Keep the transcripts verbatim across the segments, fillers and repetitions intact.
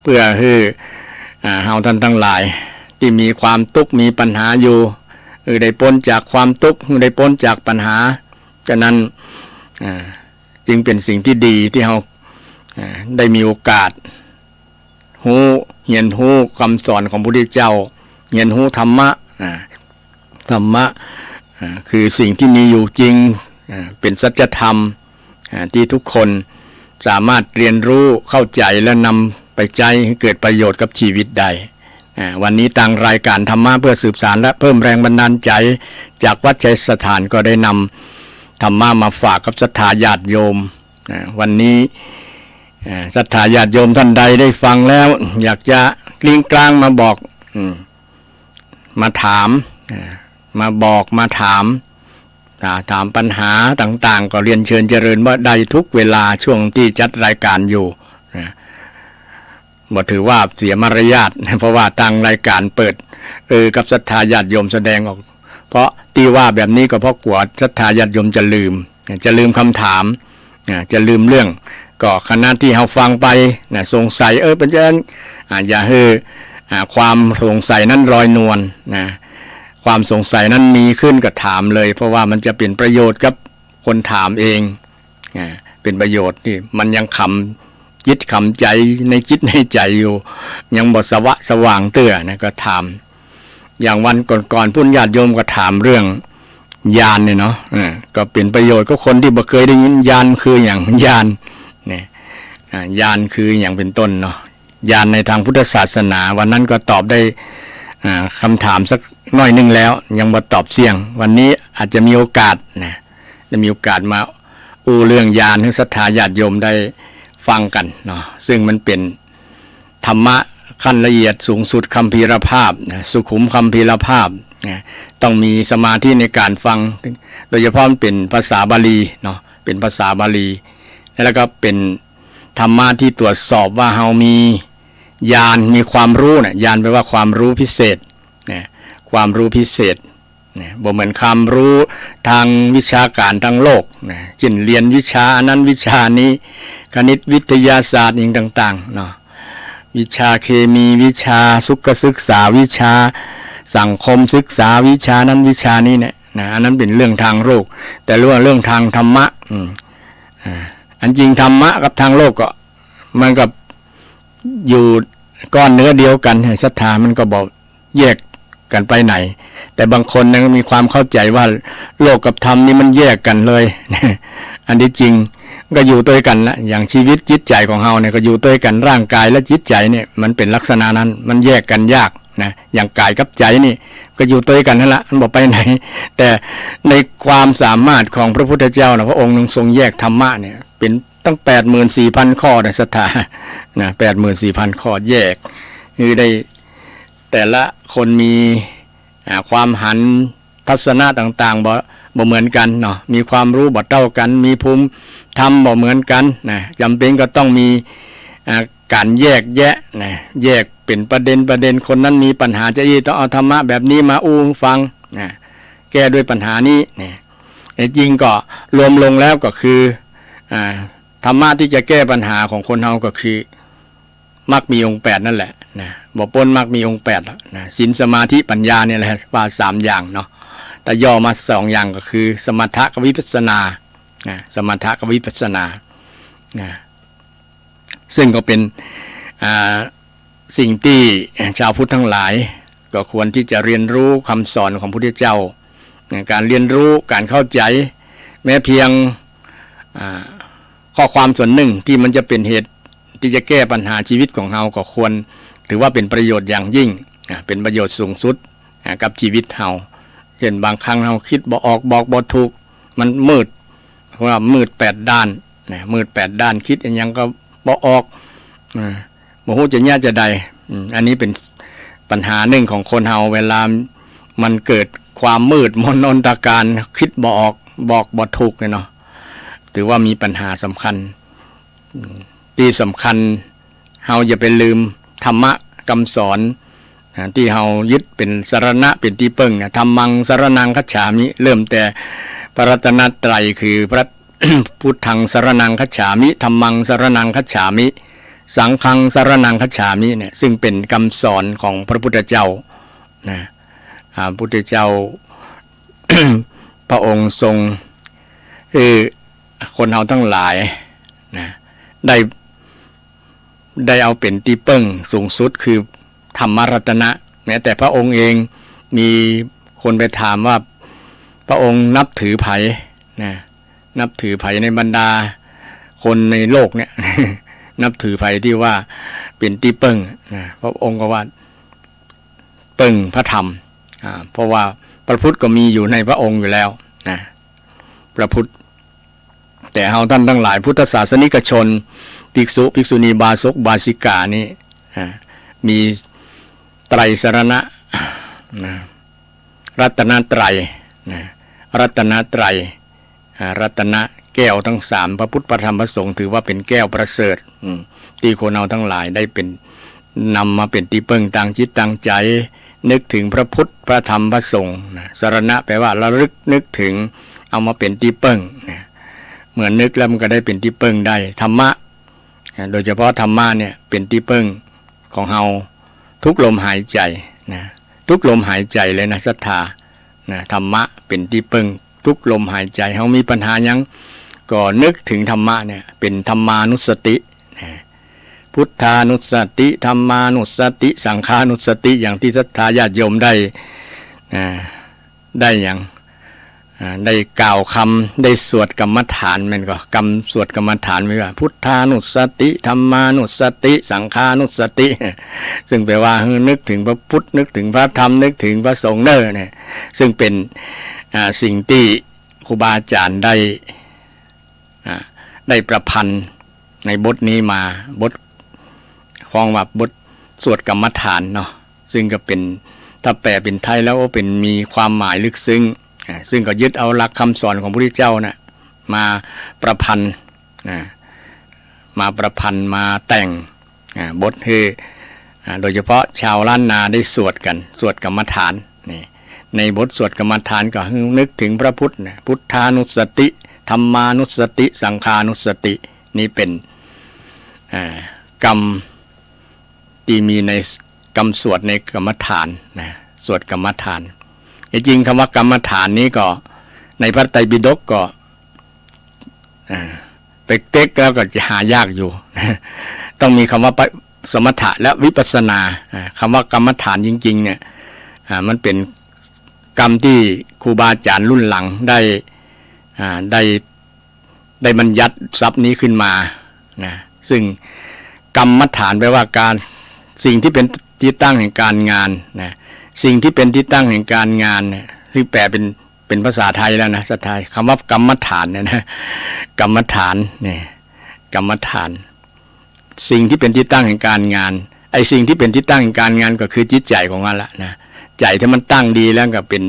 พื่อหื้อ อ่า เฮาท่านตังหลายตี้มีความตุ๊กข์มีปัญหาอยู่ หื้อได้ป๊นจากความตุ๊กข์ หื้อได้ป๊นจากปัญหา ฉะนั้น อ่า จึงเป๋นสิ่งตี้ดีตี้เฮา อ่า ได้มีโอกาส ฮู้ เฮียนฮู้กำสอนของพระพุทธเจ้า เฮียนฮู้ธรรมะ อ่า ธรรมะ อ่า คือสิ่งตี้มีอยู่จริง อ่า เป๋นสัจธรรม อ่า ตี้ทุกคนสามารถเฮียนฮู้เข้าใจ๋และนำไปใจ๊หื้อเกิดประโยชน์กับจีวิตได้ อ่า วันนี้ตางรายก๋านธรรมะเพื่อสืบสานและเพิ่มแรงบันดาลใจ๋ จากวัดชัยสถานก็ได้นำธรรมะมาฝากกับศรัทธาญาติโยม อ่า วันนี้ อ่า ศรัทธาญาติโยมท่านใดได้ฟังแล้ว อยากจะกริ้งกร้างมาบอก อืม มาถาม อ่า มาบอก มาถาม อ่า ถามปัญหาต่างๆ ก็เฮียนเชิญเจริญว่าได้ทุกเวลาช่วงตี้จัดรายก๋านอยู่ นะ บ่ถือว่าเสียมารยาท เพราะว่าตางรายก๋านเปิด เออ กับศรัทธาญาติโยมแสดงออก เพราะตี้ว่าแบบนี้ก็เพราะกั๋วศรัทธาญาติโยมจะลืม จะลืมคำถาม อ่า จะลืมเรื่อง ก็ขณะตี้เฮาฟังไป นะ สงสัย เออ เป๋นจั้น อ่า อย่าหื้อ อ่า ความสงสัยนั้นลอยนวล นะ ความสงสัยนั้นมีขึ้นก็ถามเลย เพราะว่ามันจะเป๋นประโยชน์กับคนถามเอง อ่า เป๋นประโยชน์ตี้มันยังขำจิตขำใจ๋ในจิตในใจ๋อยู่ ยังบ่สวะสว่างเตื้อนะ ก็ถาม อย่างวันก่อนๆ ปู้นญาติโยมก็ถามเรื่องญาณเนี่ยเนาะ อ่า ก็เป๋นประโยชน์กับคนตี้บ่เกยได้ยิน ญาณคือหยัง ญาณ เนี่ย อ่า ญาณคือหยังเป๋นต้นเนาะ ญาณในตางพุทธศาสนา วันนั้นก็ตอบได้ อ่า คำถามสักหน้อยนึ่งแล้ว ยังบ่ตอบเสี้ยง วันนี้อาจจะมีโอกาสนะ ได้มีโอกาสมาอู้เรื่องญาณหื้อศรัทธาญาติโยมได้ฟังกั๋นเนาะ ซึ่งมันเป๋นธรรมะขั้นละเอียดสูงสุด คัมภีรภาพนะ สุขุมคัมภีรภาพนะ ต้องมีสมาธิในก๋านฟัง โดยเฉพาะมันเป๋นภาษาบาลีเนาะ เป๋นภาษาบาลี แล้วก็เป๋นธรรมะตี้ตรวจสอบว่าเฮามีญาณ มีความฮู้นะ ญาณแปลว่าความฮู้พิเศษนะ ความฮู้พิเศษนะ บ่เหมือนความฮู้ตางวิชาก๋านตางโลกนะ เจ้นเฮียนวิชาอันนั้นวิชานี้ คณิตวิทยาศาสตร์หยังต่างๆ เนาะ วิชาเคมี วิชาสุขศึกษา วิชาสังคมศึกษา วิชานั้นวิชานี้เนี่ยนะ อันนั้นเป๋นเรื่องตางโลก แต่เรื่อง เรื่องตางธรรมะ อืม อ่า อันจริงธรรมะกับตางโลกก็ มันก็อยู่ก้อนเนื้อเดียวกั๋น ศรัทธามันก็บ่แยกกั๋นไปไหน แต่บางคนนะมีความเข้าใจ๋ว่าโลกกับธรรมนี่มันแยกกั๋นเลย อันที่จริงก็อยู่ตวยกั๋นนะ อย่างจีวิตจิตใจ๋ของเฮาเนี่ยก็อยู่ตวยกั๋น ร่างก๋ายและจิตใจ๋เนี่ยมันเป๋นลักษณะนั้น มันแยกกั๋นยากนะ อย่างก๋ายกับใจ๋นี่ก็อยู่ตวยกั๋นหั้นละ มันบ่ไปไหน แต่ในความสามารถของพระพุทธเจ้านะ พระองค์ทรงแยกธรรมะเนี่ยเป๋น ตั้งแปดหมื่นสี่พันข้อนะ ศรัทธา นะ แปดหมื่นสี่พันข้อ แยก คือได้ แต่ละคนมี อ่า ความหัน ทัศนะต่างๆ บ่ บ่เหมือนกั๋นเนาะ มีความฮู้บ่เต้ากั๋น มีภูมิธรรมบ่เหมือนกั๋นนะ จ๋ำเป๋นก็ต้องมี อ่า ก๋านแยกแยะนะ แยกเป๋นประเด็นประเด็น คนนั้นมีปัญหาจะอี้ ต้องเอาธรรมะแบบนี้มาอู้ฟังนะ แก้ด้วยปัญหานี้นะ แต่จริงก็รวมลงแล้วก็คือ อ่า ธรรมะตี้จะแก้ปัญหาของคนเฮาก็คือ มรรคมีองค์แปดนั่นแหละนะ บ่ป๊นมรรคมีองค์แปดหรอกนะ ศีล สมาธิ ปัญญาเนี่ยแหละว่าสามอย่างเนาะ แต่ย่อมาสองอย่างก็คือสมถะกับวิปัสสนานะ สมถะกับวิปัสสนานะ ซึ่งก็เป๋น อ่า สิ่งตี้ชาวพุทธตังหลาย ก็ควรตี้จะเฮียนฮู้กำสอนของพระพุทธเจ้า ก๋านเฮียนฮู้ ก๋านเข้าใจ๋ แม้เปียง อ่า ข้อความส่วนนึ่งตี้มันจะเป๋นเหตุตี้จะแก้ปัญหาจีวิตของเฮาก็ควรถือว่าเป๋นประโยชน์อย่างยิ่ง อ่า เป๋นประโยชน์สูงสุด อ่า กับจีวิตเฮา เช่นบางครั้งเฮาคิดบ่ออก บอกบ่ถูก มันมืด เรียกว่ามืดแปดด้านนะ มืดแปดด้าน คิดอะหยังก็บ่ออก อ่า บ่ฮู้จะเยียะจะใด อืม อันนี้เป๋นปัญหานึ่งของคนเฮา เวลามันเกิดความมืดมนอนตการ คิดบ่ออก บอกบ่ถูกเนี่ยเนาะ ถือว่ามีปัญหาสำคัญ อืม ตี้สำคัญ เฮาอย่าไปลืมธรรมะกำสอน นะ ตี้เฮายึดเป๋นสรณะ เป๋นตี้เปิ้งนะ ธัมมัง สรณัง คัจฉามิ เริ่มแต่พระรัตนตรัย คือพระ พุทธัง สรณัง คัจฉามิ ธัมมัง สรณัง คัจฉามิ สังฆังสรณังคัจฉามิเนี่ย ซึ่งเป๋นกำสอนของพระพุทธเจ้านะ อ่า พุทธเจ้า พระองค์ทรง คือคนเฮาตังหลายนะ ได้ ได้เอาเป๋นตี้เปิ้งสูงสุดคือธรรมรัตนะ แม้แต่พระองค์เอง มีคนไปถามว่าพระองค์นับถือใผนะ นับถือใผในบรรดาคนในโลกเนี่ย นับถือใผตี้ว่าเป๋นตี้เปิ้งนะ พระองค์ก็ว่าเปิ้งพระธรรม อ่า เพราะว่าพระพุทธก็มีอยู่ในพระองค์อยู่แล้วนะ พระพุทธ แต่เฮาต้านตังหลายพุทธศาสนิกชน ภิกษุ ภิกษุณี อุบาสก อุบาสิกานี่ อ่า มีไตรสรณะ นะ รัตนตรัย นะ รัตนตรัย อ่า รัตนะแก้วตังสาม พระพุทธ พระธรรม พระสงฆ์ ถือว่าเป๋นแก้วประเสริฐ อืม ตี้คนเฮาตังหลายได้เป๋น นำมาเป๋นตี้เปิ้งตางจิตตางใจ๋ นึกเถิงพระพุทธ พระธรรม พระสงฆ์นะ สรณะแปลว่าระลึกนึกเถิง เอามาเป๋นตี้เปิ้งนะ เมื่อนึกแล้วมันก็ได้เป๋นตี้เปิ้งได้ ธรรมะนะ โดยเฉพาะธรรมะเนี่ยเป๋นตี้เปิ้งของเฮาทุกลมหายใจ๋นะ ทุกลมหายใจ๋เลยนะ ศรัทธานะ ธรรมะเป๋นตี้เปิ้งทุกลมหายใจ๋ เฮามีปัญหาหยังก็นึกเถิงธรรมะเนี่ย เป๋นธรรมานุสตินะ พุทธานุสติ ธรรมานุสติ สังฆานุสติ อย่างตี้ศรัทธาญาติโยมได้ อ่า ได้หยัง อ่า ได้กล่าวกำ ได้สวดกรรมฐานแม่นก่อ กำสวดกรรมฐานมีว่า พุทธานุสติ ธรรมานุสติ สังฆานุสติ ซึ่งแปลว่าหื้อนึกเถิงพระพุทธ นึกเถิงพระธรรม นึกเถิงพระสงฆ์เน่อเนี่ย ซึ่งเป๋น อ่า สิ่งตี้ครูบาอาจ๋ารย์ได้ อ่า ได้ประพันธ์ในบทนี้มา บท ฮ้องว่าบทสวดกรรมฐานเนาะ ซึ่งก็เป๋น ถ้าแปลเป๋นไทยแล้วก็เป๋นมีความหมายลึกซึ้ง อ่า ซึ่งก็ยึดเอาหลักกำสอนของพระพุทธเจ้าน่ะมาประพันธ์ อ่า มาประพันธ์ มาแต่ง อ่า บทหื้อ อ่า โดยเฉพาะชาวล้านนาได้สวดกั๋น สวดกรรมฐาน นี่ ในบทสวดกรรมฐานก็หื้อนึกเถิงพระพุทธนะ พุทธานุสติ ธรรมานุสติ สังฆานุสติ นี่เป๋น อ่า กำตี้มีในกำสวดในกรรมฐานนะ สวดกรรมฐาน จริงๆ กำว่ากรรมฐานนี้ก็ในพระไตรปิฎกก็ อ่า ไปเก๊กแล้วก็จะหายากอยู่ ต้องมีกำว่าปะ สมถะและวิปัสสนา อ่า กำว่ากรรมฐานจริงๆ เนี่ย อ่า มันเป๋นกำตี้ครูบาอาจ๋ารย์รุ่นหลังได้ อ่า ได้ ได้บัญญัติศัพท์นี้ขึ้นมานะ ซึ่งกรรมฐานแปลว่าการ สิ่งที่เป๋นตี้ตั้งแห่งการงานนะ สิ่งที่เป๋นตี้ตั้งแห่งการงานเนี่ย ซึ่งแปลเป๋น เป๋นภาษาไทยแล้วนะ ศรัทธา กำว่ากรรมฐานเนี่ยนะ กรรมฐานเนี่ย กรรมฐาน สิ่งตี้เป๋นตี้ตั้งแห่งการงาน ไอ้สิ่งตี้เป๋นตี้ตั้งแห่งการงานก็คือจิตใจ๋ของเฮาละนะ ใจ๋ตี้มันตั้งดีแล้วก็เป๋น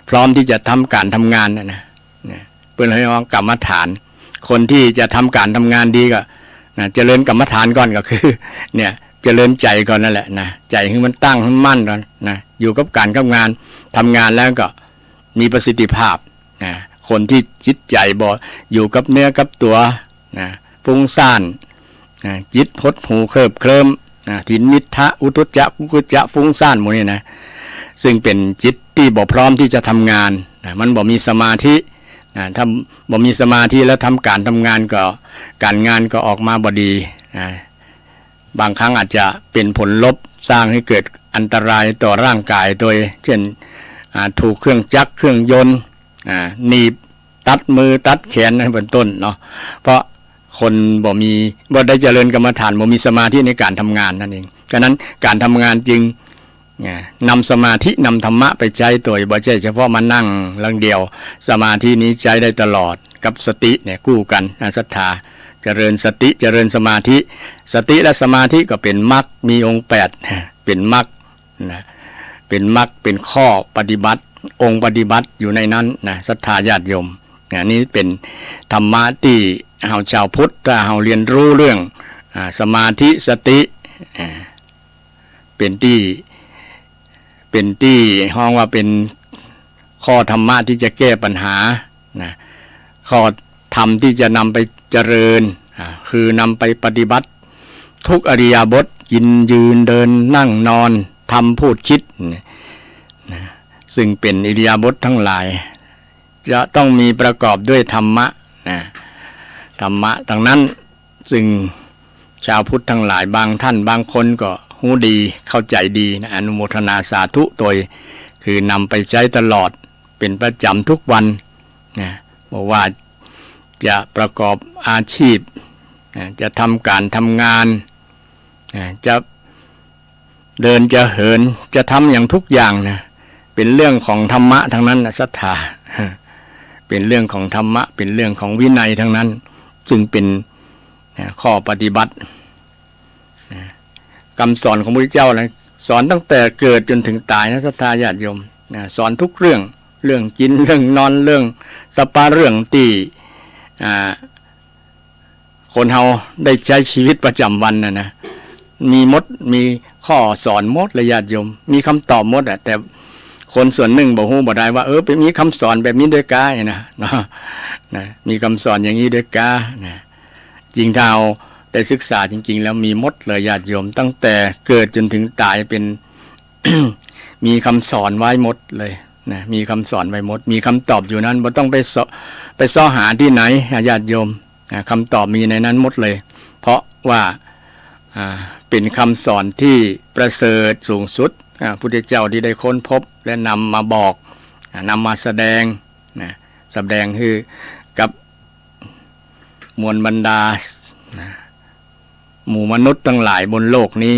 พร้อมตี้จะทำก๋านทำงานน่ะนะ นะ เปิ้นเรียกว่ากรรมฐาน คนตี้จะทำก๋านทำงานดีก็ นะ เจริญกรรมฐานก่อนก็คือ เนี่ย เจริญใจ๋ก่อนนั่นแหละนะ ใจ๋หื้อมันตั้งหื้อมั่นก่อนนะ อยู่กับก๋านกับงาน ทำงานแล้วก็มีประสิทธิภาพนะ คนตี้จิตใจ๋บ่อยู่กับเนื้อกับตั๋วนะ ฟุ้งซ่านนะ จิตหดหู่เคลิบเคลิ้มนะ ถินมิทธะ อุทธัจจะ กุกุจจะ ฟุ้งซ่านหมู่นี้นะ ซึ่งเป๋นจิตตี้บ่พร้อมตี้จะทำงานนะ มันบ่มีสมาธินะ ถ้าบ่มีสมาธิแล้วทำก๋านทำงานก็ ก๋านงานก็ออกมาบ่ดีนะ บางครั้งอาจจะเป๋นผลลบ สร้างหื้อเกิดอันตรายต่อร่างก๋ายโตย เจ้น อ่า ถูกเครื่องจักรเครื่องยนต์ อ่า หนีบตัดมือตัดแขนนั่นเป๋นต้นเนาะ เพราะคนบ่มี บ่ได้เจริญกรรมฐาน บ่มีสมาธิในก๋านทำงานนั่นเอง ฉะนั้นก๋านทำงานจึง อ่า นำสมาธินำธรรมะไปใจ๊โตย บ่ใจ้เฉพาะมานั่งหลังเดียว สมาธินี้ใจ๊ได้ตลอดกับสติเนี่ย คู่กั๋นนะ ศรัทธา เจริญสติ เจริญสมาธิ สติและสมาธิก็เป๋นมรรค มีองค์แปด เป๋นมรรคนะ เป๋นมรรค เป๋นข้อปฏิบัติ องค์ปฏิบัติอยู่ในนั้นนะ ศรัทธาญาติโยมนะ นี่เป๋นธรรมะตี้เฮาชาวพุทธ ถ้าเฮาเรียนรู้เรื่อง อ่า สมาธิ สติ อ่า เป๋นตี้ เป๋นตี้ฮ้องว่าเป๋นข้อธรรมะตี้จะแก้ปัญหานะ ข้อธรรมตี้จะนำไปเจริญ อ่า คือนำไปปฏิบัติ ทุกอิริยาบถ กินยืนเดินนั่งนอน ทำพูดคิด เนี่ย นะ ซึ่งเป๋นอิริยาบถตังหลาย จะต้องมีประกอบด้วยธรรมะ นะ ธรรมะตังนั้น ซึ่งชาวพุทธตังหลายบางท่านบางคนก็ฮู้ดีเข้าใจ๋ดีนะ อนุโมทนาสาธุตวย คือนำไปใจ๊ตลอดเป๋นประจ๋ำทุกวันนะ บ่ว่าจะประกอบอาชีพนะ จะทำก๋านทำงานนะ จะเดินจะเหิน จะทำหยังทุกอย่างนะ เป๋นเรื่องของธรรมะตังนั้นนะ ศรัทธา เป๋นเรื่องของธรรมะ เป๋นเรื่องของวินัยตังนั้น ซึ่งเป๋น นะ ข้อปฏิบัติ นะ กำสอนของพระพุทธเจ้านะ สอนตั้งแต่เกิดจ๋นเถิงต๋ายนะ ศรัทธาญาติโยม นะ สอนทุกเรื่อง เรื่องกิ๋น เรื่องนอน เรื่องสะปะ เรื่องตี้ อ่า คนเฮาได้ใจ๊ชีวิตประจ๋ำวันน่ะนะ มีหมด มีข้อสอนหมดเลยญาติโยม มีกำตอบหมดอะ แต่คนส่วนนึ่งบ่ฮู้บ่ได้ว่า เออ ไปมีกำสอนแบบนี้ด้วยก้า นะ เนาะ นะ มีกำสอนอย่างนี้ด้วยก้า นะ จริงถ้าเฮาได้ศึกษาจริงๆ แล้วมีหมดเลยญาติโยม ตั้งแต่เกิดจ๋นเถิงต๋ายเป๋น มีกำสอนไว้หมดเลยนะ มีกำสอนไว้หมด มีกำตอบอยู่นั้น บ่ต้องไปเซาะ ไปเซาะหาตี้ไหนนะญาติโยมนะ กำตอบมีในนั้นหมดเลย เพราะว่า อ่า เป๋นกำสอนตี้ประเสริฐสูงสุด อ่า พุทธเจ้าตี้ได้ค้นพบและนำมาบอก อ่า นำมาแสดงนะ แสดงหื้อกับมวลบรรดานะ หมู่มนุษย์ตังหลายบนโลกนี้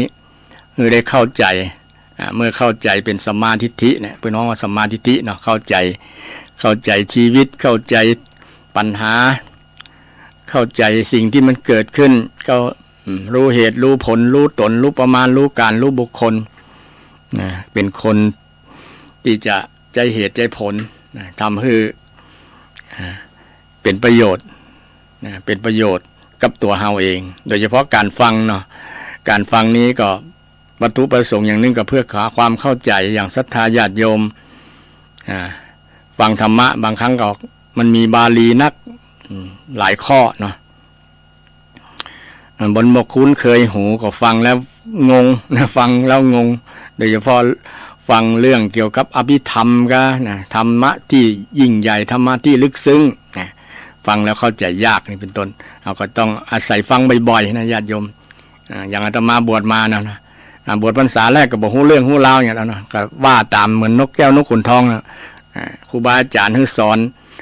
หื้อได้เข้าใจ๋ อ่า เมื่อเข้าใจ๋เป๋นสัมมาทิฏฐิเนี่ย เปิ้นฮ้องว่าสัมมาทิฏฐิเนาะ เข้าใจ๋ เข้าใจ๋ชีวิต เข้าใจ๋ปัญหา เข้าใจ๋สิ่งตี้มันเกิดขึ้น ก็ อืม ฮู้เหตุ ฮู้ผล ฮู้ต๋น ฮู้ประมาณ ฮู้ก๋าน ฮู้บุคคล นะ เป๋นคนตี้จะใจ๊เหตุใจ๊ผล นะ ทำหื้อ อ่า เป๋นประโยชน์ นะ เป๋นประโยชน์กับตั๋วเฮาเอง โดยเฉพาะก๋านฟังเนาะ ก๋านฟังนี้ก็วัตถุประสงค์อย่างนึ่งก็เพื่อหาความเข้าใจ๋ อย่างศรัทธาญาติโยม อ่า ฟังธรรมะบางครั้งก็มันมีบาลีนัก อืม หลายข้อเนาะ อ่า บนบ่คุ้นเคยหูก็ฟังแล้วงงนะ ฟังแล้วงง โดยเฉพาะฟังเรื่องเกี่ยวกับอภิธรรมก็นะ ธรรมะตี้ยิ่งใหญ่ ธรรมะตี้ลึกซึ้งนะ ฟังแล้วเข้าใจ๋ยากนี่เป๋นต้น เฮาก็ต้องอาศัยฟังบ่อยๆ นะญาติโยม อ่า อย่างอาตมาบวชมานะ นะ อ่า บวชพรรษาแรกก็บ่ฮู้เรื่องฮู้ราวหยังแล้วเนาะ ก็ว่าต๋ามเหมือนนกแก้วนกขุนทองนะ อ่า ครูบาอาจ๋ารย์หื้อสอน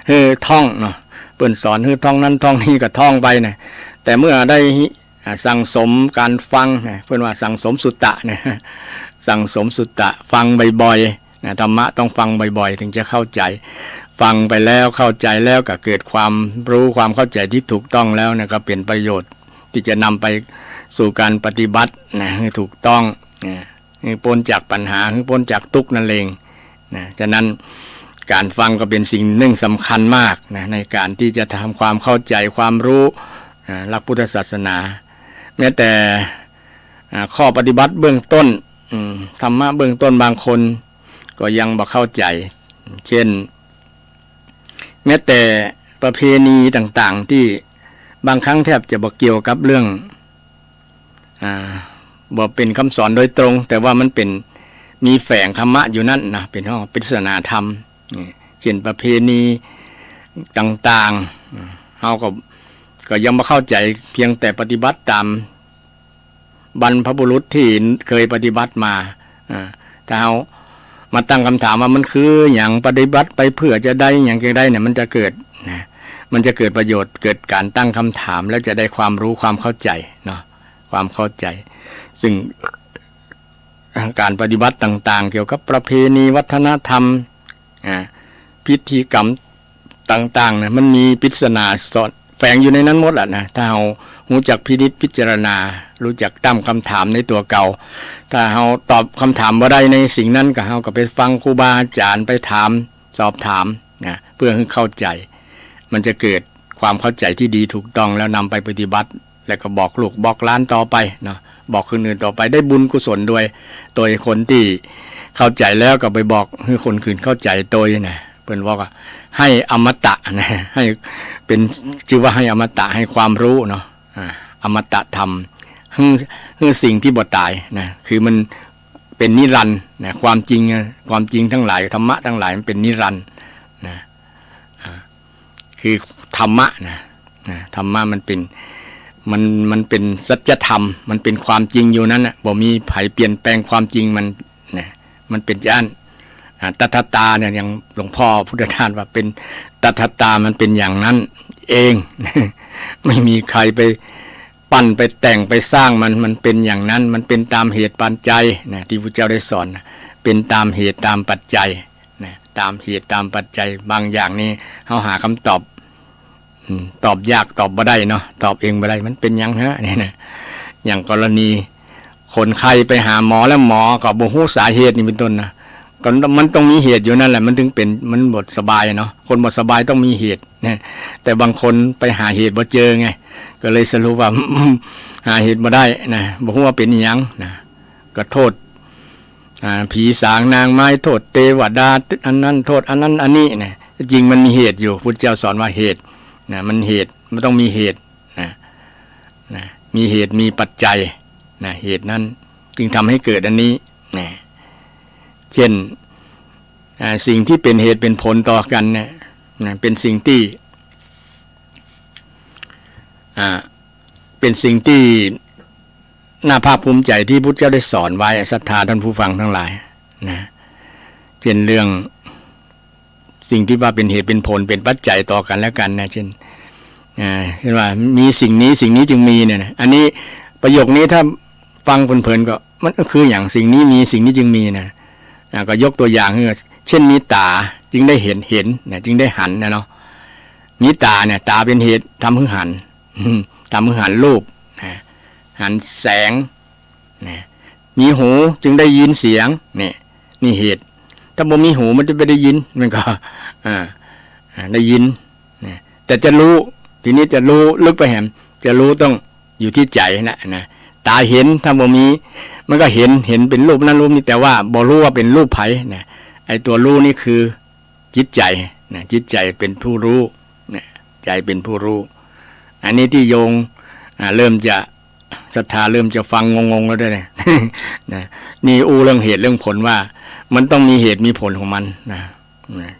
หื้อท่องเนาะ เปิ้นสอนหื้อท่องนั้นท่องนี้ก็ท่องไปนะ แต่เมื่อได้ อ่า สั่งสมก๋านฟังนะ เปิ้นว่าสั่งสมสุตตะนะ สั่งสมสุตตะ ฟังบ่อยๆ นะ ธรรมะต้องฟังบ่อยๆ เถิงจะเข้าใจ๋ ฟังไปแล้วเข้าใจ๋แล้วก็เกิดความฮู้ความเข้าใจ๋ตี้ถูกต้องแล้วนะ ก็เป๋นประโยชน์ตี้จะนำไปสู่ก๋านปฏิบัตินะ หื้อถูกต้องนะ หื้อป๊นจากปัญหา หื้อป๊นจากตุ๊กข์นั่นเองนะ ฉะนั้นก๋านฟังก็เป๋นสิ่งนึ่งสำคัญมากนะ ในก๋านตี้จะทำความเข้าใจ๋ความฮู้นะ หลักพุทธศาสนา แม้แต่ อ่า ข้อปฏิบัติเบื้องต้น อืม ธรรมะเบื้องต้นบางคนก็ยังบ่เข้าใจ๋ เช่น แม้แต่ประเพณีต่างๆ ตี้บางครั้งแทบจะบ่เกี่ยวกับเรื่อง อ่า บ่เป๋นกำสอนโดยตรง แต่ว่ามันเป๋น มีแฝงธรรมะอยู่นั้นนะ เป๋นฮ้องปริศนาธรรม นี่ เช่นประเพณีต่างๆ อืม เฮาก็ ก็ยังบ่เข้าใจ๋ เพียงแต่ปฏิบัติต๋าม บรรพบุรุษตี้เคยปฏิบัติมา อ่า ถ้าเฮามาตั้งกำถามว่ามันคือหยัง ปฏิบัติไปเพื่อจะได้หยังจะได้เนี่ย มันจะเกิดนะ มันจะเกิดประโยชน์ เกิดก๋านตั้งกำถาม แล้วจะได้ความฮู้ความเข้าใจ๋เนาะ ความเข้าใจ๋ ซึ่งก๋านปฏิบัติต่างๆ เกี่ยวกับประเพณีวัฒนธรรม อ่า พิธีกรรมต่างๆ นะ มันมีปริศนาซ่อนแฝงอยู่ในนั้นหมดแหละนะ ถ้าเฮาฮู้จักพินิจพิจารณา ฮู้จักตั้งกำถามในตั๋วเก่า ถ้าเฮาตอบกำถามบ่ได้ในสิ่งนั้น ก็เฮาก็ไปฟังครูบาอาจ๋ารย์ ไปถาม สอบถามนะ เพื่อหื้อเข้าใจ๋ มันจะเกิดความเข้าใจ๋ตี้ดีถูกต้อง แล้วนำไปปฏิบัติ แล้วก็บอกลูกบอกหลานต่อไปเนาะ บอกคนอื่นต่อไป ได้บุญกุศลด้วย โตยคนตี้เข้าใจ๋แล้วก็ไปบอกหื้อคนอื่นเข้าใจ๋โตยนะ เปิ้นบอกว่าให้อมตะนะ ให้เป๋น จื้อว่าให้อมตะ ให้ความฮู้เนาะ อ่า อมตะธรรม หื้อ หื้อสิ่งตี้บ่ต๋ายนะ คือมันเป๋นนิรันดร์นะ ความจริงนะ ความจริงตังหลาย ธรรมะตังหลายมันเป๋นนิรันดร์นะ อ่า คือธรรมะนะ นะ ธรรมะมันเป๋น มัน มันเป๋นสัจธรรม มันเป๋นความจริงอยู่นั้นน่ะ บ่มีใผเปลี่ยนแปลงความจริงมันนะ มันเป๋นจะอั้น อ่า ตถตาเนี่ย อย่างหลวงพ่อพุทธทาสว่าเป๋นตถตา มันเป๋นอย่างนั้นเอง ไม่มีใครไปปั้นไปแต่งไปสร้างมัน มันเป๋นอย่างนั้น มันเป๋นต๋ามเหตุปัจจัยนะ ตี้พุทธเจ้าได้สอนนะ เป๋นต๋ามเหตุต๋ามปัจจัยนะ ต๋ามเหตุต๋ามปัจจัย บางอย่างนี่เฮาหาคำตอบ อืม ตอบยาก ตอบบ่ได้เนาะ ตอบเองบ่ได้ มันเป๋นหยังฮะ เนี่ยนะ อย่างกรณีคนไข้ไปหาหมอแล้วหมอก็บ่ฮู้สาเหตุนี่เป๋นต้นนะ ก็มันต้องมีเหตุอยู่นั่นแหละ มันถึงเป๋น มันบ่สบายเนาะ คนบ่สบายต้องมีเหตุนะ แต่บางคนไปหาเหตุบ่เจอไง ก็เลยสรุปว่า หาเหตุบ่ได้นะ บ่ฮู้ว่าเป๋นอิหยังนะ ก็โต้ษ อ่า ผีสางนางไม้ โต้ษเตวดา อันนั้นโต้ษอันนั้นอันนี้นะ จริงมันมีเหตุอยู่ พุทธเจ้าสอนว่าเหตุนะ มันเหตุ มันต้องมีเหตุนะ นะ มีเหตุมีปัจจัยนะ เหตุนั้นจึงทำให้เกิดอันนี้นะ เช่น อ่า สิ่งที่เป๋นเหตุเป๋นผลต่อกั๋นเนี่ยนะ เป๋นสิ่งตี้ อ่า เป๋นสิ่งตี้น่าภาคภูมิใจ๋ตี้พุทธเจ้าได้สอนไว้ ศรัทธาต้านผู้ฟังตังหลายนะ เช่นเรื่องสิ่งตี้ว่าเป๋นเหตุเป๋นผล เป๋นปัจจัยต่อกั๋นและกั๋นนะ เช่น อ่า เช่นว่ามีสิ่งนี้ สิ่งนี้จึงมีเนี่ยนะ อันนี้ประโยคนี้ถ้าฟังเผินๆ ก็มันคือหยัง สิ่งนี้มี สิ่งนี้จึงมีนะ อ่า ก็ยกตั๋วอย่างคือ เช่นมีต๋าจึงได้เห็น เห็นนะ จึงได้หันนะเนาะ มีต๋าเนี่ย ต๋าเป๋นเหตุทำหื้อหัน ทำหื้อหันรูปนะ หันแสงนะ มีหูจึงได้ยินเสียง เนี่ย นี่เหตุ ถ้าบ่มีหูมันจะไปได้ยิน มันก็ อ่า อ่า ได้ยินนะ แต่จะฮู้ ทีนี้จะฮู้ลึกไปแหม จะฮู้ต้องอยู่ตี้ใจ๋นะ นะ ต๋าเห็น ถ้าบ่มี มันก็เห็น เห็นเป๋นรูปนั้นรูปนี้ แต่ว่าบ่ฮู้ว่าเป๋นรูปใผนะ ไอ้ตั๋วฮู้นี่คือ จิตใจ๋นะ จิตใจ๋เป๋นผู้ฮู้นะ ใจ๋เป๋นผู้ฮู้ อันนี้ตี้โยม อ่า เริ่มจะ ศรัทธาเริ่มจะฟังงงๆ แล้วด้วยนะ นะ นี่อู้เรื่องเหตุเรื่องผลว่า มันต้องมีเหตุมีผลของมันนะ นะ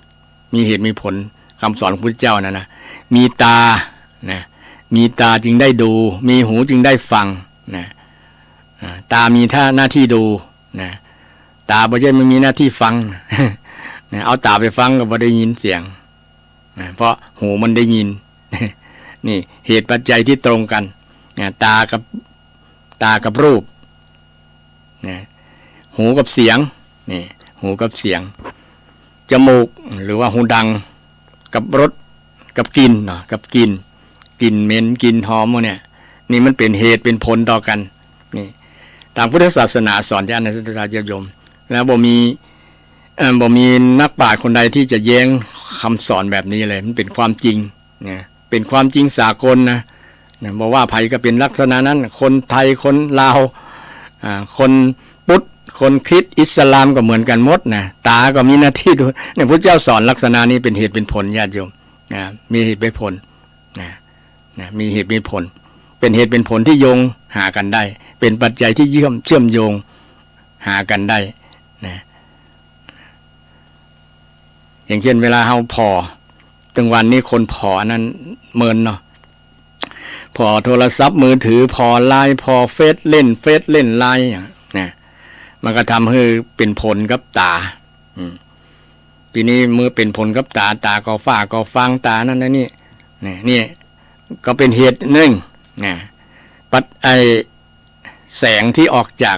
มีเหตุมีผล กำสอนของพุทธเจ้านะ นะ มีต๋านะ มีต๋าจึงได้ดู มีหูจึงได้ฟังนะ อ่า ต๋ามีท่า หน้าตี้ดูนะ ต๋าบ่ใจ้มันมีหน้าตี้ฟังนะ เอาต๋าไปฟังก็บ่ได้ยินเสียงนะ เพราะหูมันได้ยิน นี่เหตุปัจจัยตี้ตรงกั๋นนะ ต๋ากับ ต๋ากับรูปนะ หูกับเสียง นี่ หูกับเสียง จมูกหรือว่าฮูดัง กับรส กับกลิ่นเนาะ กับกลิ่น กลิ่นเหม็น กลิ่นหอมพวกเนี่ย นี่มันเป๋นเหตุเป๋นผลต่อกั๋น นี่ ต๋ามพุทธศาสนาสอนจะอั้นนะ ศรัทธาญาติโยม แล้วบ่มี เอ่อ บ่มีนักปราชญ์คนใดตี้จะแย้งกำสอนแบบนี้เลย มันเป๋นความจริงนะ เป๋นความจริงสากลนะ นะ บ่ว่าใผก็เป๋นลักษณะนั้น คนไทย คนลาว อ่า คนพุทธ คนคริสต์ อิสลามก็เหมือนกั๋นหมดนะ ต๋าก็มีหน้าตี้ดู เนี่ย พุทธเจ้าสอนลักษณะนี้เป๋นเหตุเป๋นผล ญาติโยมนะ มีเหตุมีผลนะ นะ มีเหตุมีผล เป๋นเหตุเป๋นผลตี้โยงหากั๋นได้ เป๋นปัจจัยตี้เชื่อม เชื่อมโยงหากั๋นได้นะ อย่างเช่นเวลาเฮาผ่อ ตึงวันนี้คนผ่ออันนั้นเมินเนาะ ผ่อโทรศัพท์มือถือ ผ่อไลน์ ผ่อเฟซ เล่นเฟซ เล่นไลน์อะนะ มันก็ทำหื้อเป๋นผลกับต๋า อืม ทีนี้เมื่อเป๋นผลกับต๋า ต๋าก็ฟ้าก็ฟาง ต๋านั่นนี่ นี่ นี่ก็เป๋นเหตุนึ่งนะ ปัจ ไอ้แสงตี้ออกจาก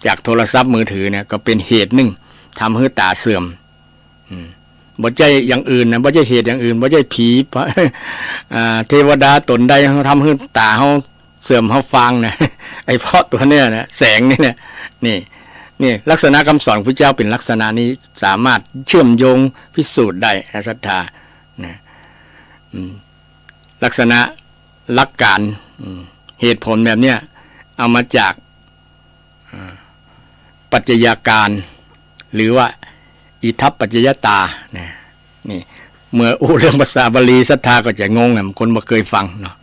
จากโทรศัพท์มือถือเนี่ย ก็เป๋นเหตุนึ่ง ทำหื้อต๋าเสื่อม อืม บ่ใจ้อย่างอื่นนะ บ่ใจ้เหตุอย่างอื่น บ่ใจ้ผี อ่า เตวดาต๋นใดทำหื้อต๋าเฮาเสื่อมเฮาฟางนะ ไอ้เพราะตั๋วเนี่ยนะ แสงนี่เนี่ย นี่ นี่ลักษณะกำสอนพุทธเจ้าเป๋นลักษณะนี้ สามารถเชื่อมโยงพิสูจน์ได้นะ ศรัทธานะ อืม ลักษณะหลักก๋าน อืม เหตุผลแบบเนี้ย เอามาจาก อ่า ปัจจัยาการ หรือว่าอิทัปปัจจยตานะ นี่ เมื่ออู้เรื่องภาษาบาลี ศรัทธาก็จะงงนะ คนบ่เกยฟังเนาะ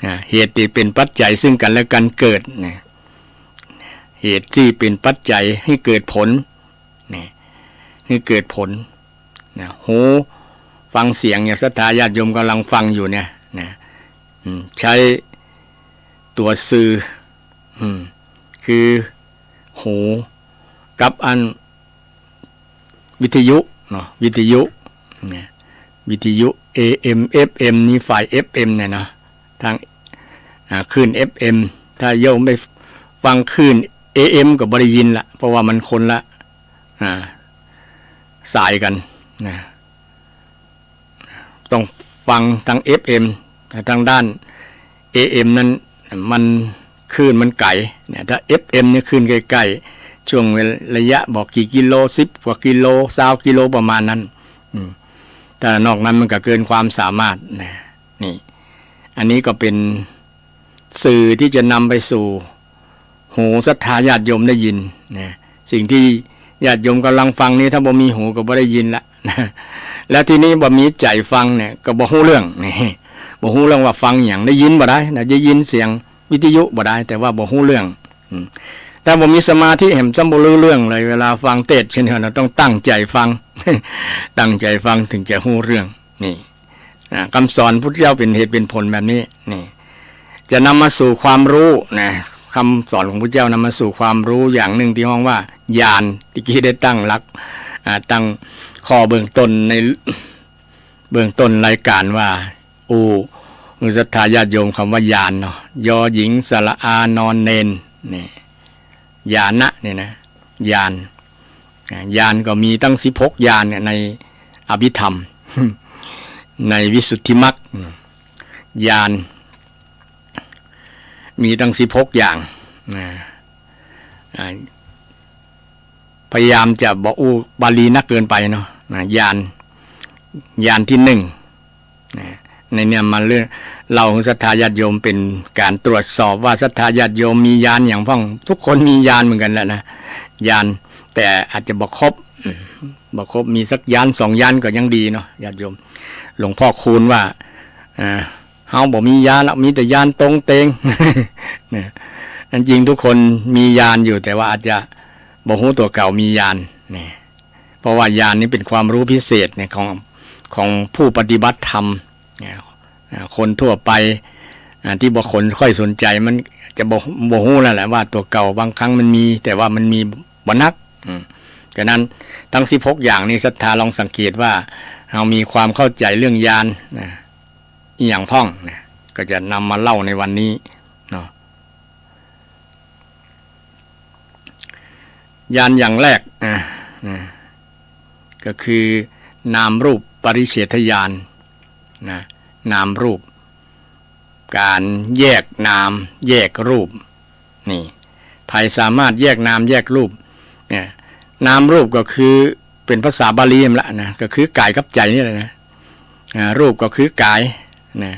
นะ เหตุตี้เป๋นปัจจัยซึ่งกั๋นและกั๋นเกิดนะ เหตุตี้เป๋นปัจจัยหื้อเกิดผลนะ หื้อเกิดผลนะ หูฟังเสียง อย่างศรัทธาญาติโยมก่ำลังฟังอยู่เนี่ยนะ อืม ใจ๊ตั๋วสื่อ อืม คือหูกับอันวิทยุเนาะ วิทยุเนี่ย วิทยุ เอเอ็ม เอฟเอ็ม นี่ ฝ่าย เอฟเอ็ม เนี่ยเนาะ ตาง อ่า คลื่น เอฟเอ็ม ถ้าโยมไปฟังคลื่น เอเอ็ม ก็บ่ได้ยินละ เพราะว่ามันคนละ อ่า สายกั๋นนะ ต้องฟังตาง เอฟเอ็ม แต่ตางด้าน เอเอ็ม นั้นมันคลื่นมันไก๋เนี่ย ถ้า เอฟเอ็ม นี่คลื่นใก้ๆ ช่วงระยะบ่กี่กิโล สิบกว่ากิโล ซาวกิโล ประมาณนั้น อืม ถ้านอกนั้นมันก็เกินความสามารถนะ นี่ อันนี้ก็เป๋น สื่อตี้จะนำไปสู่หูศรัทธาญาติโยมได้ยินนะ สิ่งตี้ญาติโยมก่ำลังฟังนี้ ถ้าบ่มีหูก็บ่ได้ยินละนะ แล้วทีนี้บ่มีใจ๋ฟังเนี่ย ก็บ่ฮู้เรื่องนี่ บ่ฮู้เรื่องว่าฟังหยัง ได้ยินบ่ได้นะ ได้ยินเสียงวิทยุบ่ได้ แต่ว่าบ่ฮู้เรื่อง อืม ถ้าบ่มีสมาธิแหมจ้ำบ่ฮู้เรื่องเลย เวลาฟังเตสน์เช่นเดียวกั๋น ต้องตั้งใจ๋ฟัง ตั้งใจ๋ฟังถึงจะฮู้เรื่อง นี่ อ่า กำสอนพุทธเจ้าเป๋นเหตุเป๋นผลแบบนี้ นี่ จะนำมาสู่ความฮู้นะ กำสอนของพุทธเจ้านำมาสู่ความฮู้อย่างนึ่งตี้ฮ้องว่าญาณ ตี้กี้ได้ตั้งหลัก อ่า ตั้งข้อเบื้องต้นใน เบื้องต้นรายก๋านว่า อู้ ศรัทธาญาติโยม กำว่าญาณเนาะ ยอหญิงสระอา นอนเณร นี่ ญาณะนี่นะ ญาณ อ่า ญาณก็มีตั้งสิบหกญาณเนี่ย ในอภิธรรม ในวิสุทธิมรรค อืม ญาณ มีตั้งสิบหกอย่างนะ อ่า พยายามจะบ่อู้บาลีนักเกินไปเนาะ นะ ญาณ ญาณตี้นึ่ง นะ ในเนี่ยมาเล่าหื้อศรัทธาญาติโยมเป๋นก๋านตรวจสอบว่าศรัทธาญาติโยมมีญาณหยังพ่อง ทุกคนมีญาณเหมือนกั๋นแหละนะ ญาณ แต่อาจจะบ่ครบ อืม บ่ครบ มีสักญาณสองญาณก็ยังดีเนาะ ญาติโยม หลวงพ่อคูณว่า อ่า เฮาบ่มีญาณละ มีแต่ญาณตรงเตง เนี่ย อันจริงทุกคนมีญาณอยู่ แต่ว่าอาจจะบ่ฮู้ตั๋วเก่ามีญาณ เนี่ย เพราะว่าญาณนี่เป๋นความฮู้พิเศษเนี่ย ของ ของผู้ปฏิบัติธรรม เนี่ย อ่า คนทั่วไป อ่า ตี้บ่คนค่อยสนใจ๋ มันจะบ่ บ่ฮู้แล้วแหละว่าตั๋วเก่าบางครั้งมันมี แต่ว่ามันมีบ่นัก อืม ฉะนั้นตังสิบหกอย่างนี้ ศรัทธาลองสังเกตว่าเฮามีความเข้าใจ๋เรื่องญาณนะ อะหยังพ่องนะ ก็จะนำมาเล่าในวันนี้เนาะ ญาณอย่างแรก อ่า นะ ก็คือนามรูปปริเฉทญาณ นะ นามรูป ก๋านแยกนามแยกรูป นี่ ใผสามารถแยกนามแยกรูป เนี่ย นามรูปก็คือ เป๋นภาษาบาลีนั่นแหละนะ ก็คือกายกับใจ๋นี่แหละนะ อ่า รูปก็คือกายนะ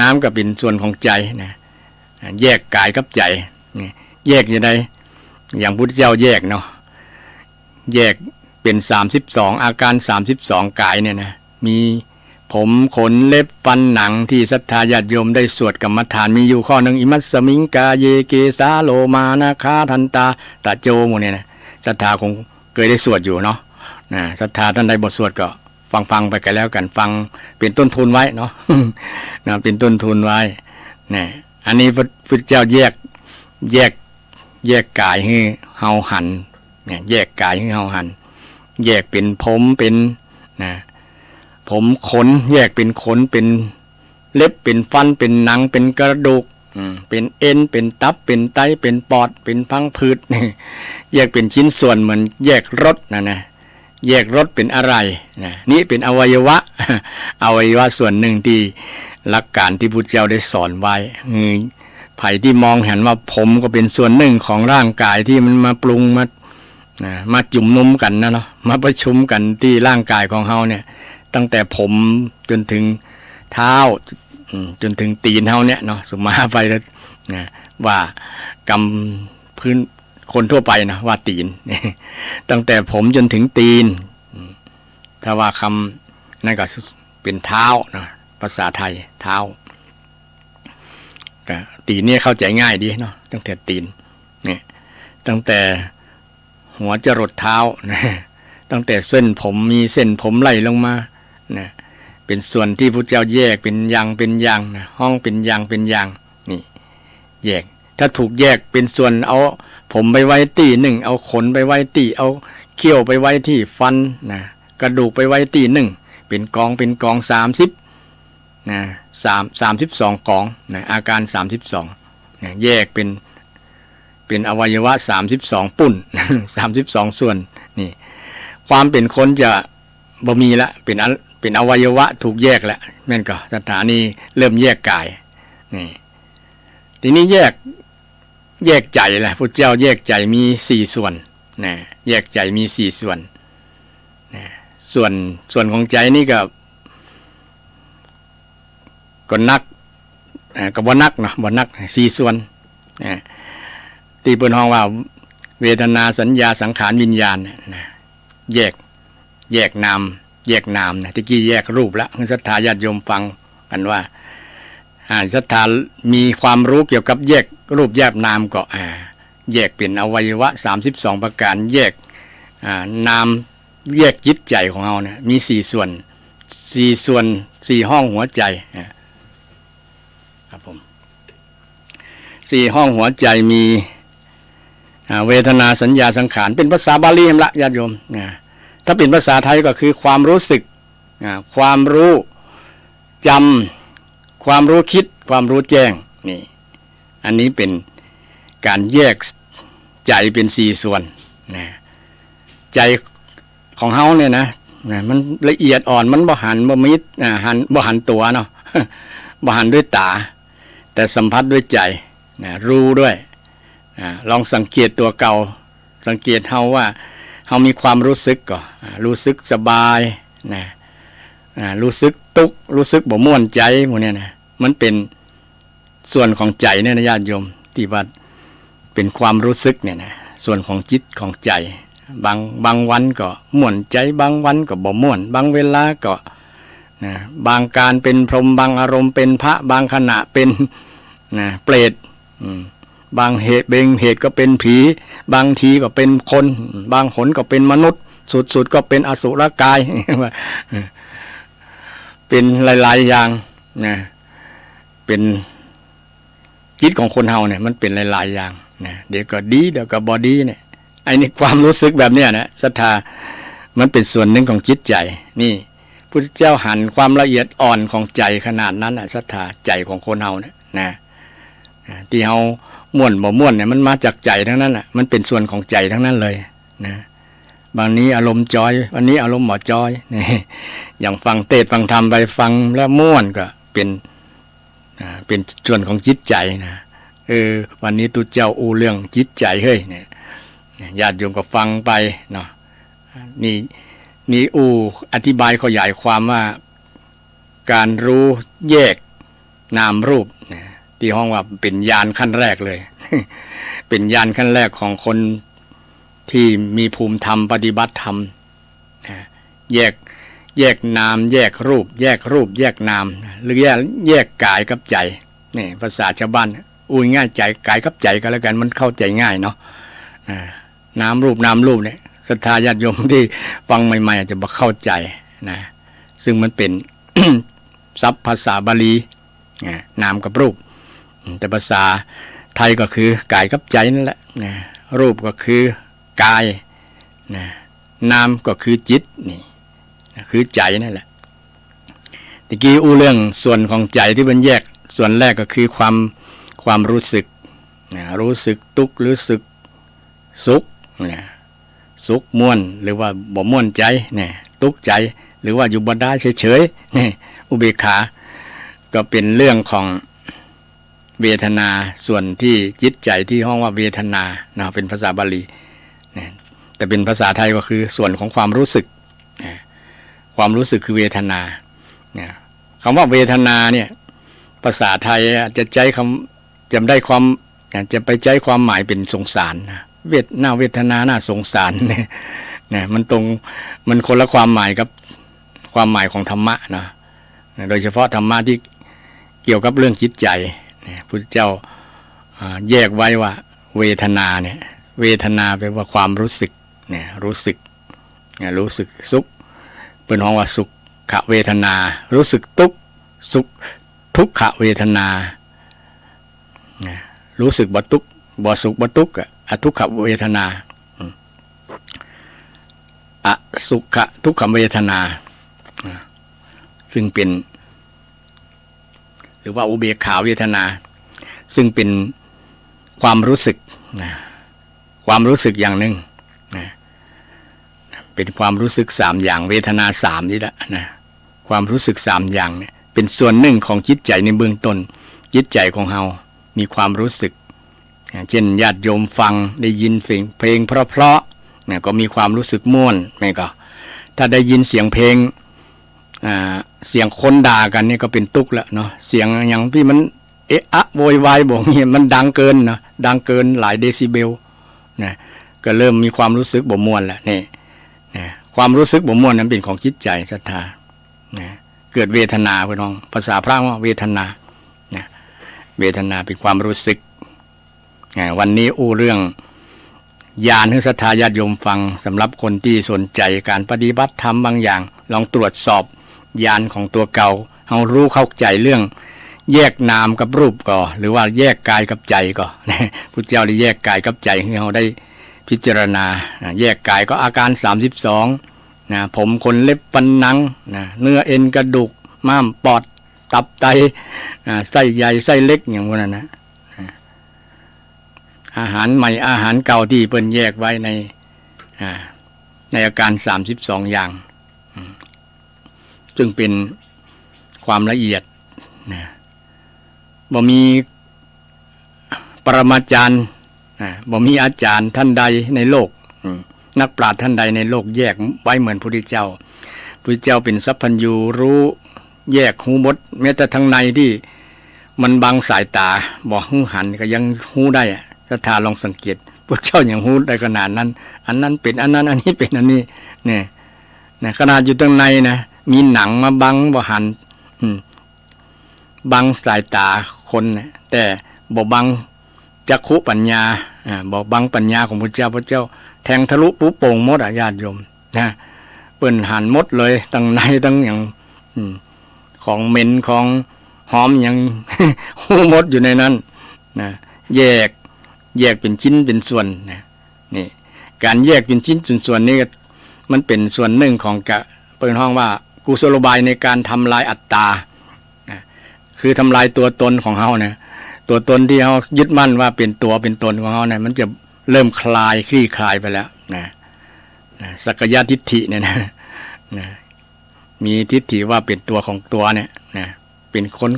นามก็เป๋นส่วนของใจ๋นะ อ่า แยกกายกับใจ๋ นี่ แยกจะได อย่างพุทธเจ้าแยกเนาะ แยกเป๋นสามสิบสอง อาก๋ารสามสิบสองกายเนี่ยนะ มีผม ขน เล็บ ฟัน หนัง ตี้ศรัทธาญาติโยมได้สวดกรรมฐาน มีอยู่ข้อนึ่ง อิมัสมิงกาเย เกสา โลมา นาคา ทันตา ตะโจ หมู่เนี่ยนะ ศรัทธาคงเกยได้สวดอยู่เนาะ นะ ศรัทธาต้านใดบ่สวดก็ฟังๆ ไปก็แล้วกั๋น ฟังเป๋นต้นทุนไว้เนาะ นะ เป๋นต้นทุนไว้ นะ อันนี้พระพุทธเจ้าแยก แยก แยกกายหื้อเฮาหัน เนี่ย แยกกายหื้อเฮาหัน แยกเป๋นผม เป๋น นะ ผม ขน แยกเป๋นขน เป๋นเล็บ เป๋นฟัน เป๋นหนัง เป๋นกระดูก อืม เป๋นเอ็น เป๋นตับ เป๋นไต เป๋นปอด เป๋นพังผืด แยกเป๋นชิ้นส่วนเหมือนแยกรถนะ นะ แยกรถเป๋นอะไหล่นะ นี่เป๋นอวัยวะ อวัยวะส่วนนึ่งตี้หลักก๋านตี้พุทธเจ้าได้สอนไว้ คือใผตี้มองหันว่าผมก็เป๋นส่วนนึ่งของร่างกายตี้มันมาปรุงมา นะ มาจุมนุมกั๋นนะเนาะ มาประชุมกั๋นตี้ร่างกายของเฮาเนี่ย ตั้งแต่ผมจ๋นเถิงเท้า อืม จ๋นเถิงตี๋นเฮาเนี่ยเนาะ สุมาไปแล้วนะ ว่ากำพื้นคนทั่วไปนะ ว่าตี๋น ตั้งแต่ผมจ๋นเถิงตี๋น อืม ถ้าว่าคำนั้นก็เป๋นเท้านะ ภาษาไทย เท้า ก็ตี๋นนี่เข้าใจ๋ง่ายดีเนาะ ตั้งแต่ตี๋น เนี่ย ตั้งแต่หัวจรดเท้านะ ตั้งแต่เส้นผม มีเส้นผมไล่ลงมานะ เป๋นส่วนตี้พุทธเจ้าแยกเป๋นอย่างเป๋นอย่างนะ ฮ้องเป๋นอย่างเป๋นอย่าง นี่ แยก ถ้าถูกแยกเป๋นส่วน เอาผมไปไว้ตี้นึ่ง เอาขนไปไว้ตี้ เอาเขี้ยวไปไว้ตี้ฟันนะ กระดูกไปไว้ตี้นึ่ง เป๋นก๋อง เป๋นก๋องสามสิบ นะ สาม สามสิบสองก๋องนะ อาก๋ารสามสิบสองนะ แยกเป๋น เป๋นอวัยวะสามสิบสองปุ้น สามสิบสองส่วน นี่ ความเป๋นคนจะบ่มีละ เป๋นอัน เป๋นอวัยวะถูกแยกละ แม่นก่อ ศรัทธานี่เริ่มแยกก๋าย นี่ ทีนี้แยก แยกใจ๋ละ พุทธเจ้าแยกใจ๋มีสี่ส่วนนะ แยกใจ๋มีสี่ส่วนนะ ส่วน ส่วนของใจ๋นี่ก็ ก็นัก อ่า ก็บ่นักเนาะ บ่นัก สี่ส่วน อ่า ตี้เปิ้นฮ้องว่า เวทนา สัญญา สังขาร วิญญาณ เนี่ยนะ แยก แยกนาม แยกนามนะ ตะกี้แยกรูปละ หื้อศรัทธาญาติโยมฟังกั๋นว่า อ่า ศรัทธามีความฮู้เกี่ยวกับแยกรูปแยกนามก็ อ่า แยกเป๋นอวัยวะสามสิบสองประก๋าน แยก อ่า นาม แยกจิตใจ๋ของเฮาเนี่ย มีสี่ส่วน สี่ส่วน สี่ห้องหัวใจ๋ อ่า ครับผม สี่ห้องหัวใจ๋มี อ่า เวทนา สัญญา สังขาร เป๋นภาษาบาลีนั่นละ ญาติโยม อ่า ถ้าเป๋นภาษาไทยก็คือความรู้สึก อ่า ความรู้จ๋ำ ความรู้คิด ความรู้แจ้ง นี่ อันนี้เป๋นก๋านแยกใจ๋เป๋นสี่ส่วนนะ ใจ๋ของเฮาเนี่ยนะ นะ มันละเอียดอ่อน มันบ่หัน บ่มิด อ่า หัน บ่หันตั๋วเนาะ บ่หันด้วยต๋า แต่สัมผัสด้วยใจ๋นะ ฮู้ด้วย อ่า ลองสังเกตตั๋วเก่า สังเกตเฮาว่า เฮามีความรู้สึกก่อ อ่า รู้สึกสบายนะ อ่า รู้สึกตุ๊กข์ รู้สึกบ่ม่วนใจ๋ หมู่เนี่ยนะ มันเป๋นส่วนของใจ๋เนี่ยนะ ญาติโยม ตี้ว่าเป๋นความรู้สึกเนี่ยนะ ส่วนของจิตของใจ๋ บาง บางวันก็ม่วนใจ๋ บางวันก็บ่ม่วน บางเวลาก็ นะ บางก๋านเป๋นพรหม บางอารมณ์เป๋นพระ บางขณะเป๋น นะ เปรต อืม บางเหตุ บางเหตุก็เป๋นผี บางทีก็เป๋นคน บางหนก็เป๋นมนุษย์ สุดๆ ก็เป๋นอสุรกาย ว่า เป๋นหลายๆ อย่างนะ เป๋น จิตของคนเฮาเนี่ยมันเป๋นหลายๆ อย่างนะ เดี๋ยวก็ดี เดี๋ยวก็บ่ดีเนี่ย ไอ้นี่ความรู้สึกแบบเนี้ยนะ ศรัทธา มันเป๋นส่วนนึ่งของจิตใจ๋ นี่ พุทธเจ้าหันความละเอียดอ่อนของใจ๋ขนาดนั้นน่ะ ศรัทธา ใจ๋ของคนเฮาเนี่ยนะ นะ ตี้เฮาม่วนบ่ม่วนเนี่ย มันมาจากใจ๋ตังนั้นน่ะ มันเป๋นส่วนของใจ๋ตังนั้นเลยนะ บางนี้อารมณ์จอย วันนี้อารมณ์บ่จอย นี่ อย่างฟังเตสน์ฟังธรรมไป ฟังแล้วม่วนก็เป๋น อ่า เป๋นส่วนของจิตใจ๋นะ เออ วันนี้ตุ๊เจ้าอู้เรื่องจิตใจ๋เฮ้ย เนี่ย ญาติโยมก็ฟังไปเนาะ นี่ นี่อู้อธิบายขยายความว่า ก๋านฮู้แยกนามรูปนะ ตี้ฮ้องว่าเป๋นญาณขั้นแรกเลย เป๋นญาณขั้นแรกของคนตี้มีภูมิธรรม ปฏิบัติธรรมนะ แยก แยกนาม แยกรูป แยกรูป แยกนาม หรือแยก แยกก๋ายกับใจ๋ นี่ ภาษาจาวบ้าน อู้ง่ายใจ๋ ก๋ายกับใจ๋ก็แล้วกั๋น มันเข้าใจ๋ง่ายเนาะ อ่า นามรูป นามรูปเนี่ย ศรัทธาญาติโยมตี้ฟังใหม่ๆ อาจจะบ่เข้าใจ๋นะ ซึ่งมันเป๋น ศัพท์ภาษาบาลี อ่า นามกับรูป อืม แต่ภาษาไทยก็คือก๋ายกับใจ๋นั่นแหละนะ รูปก็คือกายนะ นามก็คือจิต นี่ คือใจ๋นั่นแหละ ตะกี้อู้เรื่องส่วนของใจ๋ตี้มันแยก ส่วนแรกก็คือความ ความรู้สึกนะ รู้สึกตุ๊กข์ รู้สึกสุขนะ สุขม่วน หรือว่าบ่ม่วนใจ๋นะ ตุ๊กข์ใจ๋ หรือว่าอยู่บ่ได้เฉยๆ นี่ อุเบกขา ก็เป๋นเรื่องของเวทนา ส่วนตี้จิตใจ๋ตี้ฮ้องว่าเวทนาเนาะ เป๋นภาษาบาลีนะ แต่เป๋นภาษาไทยก็คือส่วนของความรู้สึกนะ ความรู้สึกคือเวทนานะ คำว่าเวทนาเนี่ย ภาษาไทยอาจจะใจ๊คำ จะได้ความ จะไปใจ๊ความหมายเป๋นสงสารนะ เวท น่าเวทนา น่าสงสาร เนี่ย นะ มันตรง มันคนละความหมายกับความหมายของธรรมะนะ นะ โดยเฉพาะธรรมะตี้เกี่ยวกับเรื่องจิตใจ๋ เนี่ย พุทธเจ้า อ่า แยกไว้ว่าเวทนาเนี่ย เวทนาแปลว่าความรู้สึก เนี่ย รู้สึก เนี่ย รู้สึกสุข เปิ้นฮ้องว่าสุขเวทนา รู้สึกตุ๊กข์ สุข ทุกขเวทนา นะ รู้สึกบ่ตุ๊กข์ บ่สุขบ่ตุ๊กข์อะ อทุกขเวทนา อืม อสุขทุกขเวทนา นะ ซึ่งเป๋น หรือว่าอุเบกขาเวทนา ซึ่งเป๋นความรู้สึกนะ ความรู้สึกอย่างนึ่งนะ เป๋นความรู้สึกสามอย่าง เวทนาสามนี่แหละนะ ความรู้สึกสามอย่างเนี่ย เป๋นส่วนนึ่งของจิตใจ๋ในเบื้องต้น จิตใจ๋ของเฮามีความรู้สึก อ่า เจ้นญาติโยมฟัง ได้ยินเสียงเพลงเพราะๆ เนี่ย ก็มีความรู้สึกม่วน แม่นก่อ ถ้าได้ยินเสียงเพลง อ่า เสียงคนด่ากั๋นนี่ก็เป๋นตุ๊กข์แล้วเนาะ เสียงอะหยังตี้มันเอะอะโวยวายบ่างี้ มันดังเกินเนาะ ดังเกินหลายเดซิเบลนะ ก็เริ่มมีความรู้สึกบ่ม่วนแล้ว นี่นะ ความรู้สึกบ่ม่วนนั้นเป๋นของจิตใจ๋ศรัทธา นะ เกิดเวทนา พี่น้อง ภาษาพระว่าเวทนา นะ เวทนาเป๋นความรู้สึก อ่า วันนี้อู้เรื่องญาณหื้อศรัทธาญาติโยมฟัง สำหรับคนตี้สนใจ๋ก๋านปฏิบัติธรรมบางอย่าง ลองตรวจสอบญาณของตั๋วเก่า เฮาฮู้เข้าใจ๋เรื่องแยกนามกับรูปก่อ หรือว่าแยกกายกับใจ๋ก่อ พุทธเจ้าได้แยกกายกับใจ๋หื้อเฮาได้พิจารณา อ่า แยกกายก็อาการสามสิบสอง นะ ผม ขน เล็บ ฟัน หนัง นะ เนื้อ เอ็น กระดูก ม้าม ปอด ตับ ไต อ่า ไส้ใหญ่ ไส้เล็ก อย่างพวกนั้นนะ อ่า อาหารใหม่ อาหารเก่าตี้เปิ้นแยกไว้ใน อ่า ในอาการสามสิบสองอย่าง อืม ซึ่งเป๋นความละเอียด นะ บ่มีปรมาจารย์ นะ บ่มีอาจ๋ารย์ต้านใดในโลก อืม นักปราชญ์ต้านใดในโลกแยกไว้เหมือนพุทธเจ้า พุทธเจ้าเป๋นสัพพัญญู ฮู้แยกฮู้หมด แม้แต่ตังในตี้มันบังสายต๋า บ่หื้อหันก็ยังฮู้ได้อะ ศรัทธาลองสังเกต พุทธเจ้ายังฮู้ได้ขนาดนั้น อันนั้นเป๋นอันนั้น อันนี้เป๋นอันนี้ เนี่ย นะ ขนาดอยู่ตังในนะ มีหนังมาบังบ่หัน อืม บังสายต๋าคนเนี่ย แต่บ่บังจักขุปัญญา อ่า บ่บังปัญญาของพุทธเจ้า พุทธเจ้าแทงทะลุปูโป่งหมดอะ ญาติโยม นะ เปิ้นหันหมดเลย ตังในตังหยัง อืม ของเหม็นของหอมหยัง ฮู้หมดอยู่ในนั้น นะ แยก แยกเป๋นชิ้นเป๋นส่วน นะ นี่ ก๋านแยกเป๋นชิ้นเป๋นส่วนนี่ก็ มันเป๋นส่วนนึ่งของกะ เปิ้นฮ้องว่ากุศโลบายในก๋านทำลายอัตตา นะ คือทำลายตั๋วตนของเฮาเนี่ย ตั๋วตนตี้เฮายึดมั่นว่าเป๋นตั๋วเป๋นตนของเฮาเนี่ย มันจะเริ่มคลาย คลี่คลายไปแล้ว นะ นะ สักกายทิฏฐิเนี่ยนะ นะ มีทิฏฐิว่าเป๋นตั๋วของตั๋วเนี่ย นะ เป๋นคน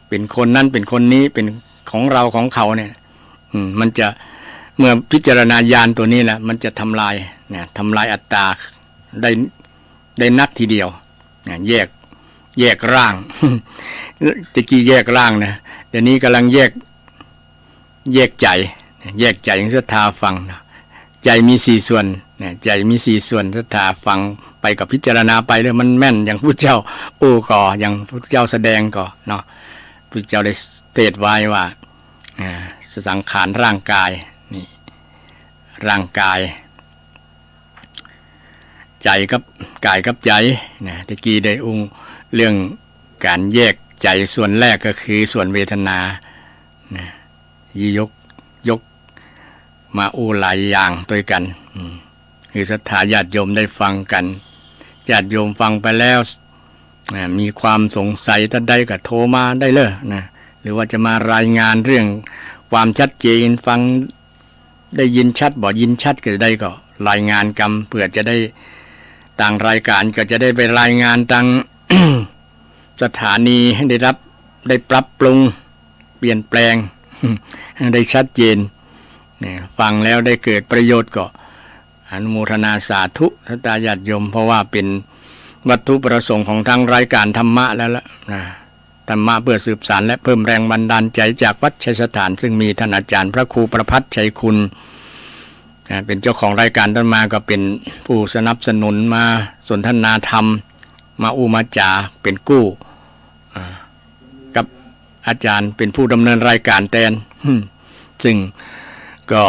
เป๋นคนนั้น เป๋นคนนี้ เป๋นของเราของเขาเนี่ย อืม มันจะ เมื่อพิจารณาญาณตั๋วนี้แล้ว มันจะทำลาย นะ ทำลายอัตตาได้ ได้นักทีเดียว นะ แยก แยกร่าง ตะกี้แยกร่างนะ เดี๋ยวนี้ก่ำลังแยก แยกใจ๋ แยกใจ๋หื้อศรัทธาฟังนะ ใจ๋มีสี่ส่วน นะ ใจ๋มีสี่ส่วน ศรัทธาฟังไปกับพิจารณาไปเด้อ มันแม่นอย่างพุทธเจ้าอู้ก่อ อย่างพุทธเจ้าแสดงก่อเนาะ พุทธเจ้าได้เตศน์ไว้ว่า อ่า สังขารร่างกาย นี่ ร่างกาย ใจ๋กับ ก๋ายกับใจ๋ นะ ตะกี้ได้อู้เรื่องก๋านแยกใจ๋ส่วนแรกก็คือส่วนเวทนา นะ ยี่ยก ยกมาอู้หลายอย่างตวยกั๋น อืม หื้อศรัทธาญาติโยมได้ฟังกั๋น ญาติโยมฟังไปแล้ว อ่า มีความสงสัยต้านใดก็โทรมาได้เลยนะ หรือว่าจะมารายงานเรื่องความชัดเจน ฟังได้ยินชัดบ่ยินชัดก็ได้ก็รายงานกำ เปื้อจะได้ ตางรายก๋านก็จะได้ไปรายงานตาง สถานีให้ได้ฮับ ได้ปรับปรุง เปลี่ยนแปลง ให้ได้ชัดเจน เนี่ย ฟังแล้วได้เกิดประโยชน์ก็อนุโมทนาสาธุ ศรัทธาญาติโยม เพราะว่าเป๋นวัตถุประสงค์ของตางรายก๋านธรรมะแล้วล่ะนะ ธรรมะเพื่อสืบสานและเพิ่มแรงบันดาลใจ๋จากวัดชัยสถาน ซึ่งมีต้านอาจ๋ารย์พระครูประภัสชัยคุณ อ่า เป๋นเจ้าของรายก๋าน อาตมาก็เป๋นผู้สนับสนุนมาสนทนาธรรม มาอู้มาจ๋าเป๋นกู้ อ่า กับ อาจารย์เป๋นผู้ดำเนินรายก๋านแตน ซึ่งก็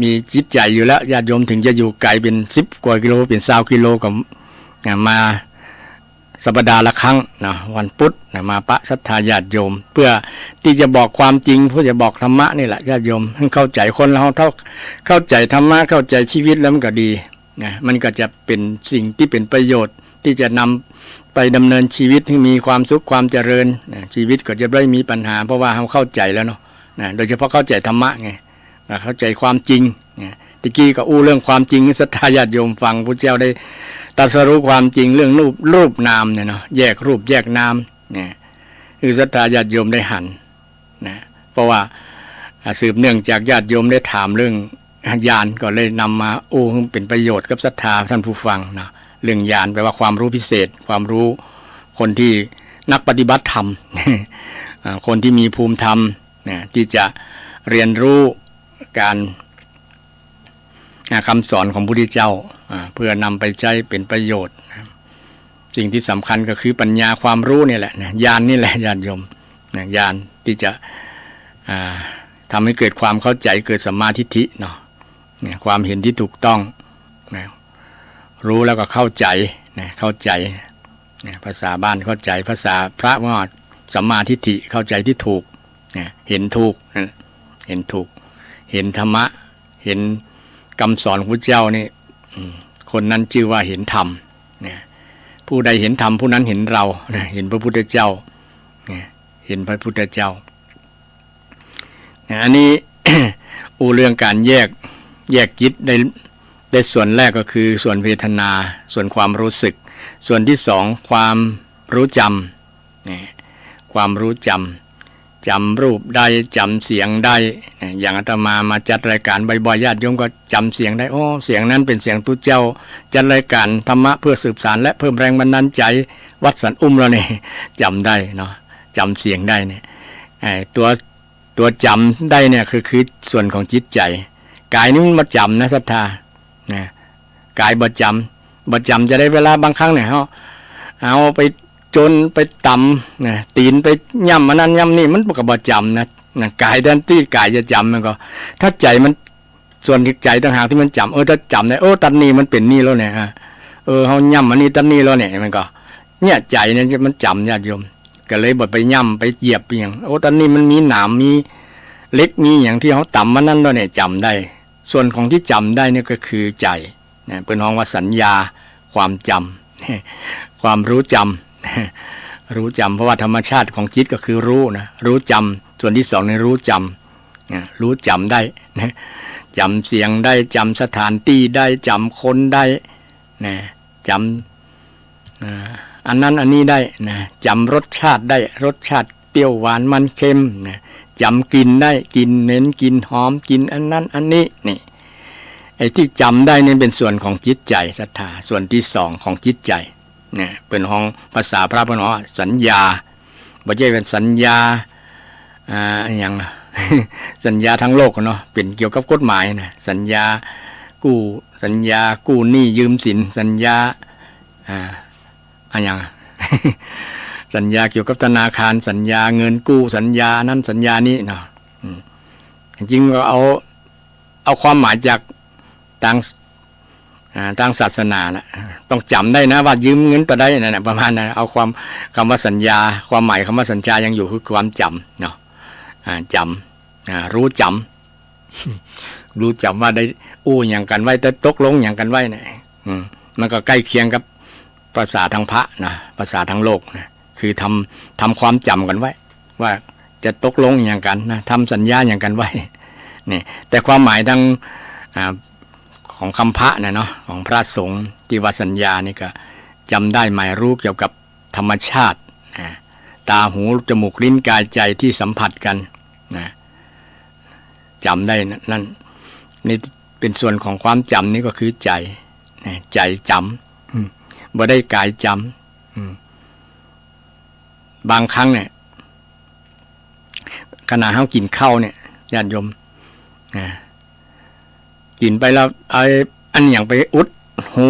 มีจิตใจ๋อยู่แล้ว ญาติโยม เถิงจะอยู่ไก๋เป๋นสิบกว่ากิโล เป๋นซาวกิโลก็ อ่า มาสัปดาห์ละครั้งนะ วันพุธนะ มาปะศรัทธาญาติโยม เพื่อตี้จะบอกความจริง เพื่อจะบอกธรรมะนี่แหละ ญาติโยม หื้อเข้าใจ๋ คนเฮาเท่า เข้าใจ๋ธรรมะ เข้าใจ๋ชีวิตแล้วมันก็ดีนะ มันก็จะเป๋นสิ่งตี้เป๋นประโยชน์ ตี้จะนำไปดำเนินชีวิตหื้อมีความสุขความเจริญนะ ชีวิตก็จะบ่ได้มีปัญหา เพราะว่าเฮาเข้าใจ๋แล้วเนาะนะ โดยเฉพาะเข้าใจ๋ธรรมะไง อ่า เข้าใจ๋ความจริงนะ ตะกี้ก็อู้เรื่องความจริงหื้อศรัทธาญาติโยมฟัง พุทธเจ้าได้ตรัสรู้ความจริงเรื่องรูป รูปนามเนี่ยเนาะ แยกรูปแยกนามเนี่ย หื้อศรัทธาญาติโยมได้หันนะ เพราะว่า อ่า สืบเนื่องจากญาติโยมได้ถามเรื่องญาณ ก็เลยนำมาอู้หื้อเป๋นประโยชน์กับศรัทธาท่านผู้ฟังนะ เรื่องญาณแปลว่าความรู้พิเศษ ความรู้คนที่นักปฏิบัติธรรม อ่า คนที่มีภูมิธรรม นะ ตี้จะเฮียนฮู้ก๋าน อ่า กำสอนของพุทธเจ้า อ่า เพื่อนำไปใจ๊เป๋นประโยชน์นะ สิ่งตี้สำคัญก็คือปัญญาความฮู้นี่แหละนะ ญาณนี่แหละ ญาติโยมนะ ญาณตี้จะ อ่า ทำหื้อเกิดความเข้าใจ๋ เกิดสัมมาทิฏฐิเนาะ เนี่ย ความเห็นตี้ถูกต้องนะ ฮู้แล้วก็เข้าใจ๋นะ เข้าใจ๋นะ ภาษาบ้านเข้าใจ๋ ภาษาพระว่าสัมมาทิฏฐิ เข้าใจ๋ตี้ถูกนะ เห็นถูกนะ เห็นถูก เห็นธรรมะ เห็นกำสอนของพุทธเจ้านี่ อืม คนนั้นจื้อว่าเห็นธรรมนะ ผู้ใดเห็นธรรมผู้นั้นเห็นเรานะ เห็นพระพุทธเจ้านะ เห็นพระพุทธเจ้านะ อันนี้ อู้เรื่องก๋านแยก แยกจิตได้ ได้ส่วนแรกก็คือส่วนเวทนา ส่วนความรู้สึก ส่วนตี้สองความรู้จำ นะ ความรู้จำ จ๋ำรูปได้ จ๋ำเสียงได้นะ อย่างอาตมามาจัดรายก๋านบ่อยๆ ญาติโยมก็จ๋ำเสียงได้ โอ้ เสียงนั้นเป๋นเสียงตุ๊เจ้า จัดรายก๋านธรรมะเพื่อสืบสานและเพิ่มแรงบันดาลใจ๋ วัดสันอุ้มเราเนี่ย จ๋ำได้เนาะ จ๋ำเสียงได้เนี่ย ไอ้ตั๋ว ตั๋วจ๋ำได้เนี่ยคือ คือส่วนของจิตใจ๋ ก๋ายนี่มันบ่จ๋ำนะศรัทธา นะ ก๋ายบ่จ๋ำ บ่จ๋ำจะได้เวลาบางครั้งเนี่ย เฮา เอาไปจนไปต๋ำนะ ตี๋นไปย่ำอันนั้นย่ำนี่ มันก็บ่จ๋ำนะ นะ ก๋ายแตนตี้ก๋ายจะจ๋ำมันก็ ถ้าใจ๋มัน ส่วนใจ๋ต่างหากตี้มันจ๋ำ เออ ถ้าจ๋ำได้ โอ้ ตั๊นนี่มันเป๋นนี่แล้วเนี่ย อ่ะ เออ เฮาย่ำอันนี้ตั๊นนี่แล้วเนี่ย มันก็ เนี่ย ใจ๋เนี่ยมันจ๋ำ ญาติโยม ก็เลยบ่ไปย่ำไปเหยียบอะหยัง โอ้ ตั๊นนี่มันมีหนาม มีเหล็ก มีหยังตี้เฮาต๋ำมันนั้นแล้วเนี่ย จ๋ำได้ ส่วนของตี้จ๋ำได้เนี่ยก็คือใจ๋ นะ เปิ้นฮ้องว่าสัญญา ความจ๋ำ ความรู้จำ รู้จำ เพราะว่าธรรมชาติของจิตก็คือรู้นะ รู้จำ ส่วนตี้สองนี่รู้จำ นะ รู้จ๋ำได้นะ จ๋ำเสียงได้ จ๋ำสถานตี้ได้ จ๋ำคนได้นะ จ๋ำ อ่า อันนั้นอันนี้ได้นะ จ๋ำรสชาติได้ รสชาติเปรี้ยวหวานมันเค็มนะ จ๋ำกลิ่นได้ กลิ่นเหม็น กลิ่นหอม กลิ่นอันนั้นอันนี้ นี่ ไอ้ตี้จ๋ำได้นี่เป๋นส่วนของจิตใจ๋ศรัทธา ส่วนตี้สองของจิตใจ๋ เนี่ย เปิ้นฮ้อง ภาษาพระเปิ้นฮ้องว่าสัญญา บ่ใจ้เป๋นสัญญา อ่า อะหยัง สัญญาตางโลกเนาะ เป๋นเกี่ยวกับกฎหมายนะ สัญญากู้ สัญญากู้หนี้ยืมสิน สัญญา อ่า อะหยัง สัญญาเกี่ยวกับธนาคาร สัญญาเงินกู้ สัญญานั้นสัญญานี้เนาะ อืม จริงๆ ก็เอา เอาความหมายจากตาง อ่า ตางศาสนาน่ะ ต้องจ๋ำได้นะว่ายืมเงินเต้าใดนั่นน่ะ ประมาณนั้น เอาความ กำว่าสัญญา ความหมายกำว่าสัญญายังอยู่ คือความจ๋ำเนาะ อ่า จ๋ำ อ่า ฮู้จ๋ำ ฮู้จ๋ำว่าได้อู้หยังกั๋นไว้ ได้ตกลงหยังกั๋นไว้เนี่ย อืม มันก็ใก้เคียงกับภาษาตางพระนะ ภาษาตางโลกนะ คือทำ ทำความจ๋ำกั๋นไว้ ว่าจะตกลงหยังกั๋นนะ ทำสัญญาหยังกั๋นไว้ นี่ แต่ความหมายตาง อ่า ของกำพระน่ะเนาะ ของพระสงฆ์ตี้ว่าสัญญานี่ก็จ๋ำได้หมายฮู้เกี่ยวกับธรรมชาตินะ ต๋า หู จ๋มูก ลิ้น ก๋าย ใจ๋ตี้สัมผัสกั๋นนะ จ๋ำได้นั่น นี่เป๋นส่วนของความจ๋ำนี่ก็คือใจ๋นะ ใจ๋จ๋ำ อืม บ่ได้ก๋ายจ๋ำ อืม บางครั้งเนี่ย ขนาดเฮากิ๋นข้าวเนี่ย ญาติโยม อ่า กิ๋นไปแล้ว ไอ้ อันหยังไปอุดฮู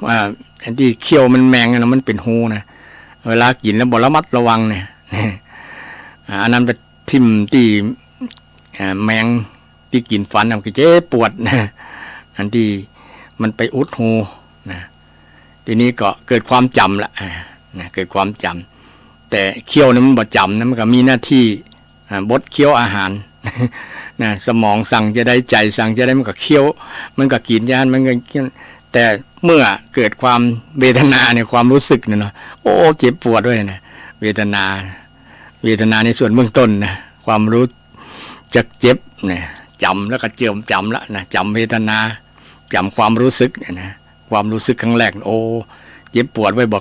อ่า อันตี้เขี้ยวมันแมงอะนะ มันเป๋นฮูนะ เวลากิ๋นแล้วบ่ระมัดระวังเนี่ย เ อ่า อันนั้นไปทิ่มตี้ อ่า แมงตี้กิ๋นฟันน่ะ มันก็เจ็บปวดนะ อันตี้มันไปอุดฮูนะ ทีนี้ก็เกิดความจ๋ำละ อ่า นะ เกิดความจ๋ำ แต่เขี้ยวนี่มันบ่จ๋ำนะ มันก็มีหน้าตี้ อ่า บดเคี้ยวอาหาร นะ สมองสั่งจาใด ใจ๋สั่งจาใด มันก็เคี้ยว มันก็กิ๋นจาหั้น มันก็เคี้ยว แต่เมื่อเกิดความเวทนาในความรู้สึกเนี่ยเนาะ โอ้ เจ็บปวดด้วยนะ เวทนา เวทนาในส่วนเบื้องต้นนะ ความรู้จักเจ็บเนี่ย จ๋ำแล้วก็เจิ่มจ๋ำละนะ จ๋ำเวทนา จ๋ำความรู้สึกเนี่ยนะ ความรู้สึกครั้งแรก โอ้ เจ็บปวดเว้ย บ่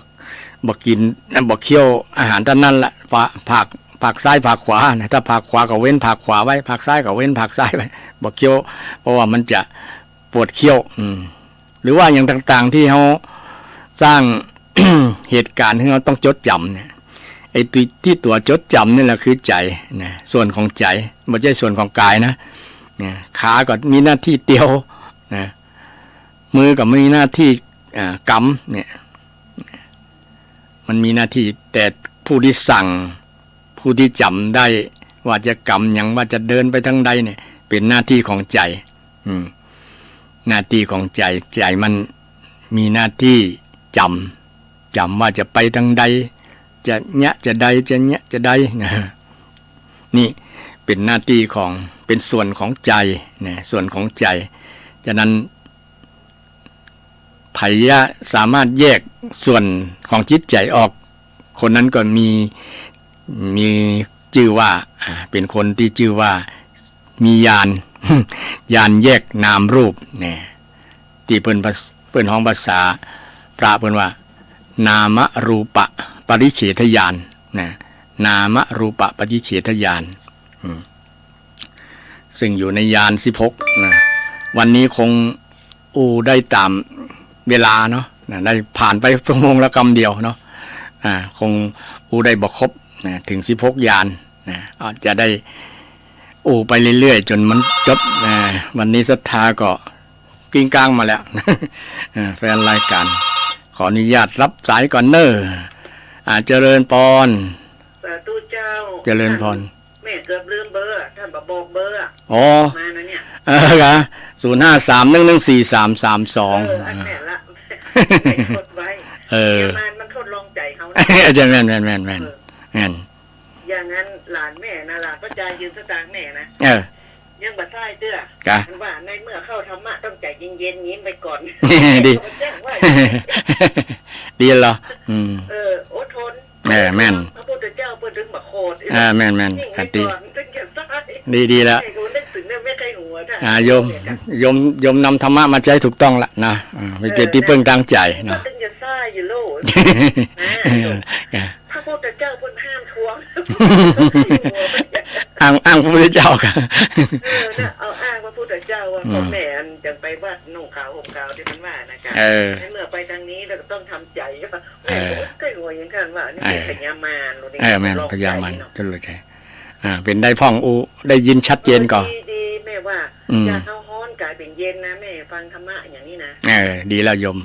บ่กิ๋น บ่เคี้ยวอาหารต้านนั้นละ ฝา ผาก ผากซ้ายผากขวานะ ถ้าผากขวาก็เว้นผากขวาไว้ ผากซ้ายก็เว้นผากซ้ายไว้ บ่เคี้ยว เพราะว่ามันจะปวดเขี้ยว อืม หรือว่าอย่างต่างๆ ตี้เฮาสร้าง เหตุก๋ารณ์หื้อเฮาต้องจดจ๋ำเนี่ย ไอ้ตี้ ตี้ตั๋วจดจ๋ำนี่แหละคือใจ๋นะ ส่วนของใจ๋ บ่ใจ้ส่วนของก๋ายนะ นะ ขาก็มีหน้าตี้เตียวนะ มือก็มีหน้าตี้ อ่า กำเนี่ย มันมีหน้าตี้ แต่ผู้ตี้สั่ง ผู้ตี้จ๋ำได้ว่าจะกำหยัง ว่าจะเดินไปตางใดเนี่ย เป๋นหน้าตี้ของใจ๋ อืม หน้าตี้ของใจ๋ ใจ๋มันมีหน้าตี้จ๋ำ จ๋ำว่าจะไปตางใด จะเยียะจาใด จะเยียะจาใดนะ นี่เป๋นหน้าตี้ของ เป๋นส่วนของใจ๋นะ ส่วนของใจ๋ ฉะนั้น ใผจะสามารถแยกส่วนของจิตใจ๋ออก คนนั้นก็มี มีจื้อว่า อ่า เป๋นคนตี้จื้อว่ามีญาณ ญาณแยกนามรูปเนี่ย ตี้เปิ้นภาษ- เปิ้นฮ้องภาษาพระเปิ้นว่า นามรูปปริเฉทญาณนะ นามรูปปริเฉทญาณ อืม ซึ่งอยู่ในญาณสิบหกนะ วันนี้คงอู้ได้ต๋ามเวลาเนาะ นะ ได้ผ่านไปชั่วโมงละกำเดียวเนาะ อ่า คงอู้ได้บ่ครบนะ เถิงสิบหกญาณนะ อาจจะได้อู้ไปเรื่อยๆ จ๋นมันจบนะ วันนี้ศรัทธาก็กริ้งกร้างมาแล้ว อ่า แฟนรายก๋าน ขออนุญาตฮับสายก่อนเน่อ อ่า เจริญพร สาธุเจ้า เจริญพร แม่เกือบลืมเบอร์ ต้านบ่บอกเบอร์ อ๋อ มานะเนี่ย เออ ครับ ศูนย์ห้าสาม หนึ่งหนึ่งสี่ สามสามสอง เออ อันนั้นละ จดไว้ เออ เดี๋ยวมัน มันทดลองใจ๋เฮานะ ใจ้ แม่น แม่น แม่น แม่น เออ แม่น อย่างนั้นหลานแม่นะ หลานป้าจายยืมสตางค์แม่นะ เออ ยังบ่ใช้เตื้อ กะ มันว่าในเมื่อเข้าธรรมะต้องใจ๋เย็นๆ ยิ้มไปก่อน ดี มันแจ้งว่า ดีเหรอ อืม เออ อดทน เออ แม่น พระพุทธเจ้าเปิ้นถึงบ่โขด อ่า แม่น แม่น ยิ่ง ขันติ ไปก่อนถึงจะใช้ ดี ดีละ ไอ้กูนึกถึงเนี่ยไม่เคยหัวนะ อ่า โยม โยม โยมนำธรรมะมาใจ๊ถูกต้องละนะ อ่า ไปเจอตี้เปิ้งตางใจ๋เนาะ ก็ถึงจะใช้อยู่โลกนะ อ่า พระพุทธเจ้าเปิ้นห้ามทวง อ้าง อ้างพระพุทธเจ้ากะ เออ เนี่ย เอาอ้างพระพุทธเจ้าว่า อืม พ่อแม่อันจังไปวัดนุ่งขาวห่มขาวตี้เปิ้นว่านะกะ เออ ในเมื่อไปตางนี้แล้วก็ต้องทำใจ๋ว่า เออ แม่ก็บ่เคยหัวอย่างคันว่า นี่ เออ เป๋นพญามาร เออ แม่น ลองใจ๋ พญามาร เนาะ ก็เลยแค่ อ่า เป๋นได้พ่องอู้ ได้ยินชัดเจนก่อ เออ ดี ดี แม่ว่า อืม จากเฮาฮ้อนก๋ายเป๋นเย็นนะ แม่ฟังธรรมะอย่างนี้นะ เออ ดีแล้วโยม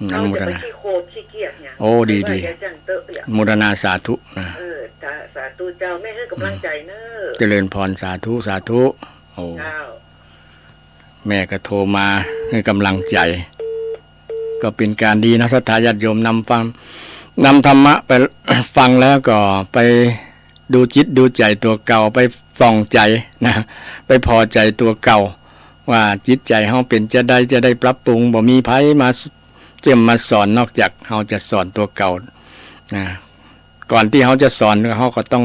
อืม เฮาจะไป อนุโมทนา ขี้โขดขี้เกียจเนี่ย โอ้ ดี ไปว่า ดี อย่าจั่งเต๊อะเนี่ย อนุโมทนาสาธุนะ เออ สา- สาธุเจ้า แม่หื้อกำลังใจ๋เน่อ เจริญพร สาธุ สาธุ โอ้ เจ้า แม่ก็โทรมาหื้อกำลังใจ๋ ก็เป๋นก๋านดีนะ ศรัทธาญาติโยมนำฟัง นำธรรมะไป ฟังแล้วก็ไปดูจิตดูใจ๋ตั๋วเก่า ไปส่องใจ๋นะ ไปผ่อใจ๋ตั๋วเก่า ว่าจิตใจ๋เฮาเป๋นจาใด จะได้ปรับปรุง บ่มีใผมาเจิ่มมาสอน นอกจากเฮาจะสอนตั๋วเก่านะ ก่อนตี้เฮาจะสอน เฮาก็ต้อง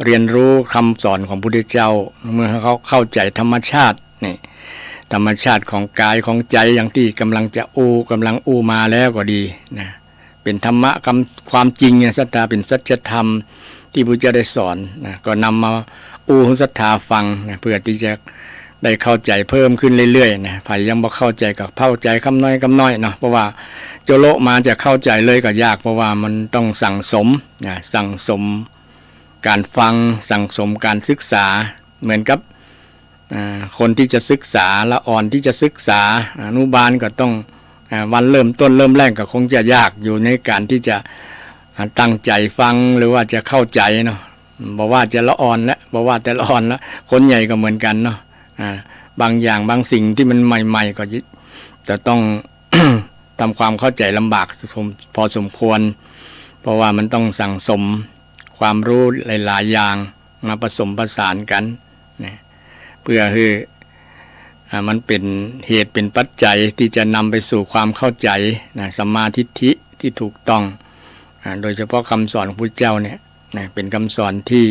เฮียนฮู้กำสอนของพุทธเจ้า เมื่อเฮาเข้าใจ๋ธรรมชาตินี่ ธรรมชาติของก๋ายของใจ๋ อย่างตี้กำลังจะอู้ กำลังอู้มาแล้วก็ดีนะ เป๋นธรรมะกำ- ความจริงเนี่ย ศรัทธา เป๋นสัจธรรมตี้พุทธเจ้าได้สอนนะ ก็นำมาอู้หื้อศรัทธาฟังนะ เพื่อตี้จะได้เข้าใจ๋เพิ่มขึ้นเรื่อยๆ นะ ใผยังบ่เข้าใจ๋ก็เข้าใจ๋กำน้อยกำน้อยเนาะ เพราะว่าโจโลมาจะเข้าใจ๋เลยก็ยาก เพราะว่ามันต้องสั่งสมนะ สั่งสมก๋านฟัง สั่งสมก๋านศึกษา เหมือนกับ อ่า คนตี้จะศึกษา ละอ่อนตี้จะศึกษา อนุบาลก็ต้อง อ่า วันเริ่มต้นเริ่มแรกก็คงจะยากอยู่ในก๋านตี้จะ อ่า ตั้งใจ๋ฟังหรือว่าจะเข้าใจ๋เนาะ บ่ว่าจะละอ่อนละ บ่ว่าแต่ละอ่อนละ คนใหญ่ก็เหมือนกั๋นเนาะ อ่า บางอย่างบางสิ่งตี้มันใหม่ๆ ก็จะ จะต้อง ทำความเข้าใจ๋ลำบากสม- พอสมควร เพราะว่ามันต้องสั่งสมความรู้หลายๆ อย่างมาผสมผสานกั๋นนะ เปื้อหื้อ อ่า มันเป๋นเหตุเป๋นปัจจัยตี้จะนำไปสู่ความเข้าใจ๋นะ สัมมาทิฏฐิตี้ถูกต้อง อ่า โดยเฉพาะกำสอนของพุทธเจ้าเนี่ยนะ เป๋นกำสอนตี้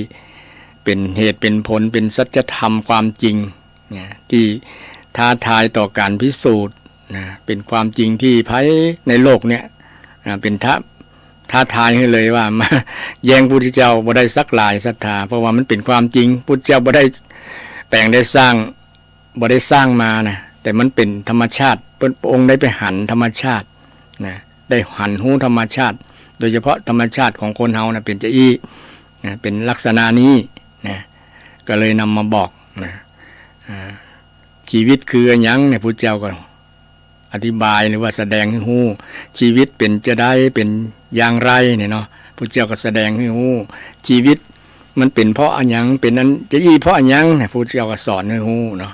เป๋นเหตุเป๋นผล เป๋นสัจธรรมความจริงนะ ตี้ท้าทายต่อก๋านพิสูจน์นะ เป๋นความจริงตี้ใผในโลกเนี่ย อ่า เป๋นท้า- ท้าทายหื้อเลยว่า มาแย้งพุทธเจ้าบ่ได้สักรายศรัทธา เพราะว่ามันเป๋นความจริง พุทธเจ้าบ่ได้แป๋งได้สร้าง บ่ได้สร้างมานะ แต่มันเป๋นธรรมชาติ เปิ้น พระองค์ได้ไปหันธรรมชาตินะ ได้หันฮู้ธรรมชาติ โดยเฉพาะธรรมชาติของคนเฮานะ เป๋นจาอี้นะ เป๋นลักษณะนี้นะ ก็เลยนำมาบอกนะ อ่า ชีวิตคืออะหยังเนี่ย พุทธเจ้าก็อธิบายหรือว่าแสดงหื้อฮู้ ชีวิตเป๋นจาใด เป๋นอย่างไรเนี่ยเนาะ พุทธเจ้าก็แสดงหื้อฮู้ ชีวิตมันเป๋นเพราะอะหยัง เป๋นอันจาอี้เพราะอะหยังเนี่ย พุทธเจ้าก็สอนหื้อฮู้เนาะ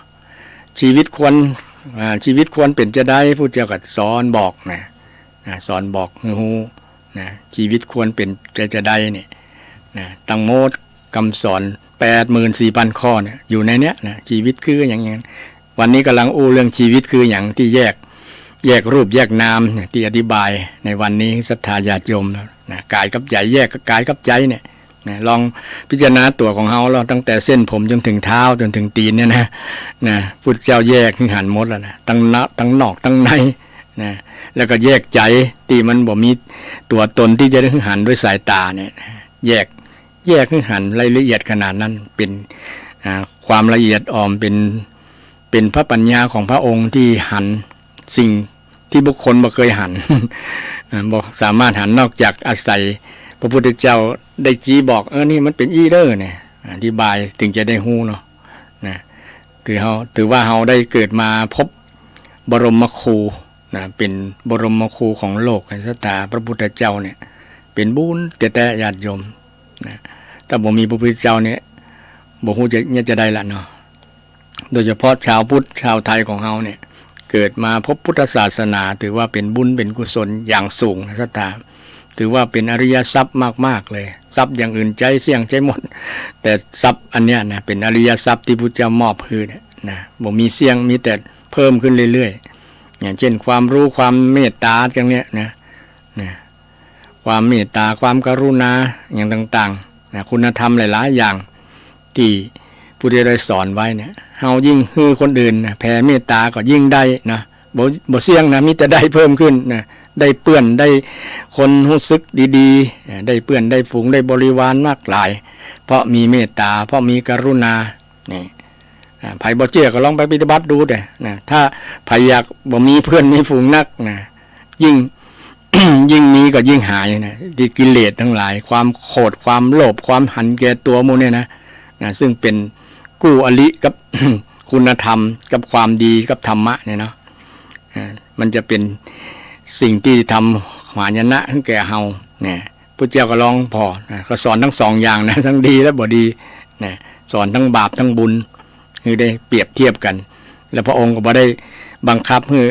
ชีวิตควร อ่า ชีวิตควรเป๋นจาใด พุทธเจ้าก็สอนบอกนะ นะ สอนบอกหื้อฮู้นะ ชีวิตควรเป๋นจาใดเนี่ยนะ ตังหมดกำสอนแปดหมื่นสี่พันข้อเนี่ย อยู่ในเนี้ยนะ ชีวิตคืออะหยัง อะหยัง วันนี้ก่ำลังอู้เรื่องชีวิตคืออะหยัง ตี้แยก แยกรูปแยกนามเนี่ย ตี้อธิบายในวันนี้ศรัทธาญาติโยมแล้วนะ ก๋ายกับใจ๋ แยกก๋ายกับใจ๋เนี่ยนะ ลองพิจารณาตั๋วของเฮาเนาะ ตั้งแต่เส้นผมจ๋นเถิงเท้าจ๋นเถิงตี๋นเนี่ยนะ นะ พุทธเจ้าแยกหื้อหันหมดแล้วนะ ตังนอก ตังนอกตังในนะ แล้วก็แยกใจ๋ตี้มันบ่มีตั๋วตนตี้จะได้หื้อหันด้วยสายต๋าเนี่ยนะ แยก แยกหื้อหันรายละเอียดขนาดนั้น เป๋น อ่า ความละเอียดอ่อน เป๋น เป๋นพระปัญญาของพระองค์ตี้หันสิ่งตี้บุคคลบ่เกยหัน อ่า บ่สามารถหันนอกจากอาศัยพระพุทธเจ้าได้จี๊บอก เออ นี่มันเป๋นอี้เด้อเนี่ย อธิบายเถิงจะได้ฮู้เนาะ นะ ถือเฮา ถือว่าเฮาได้เกิดมาพบบรมครูนะ เป๋นบรมครูของโลก ศรัทธาพระพุทธเจ้าเนี่ย เป๋นบุญแต๊ๆ ญาติโยมนะ ถ้าบ่มีพระพุทธเจ้าเนี่ย บ่ฮู้จะ จะได้ละเนาะ โดยเฉพาะชาวพุทธชาวไทยของเฮาเนี่ย เกิดมาพบพุทธศาสนา ถือว่าเป๋นบุญเป๋นกุศลอย่างสูงนะศรัทธา ถือว่าเป๋นอริยทรัพย์มากๆ เลย ทรัพย์อย่างอื่นใจ๊เสี้ยงใจ๊หมด แต่ทรัพย์อันเนี้ยนะ เป๋นอริยทรัพย์ตี้พุทธเจ้ามอบหื้อเนี่ยนะ บ่มีเสี้ยง มีแต่เพิ่มขึ้นเรื่อยๆ อย่างเช่น ความรู้ ความเมตต๋า อย่างเนี้ยนะ นะ ความเมตต๋า ความกรุณา อย่างต่างๆ นะ คุณธรรมหลายๆ อย่างตี้พุทธเจ้าได้สอนไว้เนี่ย เฮายิ่งหื้อคนอื่นนะ แผ่เมตต๋าก็ยิ่งได้นะ บ่ บ่เสี้ยงนะ มีแต่ได้เพิ่มขึ้นนะ ได้เปื้อน ได้คนฮู้สึกดีๆ อ่า ได้เปื้อน ได้ฝูง ได้บริวารมากหลาย เพราะมีเมตต๋า เพราะมีกรุณา นี่ อ่า ใผบ่เจื้อก็ลองไปปฏิบัติดูเต๊อะนะ ถ้าใผอยากบ่มีเพื่อนมีฝูงนักนะ ยิ่ง ยิ่งมีก็ยิ่งหายนะ ตี้กิเลสตังหลาย ความโขด ความโลภ ความหันแก่ตั๋วหมู่เนี่ยนะ นะ ซึ่งเป๋นกู้อริกับ คุณธรรม กับความดี กับธรรมะเนี่ยเนาะ อ่า มันจะเป๋นสิ่งตี้ทำหายนะหื้อแก่เฮาเนี่ย พุทธเจ้าก็ลองผ่อนะ ก็สอนตังสองอย่างนะ ตังดีและบ่ดีนะ สอนตังบาปตังบุญ หื้อได้เปรียบเทียบกั๋น แล้วพระองค์ก็บ่ได้บังคับหื้อ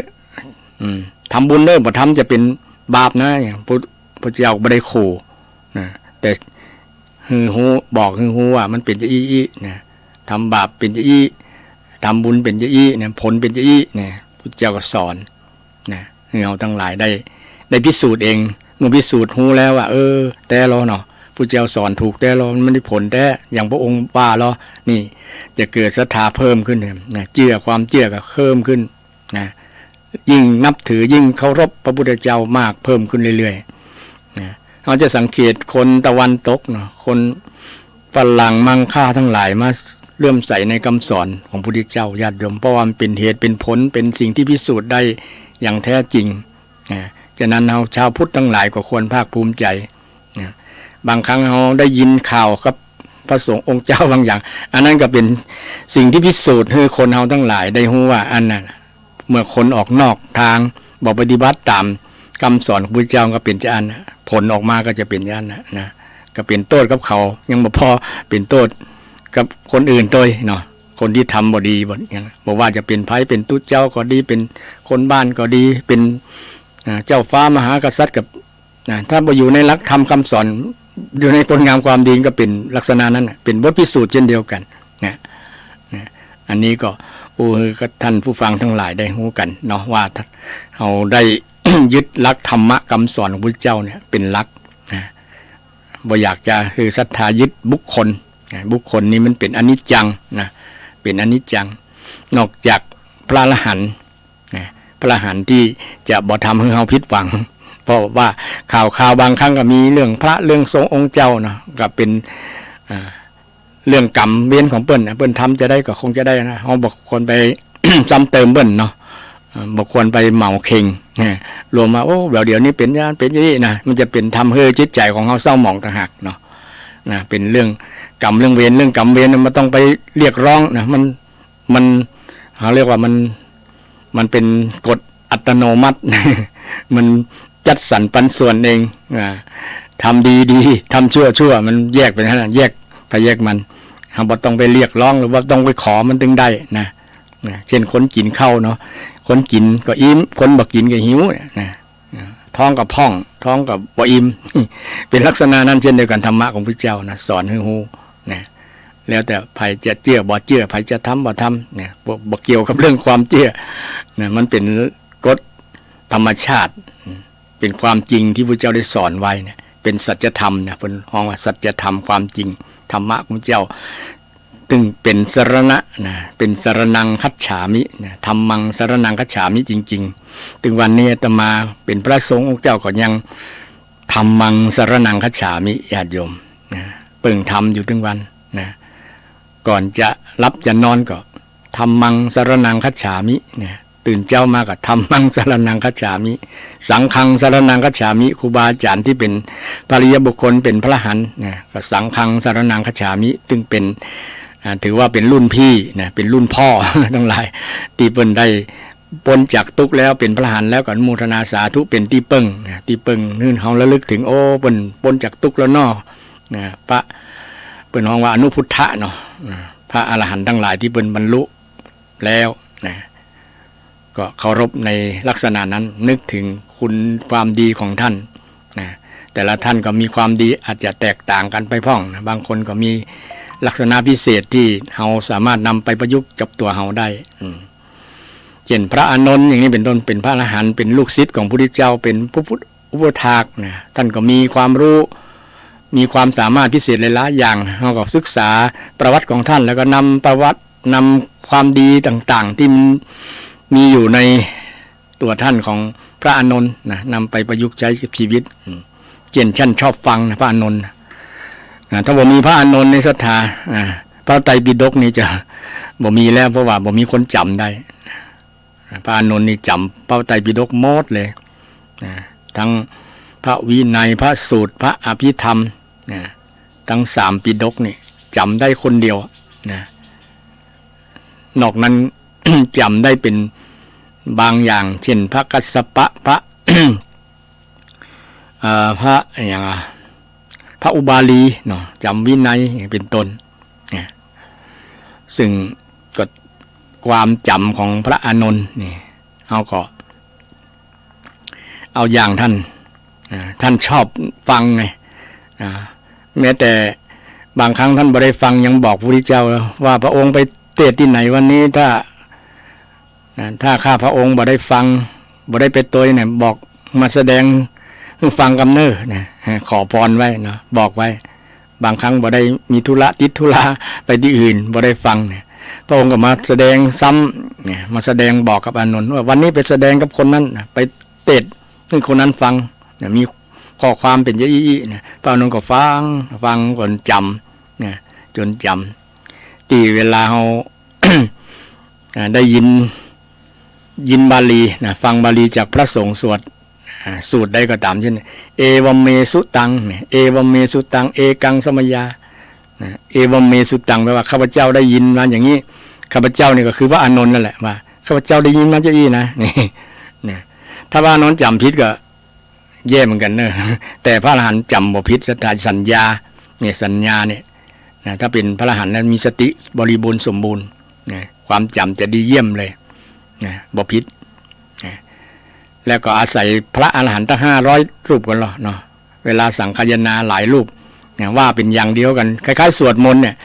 อืม ทำบุญเด้อ บ่ทำจะเป๋นบาปนะ พุทธ- พุทธเจ้าก็บ่ได้ขู่นะ แต่หื้อฮู้ บอกหื้อฮู้ว่ามันเป๋นจาอี้อี้นะ ทำบาปเป๋นจาอี้ ทำบุญเป๋นจาอี้นะ ผลเป๋นจาอี้นะ พุทธเจ้าก็สอนนะ หื้อเฮาตังหลายได้ ได้พิสูจน์เอง เมื่อพิสูจน์ฮู้แล้วว่า เออ แต๊ลอเนาะ พุทธเจ้าสอนถูกแต๊ลอ มันได้ผลแต๊ อย่างพระองค์ว่าลอ นี่ จะเกิดศรัทธาเพิ่มขึ้นนะ เจื้อ ความเจื้อก็เพิ่มขึ้นนะ ยิ่งนับถือ ยิ่งเคารพพระพุทธเจ้ามากเพิ่มขึ้นเรื่อยๆ นะ เฮาจะสังเกตคนตะวันตกเนาะ คนฝรั่งมังค่าตังหลายมาเลื่อมใสในกำสอนของพุทธเจ้า ญาติโยม เพราะว่ามันเป๋นเหตุเป๋นผล เป๋นสิ่งตี้พิสูจน์ได้อย่างแท้จริง นะ ฉะนั้นเฮาชาวพุทธตังหลายก็ควรภาคภูมิใจ๋ นะ บางครั้งเฮาได้ยินข่าวกับพระสงฆ์องค์เจ้าบางอย่าง อันนั้นก็เป๋นสิ่งตี้พิสูจน์หื้อคนเฮาตังหลายได้ฮู้ว่าอันนั้นน่ะ เมื่อคนออกนอกตาง บ่ปฏิบัติต๋ามกำสอนของพุทธเจ้าก็เป๋นจาอั้นน่ะ ผลออกมาก็จะเป๋นจาอั้นน่ะ นะ ก็เป๋นโต้ษกับเขา ยังบ่ปอ เป๋นโต้ษกับคนอื่นตวยเนาะ คนตี้ทำบ่ดี บ่ บ่ว่าจะเป๋นใผ เป๋นตุ๊เจ้าก็ดี เป๋นคนบ้านก็ดี เป๋น อ่า เจ้าฟ้ามหากษัตริย์กับ นะ ถ้าบ่อยู่ในหลักธรรมกำสอน อยู่ในคุณงามความดีก็เป๋นลักษณะนั้นน่ะ เป๋นบทพิสูจน์เจ้นเดียวกั๋นนะ นะ อันนี้ก็ โอ้ หื้อกับท่านผู้ฟังตังหลายได้ฮู้กั๋นเนาะ ว่าเฮาได้ ยึดหลักธรรมะกำสอนของพุทธเจ้าเนี่ยเป๋นหลักนะ บ่อยากจะหื้อศรัทธายึดบุคคลนะ บุคคลนี้มันเป๋นอนิจจังนะ เป๋นอนิจจัง นอกจากพระอรหันต์ นะ พระอรหันต์ตี้จะบ่ทำหื้อเฮาผิดหวัง เพราะว่าข่าวๆ บางครั้งก็มีเรื่องพระเรื่องสงฆ์องค์เจ้าเนาะ ก็เป๋น อ่า เรื่องกรรมเวรของเปิ้นน่ะ เปิ้นทำจาใดก็คงจาใดนะ เฮาบ่ควรไป ซ้ำเติมเปิ้นเนาะ อ่า บ่ควรไปเหมาเข่งนะ รวมว่า โอ้ เดี๋ยว เดี๋ยวนี้เป๋นอย่างนั้นเป๋นอย่างนี้นะ มันจะเป๋นทำหื้อจิตใจ๋ของเฮาเศร้าหมองต่างหากเนาะ นะ เป๋นเรื่องกรรมเรื่องเวร เรื่องกรรมเวรน่ะมันต้องไปเรียกร้องนะ มัน มัน เขาเรียกว่ามัน มันเป๋นกฎอัตโนมัติ มันจัดสรรปันส่วนเอง อ่า ทำดีดี ทำชั่วชั่ว มันแยกไปหั้นน่ะ แยกไผแยกมัน เฮาบ่ต้องไปเรียกร้อง หรือว่าต้องไปขอมันตึงได้นะ นะ เจ้นคนกิ๋นข้าวเนาะ คนกิ๋นก็อิ่ม คนบ่กิ๋นก็หิวเนี่ยนะ นะ ท้องก็พ่อง ท้องก็บ่อิ่ม เป๋นลักษณะนั้นเจ้นเดียวกั๋น ธรรมะของพุทธเจ้านะ สอนหื้อฮู้นะ แล้วแต่ใผจะเจื้อบ่เจื้อ ใผจะทำบ่ทำเนี่ย บ่ บ่เกี่ยวกับเรื่องความเจื้อนะ มันเป๋นกฎธรรมชาติ เป๋นความจริงตี้พุทธเจ้าได้สอนไว้เนี่ย เป๋นสัจธรรมนะ เปิ้นฮ้องว่าสัจธรรม ความจริง ธรรมะของพุทธเจ้า ตึงเป๋นสรณะนะ เป๋นสรณังคัจฉามินะ ธัมมังสรณังคัจฉามิจริงๆ ตึงวันนี้อาตมาเป๋นพระสงฆ์องค์เจ้าก็ยัง ธัมมังสรณังคัจฉามิ ญาติโยมนะ เปิ่งทำอยู่ตึงวันนะ ก่อนจะหลับจะนอนก็ ธัมมังสรณังคัจฉามินะ ตื่นเจ๊ามาก็ ธัมมังสรณังคัจฉามิ สังฆังสรณังคัจฉามิ ครูบาอาจ๋ารย์ตี้เป๋นพระอริยบุคคล เป๋นพระอรหันต์นะ ก็สังฆังสรณังคัจฉามิ ตึงเป๋น อ่า ถือว่าเป๋นรุ่นพี่นะ เป๋นรุ่นพ่อตังหลาย ตี้เปิ้นได้ป๊นจากตุ๊กข์แล้ว เป๋นพระอรหันต์แล้ว ก็อนุโมทนาสาธุ เป๋นตี้เปิ้งนะ ตี้เปิ้งหื้อเฮาระลึกเถิง โอ้ เปิ้นป๊นจากตุ๊กข์แล้วเนาะนะ พระ เปิ้นฮ้องว่าอนุพุทธะเนาะนะ พระอรหันต์ตังหลายตี้เปิ้นบรรลุแล้วนะ ก็เคารพในลักษณะนั้น นึกถึงคุณความดีของท่านนะ แต่ละท่านก็มีความดีอาจจะแตกต่างกั๋นไปพ่องนะ บางคนก็มีลักษณะพิเศษตี้เฮาสามารถนำไปประยุกต์กับตั๋วเฮาได้ อืม เจ้นพระอานนท์อย่างนี้เป๋นต้น เป๋นพระอรหันต์ เป๋นลูกศิษย์ของพระพุทธเจ้า เป๋นผู้พุทธอุปัฏฐากนะ ท่านก็มีความฮู้ มีความสามารถพิเศษหลายๆ อย่าง เฮาก็ศึกษาประวัติของท่าน แล้วก็นำประวัติ นำความดีต่างๆ ตี้มันมีอยู่ในตั๋วท่านของพระอานนท์นะ นำไปประยุกต์ใจ๊กับชีวิต อืม เจ้นท่านชอบฟังนะ พระอานนท์นะ ถ้าบ่มีพระอานนท์ในศรัทธา อ่า พระไตรปิฎกนี่จะบ่มีแล้ว เพราะว่าบ่มีคนจ๋ำได้ พระอานนท์นี่จ๋ำพระไตรปิฎกหมดเลยนะ ทั้งพระวินัย พระสูตร พระอภิธรรมนะ ทั้งสามปิฎกนี่จ๋ำได้คนเดียวนะ นอกนั้น จ๋ำได้เป๋นบางอย่าง เจ้นพระกัสสปะ พระ เอ่อ พระอะหยังอะ พระอุบาลีเนาะ จ๋ำวินัยเป๋นต้นนะ ซึ่งก็ความจ๋ำของพระอานนท์นี่ เฮาก็เอาอย่างท่าน อ่า ท่านชอบฟังไง อ่า แม้แต่บางครั้งท่านบ่ได้ฟังยังบอกพระพุทธเจ้าว่า พระองค์ไปเตสน์ตี้ไหนวันนี้ ถ้า นะ ถ้าข้าพระองค์บ่ได้ฟัง บ่ได้ไปตวยเนี่ย บอกมาแสดงหื้อฟังกำเน่อนะ ขอพรไว้เนาะ บอกไว้ บางครั้งบ่ได้มีธุระ ติดธุระไปตี้อื่น บ่ได้ฟังเนี่ย พระองค์ก็มาแสดงซ้ำเนี่ย มาแสดงบอกกับอานนท์ว่า วันนี้ไปแสดงกับคนนั้นนะ ไปเตสน์หื้อคนนั้นฟังเนี่ย มีข้อความเป๋นอย่างอี้อี้เนี่ย พระอานนท์ก็ฟัง ฟังจ๋นจ๋ำเนี่ย จ๋นจ๋ำ ตี้เวลาเฮา อ่า ได้ยิน ยินบาลีนะ ฟังบาลีจากพระสงฆ์สวด อ่า สูตรใดก็ต๋าม เจ้น เอวัมเมสุตังเนี่ย เอวัมเมสุตัง เอกังสมยา นะ เอวัมเมสุตัง แปลว่า ข้าพเจ้าได้ยินมาอย่างนี้ ข้าพเจ้านี่ก็คือพระอานนท์นั่นแหละ ว่า ข้าพเจ้าได้ยินมาอย่างอี้นะ นี่ นะ ถ้าพระอานนท์จ๋ำผิดก็ แย่เหมือนกั๋นเน่อ แต่พระอรหันต์จ๋ำบ่ผิด ศรัทธา สัญญา เนี่ย สัญญาเนี่ย นะ ถ้าเป๋นพระอรหันต์แล้วมีสติบริบูรณ์สมบูรณ์ นะ ความจ๋ำจะดีเยี่ยมเลย นะ บ่ผิด นะ แล้วก็อาศัยพระอรหันต์ตั้งห้าร้อยรูปกั๋นลอเนาะ เวลาสังคายนาหลายรูป นะ ว่าเป๋นอย่างเดียวกั๋น คล้ายๆ สวดมนต์เนี่ย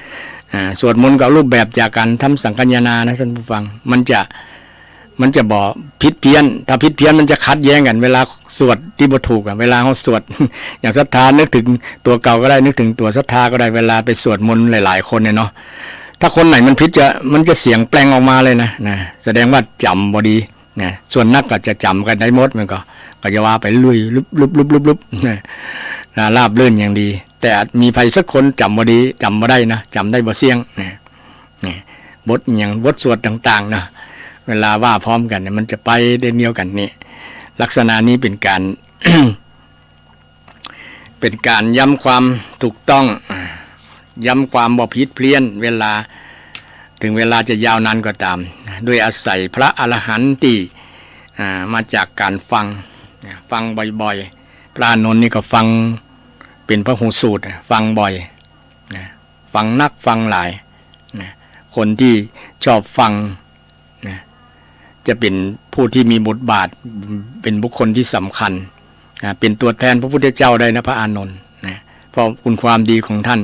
อ่า สวดมนต์กับรูปแบบจากกั๋น ธรรมสังคายนานะ ท่านผู้ฟัง มันจะ มันจะบ่ผิดเพี้ยน ถ้าผิดเพี้ยนมันจะขัดแย้งกั๋น เวลาสวดตี้บ่ถูกอะ เวลาเฮาสวด อย่างศรัทธานึกเถิงตั๋วเก่าก็ได้ นึกเถิงตั๋วศรัทธาก็ได้ เวลาไปสวดมนต์หลายๆ คนเนี่ยเนาะ ถ้าคนไหนมันผิดจะ มันจะเสียงแปลงออกมาเลยนะ นะ แสดงว่าจ๋ำบ่ดี นะ ส่วนนักก็จะจ๋ำกั๋นได้หมด มันก็ ก็จะว่าไปลุย ลุบๆๆๆๆ นะ นะ ราบรื่นอย่างดี แต่อาจมีใผสักคนจ๋ำบ่ดี จ๋ำบ่ได้นะ จ๋ำได้บ่เสี้ยง นะ นะ บทอิหยัง บทสวดต่างๆ นะ เวลาว่าพร้อมกั๋นเนี่ย มันจะไปเดียวกั๋นนี่ ลักษณะนี้เป๋นก๋าน เป๋นก๋านย้ำความถูกต้อง อ่า ย้ำความบ่ผิดเพี้ยน เวลา เถิงเวลาจะยาวนานก็ต๋าม ด้วยอาศัยพระอรหันต์ตี้ อ่า มาจากก๋านฟัง นะ ฟังบ่อยๆ พระอานนท์นี่ก็ฟังเป๋นพหูสูตร นะ ฟังบ่อย นะ ฟังนักฟังหลาย นะ คนตี้ชอบฟัง นะ จะเป๋นผู้ตี้มีบทบาท เป๋นบุคคลตี้สำคัญ นะ เป๋นตั๋วแทนพระพุทธเจ้าได้นะ พระอานนท์ นะ เพราะคุณความดีของท่าน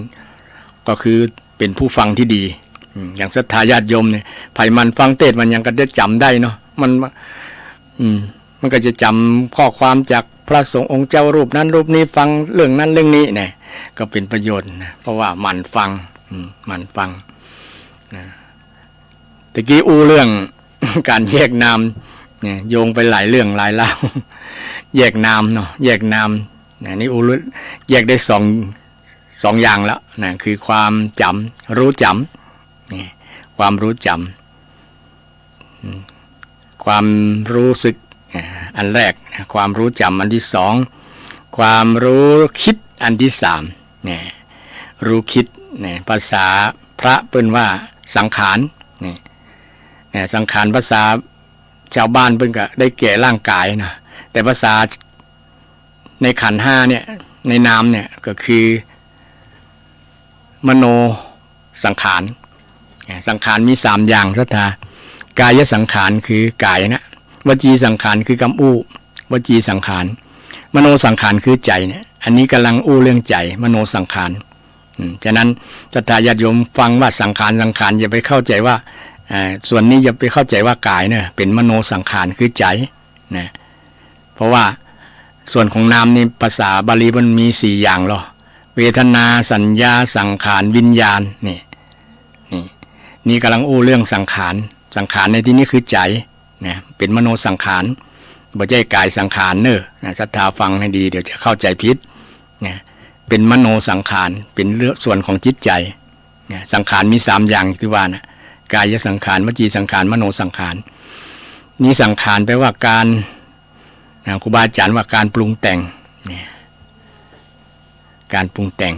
ก็คือเป๋นผู้ฟังตี้ดี อืม อย่างศรัทธาญาติโยมเนี่ย ใผหมั่นฟังเตสน์มันยังก็จะจ๋ำได้เนาะ มัน อืม มันก็จะจ๋ำข้อความจากพระสงฆ์องค์เจ้ารูปนั้นรูปนี้ ฟังเรื่องนั้นเรื่องนี้เนี่ย ก็เป๋นประโยชน์นะ เพราะว่าหมั่นฟัง อืม หมั่นฟัง นะ ตะกี้อู้เรื่อง ก๋านแยกนาม เนี่ย โยงไปหลายเรื่องหลายราว แยกนามเนาะ แยกนาม นะ นี่อู้เรื่อง แยกได้สอง สองอย่างแล้ว นะ คือความจ๋ำ รู้จ๋ำ นี่ ความรู้จ๋ำ อืม ความรู้สึก อ่า อันแรก นะ ความรู้จ๋ำอันตี้สอง ความรู้คิดอันตี้สาม นะ รู้คิด นะ ภาษาพระเปิ้นว่าสังขาร นี่ นะ สังขารภาษาชาวบ้านเปิ้นก็ได้แก่ร่างก๋ายนะ แต่ภาษาในขันธ์ห้าเนี่ย ในนามเนี่ยก็คือ มโนสังขาร นะ สังขารมีสามอย่างศรัทธา กายสังขารคือก๋ายนะ วจีสังขารคือกำอู้ วจีสังขาร มโนสังขารคือใจ๋เนี่ย อันนี้ก่ำลังอู้เรื่องใจ๋ มโนสังขาร อืม ฉะนั้นศรัทธาญาติโยมฟังว่าสังขาร สังขาร อย่าไปเข้าใจ๋ว่า อ่า ส่วนนี้อย่าไปเข้าใจ๋ว่าก๋ายเน่อ เป๋นมโนสังขารคือใจ๋ นะ เพราะว่าส่วนของนามนี่ภาษาบาลีมันมีสี่อย่างลอ เวทนา สัญญา สังขาร วิญญาณ นี่ นี่ นี่ก่ำลังอู้เรื่องสังขาร สังขารในตี้นี้คือใจ๋ นะ เป๋นมโนสังขาร บ่ใจ้ก๋ายสังขารเน่อ นะ ศรัทธาฟังหื้อดี เดี๋ยวจะเข้าใจ๋ผิด นะ เป๋นมโนสังขาร เป๋นเรื่องส่วนของจิตใจ๋ นะ สังขารมีสามอย่างตี้ว่านะ กายสังขาร วจีสังขาร มโนสังขาร นี่สังขารแปลว่าก๋าน นะ ครูบาอาจ๋ารย์ว่าก๋านปรุงแต่ง เนี่ย ก๋านปรุงแต่ง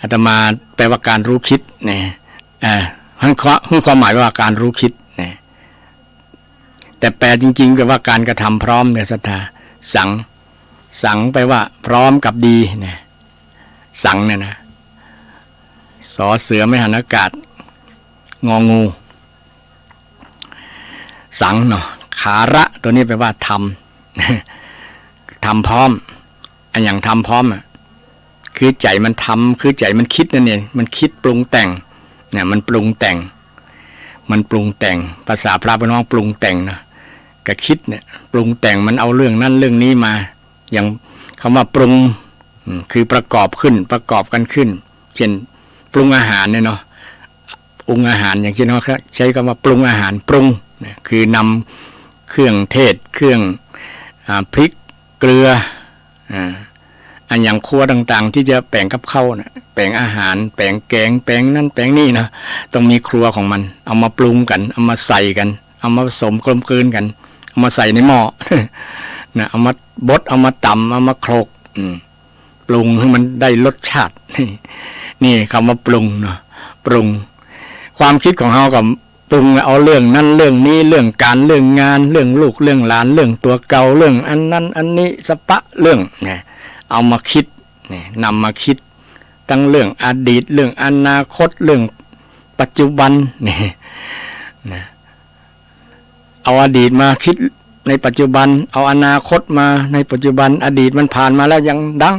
อาตมาแปลว่าก๋านรู้คิด เนี่ย อ่า หื้อความ หื้อความหมายว่าก๋านรู้คิด เนี่ย แต่แปลจริงๆ แปลว่าก๋านกระทำพร้อมเนี่ยศรัทธา สัง สังแปลว่าพร้อมกับดี เนี่ย สังเนี่ยนะ สอเสือไม้หันอากาศ งองู สังเนาะ ขาระ ตั๋วนี้แปลว่าทำ ทำพร้อม อะหยังทำพร้อมอะ คือใจ๋มันทำ คือใจ๋มันคิดนั่นเอง มันคิดปรุงแต่ง เนี่ย มันปรุงแต่ง มันปรุงแต่ง ภาษาพระเปิ้นฮ้องปรุงแต่งนะ ก็คิดเนี่ย ปรุงแต่ง มันเอาเรื่องนั้นเรื่องนี้มา อย่างคำว่าปรุง อืม คือประกอบขึ้น ประกอบกันขึ้น เช่น ปรุงอาหารเนี่ยเนาะ ปรุงอาหาร อย่างเช่น เฮาใจ๊กำว่าปรุงอาหาร ปรุง เนี่ย คือนำเครื่องเทศ เครื่อง อ่า พริก เกลือ อ่า อะหยังครัวต่างๆ ตี้จะแป๋งกับข้าวน่ะ แป๋งอาหาร แป๋งแก๋ง แป๋งนั้นแป๋งนี้นะ ต้องมีครัวของมัน เอามาปรุงกั๋น เอามาใส่กั๋น เอามาผสมกลมกลืนกั๋น เอามาใส่ในหม้อ นะ เอามาบด เอามาต๋ำ เอามาโขลก อืม ปรุงหื้อมันได้รสชาติ นี่กำว่าปรุงเนาะ ปรุง ความคิดของเฮาก็ ปรุงเอาเรื่องนั้นเรื่องนี้ เรื่องก๋านเรื่องงาน เรื่องลูกเรื่องหลาน เรื่องตั๋วเก่า เรื่องอันนั้นอันนี้ สะปะเรื่องเนี่ย เอามาคิดเนี่ย นำมาคิด ตึงเรื่องอดีต เรื่องอนาคต เรื่องปัจจุบันเนี่ยนะ เอาอดีตมาคิดในปัจจุบัน เอาอนาคตมาในปัจจุบัน อดีตมันผ่านมาแล้วยังดัง